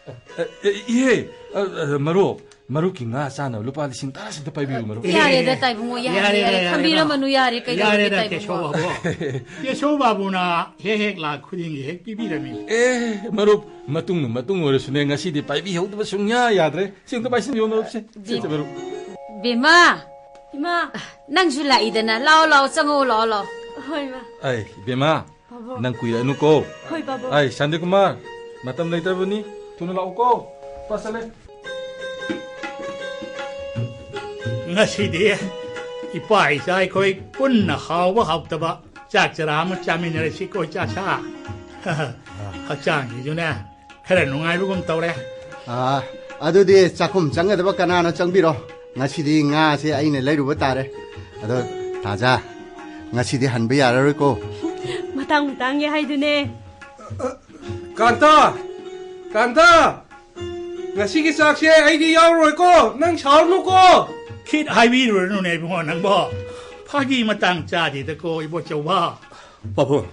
ꯑ, ꯑ, ꯏꯍꯦ, ꯑ, ꯑ, ꯃꯔꯨꯞ, ꯃꯔꯨꯞꯀꯤ ꯉꯥ ꯆꯥꯅꯕ ꯂꯨꯄꯥ ꯂꯤꯁꯤꯡ ꯇꯔꯥ ꯁꯤꯛꯇ ꯄꯥꯏꯕꯤꯌꯨ, ꯃꯔꯨꯞ꯫ ꯌꯥꯔꯦꯗ, ꯇꯥꯏꯕꯨꯡꯉꯣ, ꯌꯥꯔꯦ, ꯌꯥꯔꯦꯗ, ꯌꯥꯔꯦ, ꯌꯥꯔꯦ꯫ ꯊꯝꯕꯤꯔꯝꯃꯅꯨ, ꯌꯌꯥꯔꯦ, ꯀꯩꯗꯧꯔꯒꯦ, ꯌꯥꯔꯦꯗ, ꯇꯥꯏꯕꯨꯡꯉꯣ? ꯀꯦꯁꯣ ꯕꯥꯕꯨ꯫ ꯀꯦꯁꯣ ꯕꯥꯕꯨꯅ ꯍꯦꯛ ꯍꯦꯛ ꯂꯥꯛ ꯈꯨꯗꯤꯡꯒꯤ ꯍꯦꯛ ꯄꯤꯕꯤꯔꯝꯃꯤ꯫ ꯑꯦ, ꯃꯔꯨꯞ, ꯃꯇꯨꯡ ꯃꯇꯨꯡ ꯑꯣꯏꯔꯁꯨꯅꯦ, ꯉꯁꯤꯗꯤ ꯄꯥꯏꯕꯤꯍꯧꯗꯕ ꯁꯨꯡꯌꯥ ꯌꯥꯗ꯭ꯔꯦ꯫ ꯁꯤ ꯑꯝꯇ ꯄꯥꯏꯁꯤꯟꯕꯤꯌꯣ, ꯃꯔꯨꯞꯁꯦ꯫ ꯁꯤ, ꯁꯤ, ꯃꯔꯨꯞ꯫ ꯕꯦꯝꯃ! ꯏꯃꯥ! ꯅꯪꯁꯨ ꯂꯥꯛꯏꯗꯅ꯫ ꯂꯥꯛꯑꯣ, ꯂꯥꯛꯑꯣ, ꯆꯪꯉꯛꯑꯣ, ꯂꯥꯛꯑꯣ, ꯂꯥꯛꯑꯣ꯫ ꯍꯣꯏ, ꯏꯃꯥ꯫ ꯑꯩ, ꯕꯦꯝꯃ, ꯄꯥꯕꯨꯡ꯫ ꯅꯪ ꯀꯨꯏꯔꯛꯑꯅꯨꯀꯣ꯫ ꯍꯣꯏ, ꯄꯥꯕꯨꯡ꯫ ꯑꯩ, ꯁꯥꯟꯇꯤ ꯀꯨꯃꯥꯔ, ꯃꯇꯝ ꯂꯩꯇ꯭ꯔꯕꯅꯤ꯫ ꯊꯨꯅ ꯂꯥꯛꯎꯀꯣ꯫ ꯄꯥꯁꯜꯂꯦ꯫ ꯉꯁꯤꯗꯤ ꯏꯄꯥ ꯏꯆꯥ ꯑꯩꯈꯣꯏ ꯄꯨꯟꯅ ꯍꯥꯎꯕ ꯍꯥꯎꯇꯕ ꯆꯥꯛ ꯆꯔꯥ ꯑꯃ ꯆꯥꯃꯤꯟꯅꯔꯁꯤꯀꯣ, ꯏꯆꯥꯁꯥ꯫ ꯍꯛꯆꯥꯡꯁꯤꯁꯨꯅꯦ ꯈꯔ ꯅꯨꯡꯉꯥꯏꯕꯒꯨꯝ ꯇꯧꯔꯦ꯫ ꯑꯥ, ꯑꯗꯨꯗꯤ ꯆꯥꯛꯈꯨꯝ ꯆꯪꯒꯗꯕ ꯀꯅꯥꯅꯣ? ꯆꯪꯕꯤꯔꯣ꯫ ꯉꯁꯤꯗꯤ ꯉꯥꯁꯦ ꯑꯩꯅ ꯂꯩꯔꯨꯕ ꯇꯥꯔꯦ꯫ ꯑꯗꯣ ꯇꯥꯖꯥ, ꯉꯁꯤꯗꯤ ꯍꯟꯕ ꯌꯥꯔꯔꯣꯏꯀꯣ꯫ ꯃꯇꯥꯡ ꯃꯇꯥꯡꯒꯤ ꯍꯥꯏꯗꯨꯅꯦ꯫ ꯀꯥꯟꯇ! ꯀꯥꯟꯇ! ꯉꯁꯤꯒꯤ ꯆꯥꯛꯁꯦ ꯑꯩꯗꯤ ꯌꯥꯎꯔꯣꯏꯀꯣ, ꯅꯪ ꯁꯥꯎꯔꯅꯨꯀꯣ꯫ ꯈꯤꯠ ꯍꯥꯏꯕꯤꯔꯨꯔꯅꯨꯅꯦ ꯏꯕꯨꯡꯉꯣ, ꯅꯪꯕꯣ꯫ ꯐꯥꯒꯤ ꯃꯇꯥꯡ ꯆꯥꯗꯦꯗꯀꯣ, ꯏꯕꯣꯆꯧꯕ꯫ ꯄꯥꯕꯨꯡ,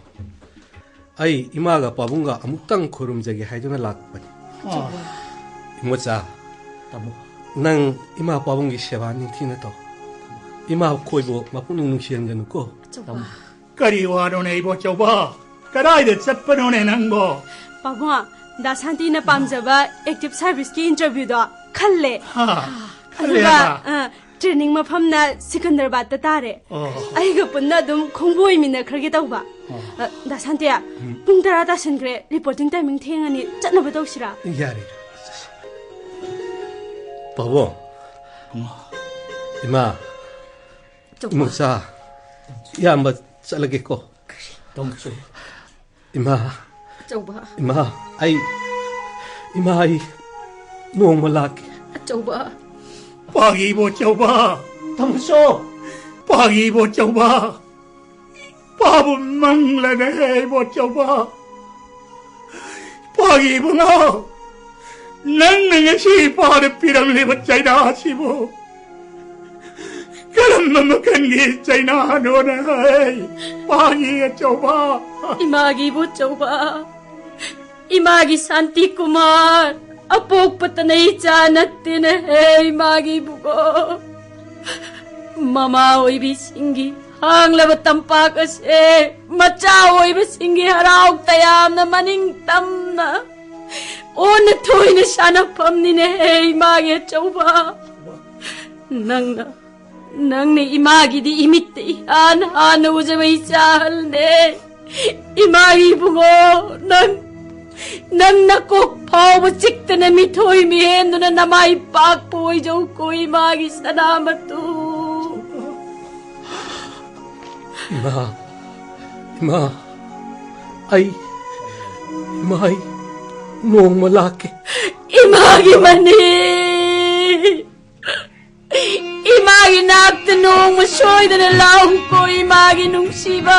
ꯑꯩ ꯏꯃꯥꯒ ꯄꯥꯕꯨꯡꯒ ꯑꯃꯨꯛꯇꯪ ꯈꯨꯔꯨꯝꯖꯒꯦ ꯍꯥꯏꯗꯨꯅ ꯂꯥꯛꯄꯅꯤ꯫ ꯑꯣ꯫ ꯏꯃꯣꯆꯥ, ꯇꯥꯃꯣ꯫ ꯅꯪ ꯏꯃꯥ ꯄꯥꯕꯨꯡꯒꯤ ꯁꯦꯕꯥ ꯅꯤꯡꯊꯤꯅ ꯇꯧ꯫ ꯏꯃꯥ ꯈꯣꯏꯕꯨ ꯃꯄꯨꯛꯅꯤꯡ ꯅꯨꯡꯁꯤꯍꯟꯒꯅꯨꯀꯣ꯫ ꯇꯥꯃꯣ꯫ ꯀꯔꯤ ꯋꯥꯅꯣꯅꯦ ꯏꯕꯣꯆꯧꯕ? ꯀꯗꯥꯏꯗ ꯆꯠꯄꯅꯣꯅꯦ ꯅꯪꯕꯣ? ꯄꯥꯕꯨꯡ, ꯗꯥ ꯁꯥꯟꯇꯤꯅ ꯄꯥꯝꯖꯕ ꯑꯦꯛꯇꯤꯚ ꯁꯥꯔꯚꯤꯁꯀꯤ ꯏꯟꯇꯔꯚ꯭ꯌꯨꯗꯣ ꯈꯜꯂꯦ꯫ ꯍꯥ, ꯑꯗꯨꯒ, ꯈꯜꯂꯦꯕ? ꯑ, ꯇ꯭ꯔꯦꯅꯤꯡ ꯃꯐꯝꯅ ꯁꯤꯀꯟꯗꯔꯕꯥꯗꯇ ꯇꯥꯔꯦ꯫ ꯑꯣ꯫ ꯑꯩꯒ ꯄꯨꯟꯅ ꯑꯗꯨꯝ ꯈꯣꯡꯕꯨ ꯑꯣꯏꯃꯤꯟꯅꯈ꯭ꯔꯒꯦ ꯇꯧꯕ꯫ ꯑꯣ꯫ ꯑ, ꯗꯥ ꯁꯥꯟꯇꯤ, ꯎꯝ꯫ ꯄꯨꯡ ꯇꯔꯥ ꯇꯥꯁꯤꯟꯈ꯭ꯔꯦ, ꯔꯤꯄꯣꯔꯇꯤꯡ ꯇꯥꯏꯃꯤꯡ ꯊꯦꯡꯉꯅꯤ, ꯆꯠꯅꯕ ꯇꯧꯁꯤꯔꯥ? ꯌꯥꯔꯦ꯫ ꯄꯥꯕꯨꯡ, ꯎꯝ꯫ ꯏꯃꯥ, ꯆꯧꯕ꯫ ꯏꯃꯣꯆꯥ, ꯏꯌꯥꯝꯕ ꯆꯠꯂꯒꯦꯀꯣ꯫ ꯇꯥꯃꯣ꯫ ꯏꯃꯥ꯫ ꯑꯆꯧꯕ꯫ ꯏꯃꯥ, ꯑꯩ, ꯏꯃꯥ, ꯑꯩ ꯅꯣꯡꯃ ꯂꯥꯛꯀꯦ꯫ ꯑꯆꯧꯕ꯫ ꯄꯥꯒꯤ ꯏꯕꯣꯆꯧꯕ꯫ ꯇꯥꯃꯣꯆꯧ꯫ ꯄꯥꯒꯤ ꯏꯕꯣꯆꯧꯕ꯫ ꯄꯥꯕꯨ ꯃꯪꯂꯅꯦ ꯏꯕꯣꯆꯧꯕ꯫ ꯄꯥꯒꯤ ꯏꯕꯨꯡꯉꯣ, ꯅꯪꯅ ꯉꯁꯤ ꯏꯄꯥꯗ ꯄꯤꯔꯝꯂꯤꯕ ꯆꯩꯅꯥ ꯑꯁꯤꯕꯨ ꯀꯔꯝꯕ ꯃꯈꯜꯒꯤ ꯆꯩꯅꯥꯅꯣꯅꯦ, ꯄꯥꯒꯤ ꯑꯆꯧꯕ? ꯏꯃꯥꯒꯤ ꯏꯕꯣꯆꯧꯕ, ꯏꯃꯥꯒꯤ ꯁꯥꯟꯇꯤ ꯀꯨꯃꯥꯔ, ꯑꯄꯣꯛꯄꯇꯅ ꯏꯆꯥ ꯅꯠꯇꯦꯅꯦ ꯍꯦ, ꯏꯃꯥꯒꯤ ꯏꯕꯨꯡꯉꯣ꯫ ꯃꯃꯥ ꯑꯣꯏꯕꯤꯁꯤꯡꯒꯤ ꯍꯥꯡꯂꯕ ꯇꯝꯄꯥꯛ ꯑꯁꯦ ꯃꯆꯥ ꯑꯣꯏꯕꯁꯤꯡꯒꯤ ꯍꯔꯥꯎ ꯇꯌꯥꯝꯅ ꯃꯅꯤꯡ ꯇꯝꯅ ꯑꯣꯟꯅ ꯊꯣꯏꯅ ꯁꯥꯟꯅꯐꯝꯅꯤꯅꯦ ꯍꯦ, ꯏꯃꯥꯒꯤ ꯑꯆꯧꯕ꯫ ꯅꯪꯅ, ꯅꯪꯅ ꯏꯃꯥꯒꯤꯗꯤ ꯏꯃꯤꯠꯇ ꯏꯍꯥꯟ ꯍꯥꯟꯅ ꯎꯖꯕ ꯏꯆꯥ ꯑꯍꯜꯅꯦ꯫ ꯏꯃꯥꯒꯤ ꯏꯕꯨꯡꯉꯣ, ꯅꯪ, ꯅꯪ ꯅꯀꯣꯛ ꯐꯥꯎꯕ ꯆꯤꯛꯇꯅ ꯃꯤꯊꯣꯏ ꯃꯤꯍꯦꯟꯗꯨꯅ ꯅꯃꯥꯏ ꯄꯥꯛꯄ ꯑꯣꯏꯖꯧꯀꯣ, ꯏꯃꯥꯒꯤ ꯁꯅꯥꯃꯇꯨ꯫ ꯏꯃꯥ, ꯏꯃꯥ, ꯑꯩ, ꯏꯃꯥ, ꯑꯩ ꯅꯣꯡꯃ ꯂꯥꯛꯀꯦ꯫ ꯏꯃꯥꯒꯤ ꯃꯅꯤ! ꯏꯃꯥꯒꯤ ꯅꯥꯛꯇ ꯅꯣꯡꯃ ꯁꯣꯏꯗꯅ ꯂꯥꯛꯎꯀꯣ, ꯏꯃꯥꯒꯤ ꯅꯨꯡꯁꯤꯕ꯫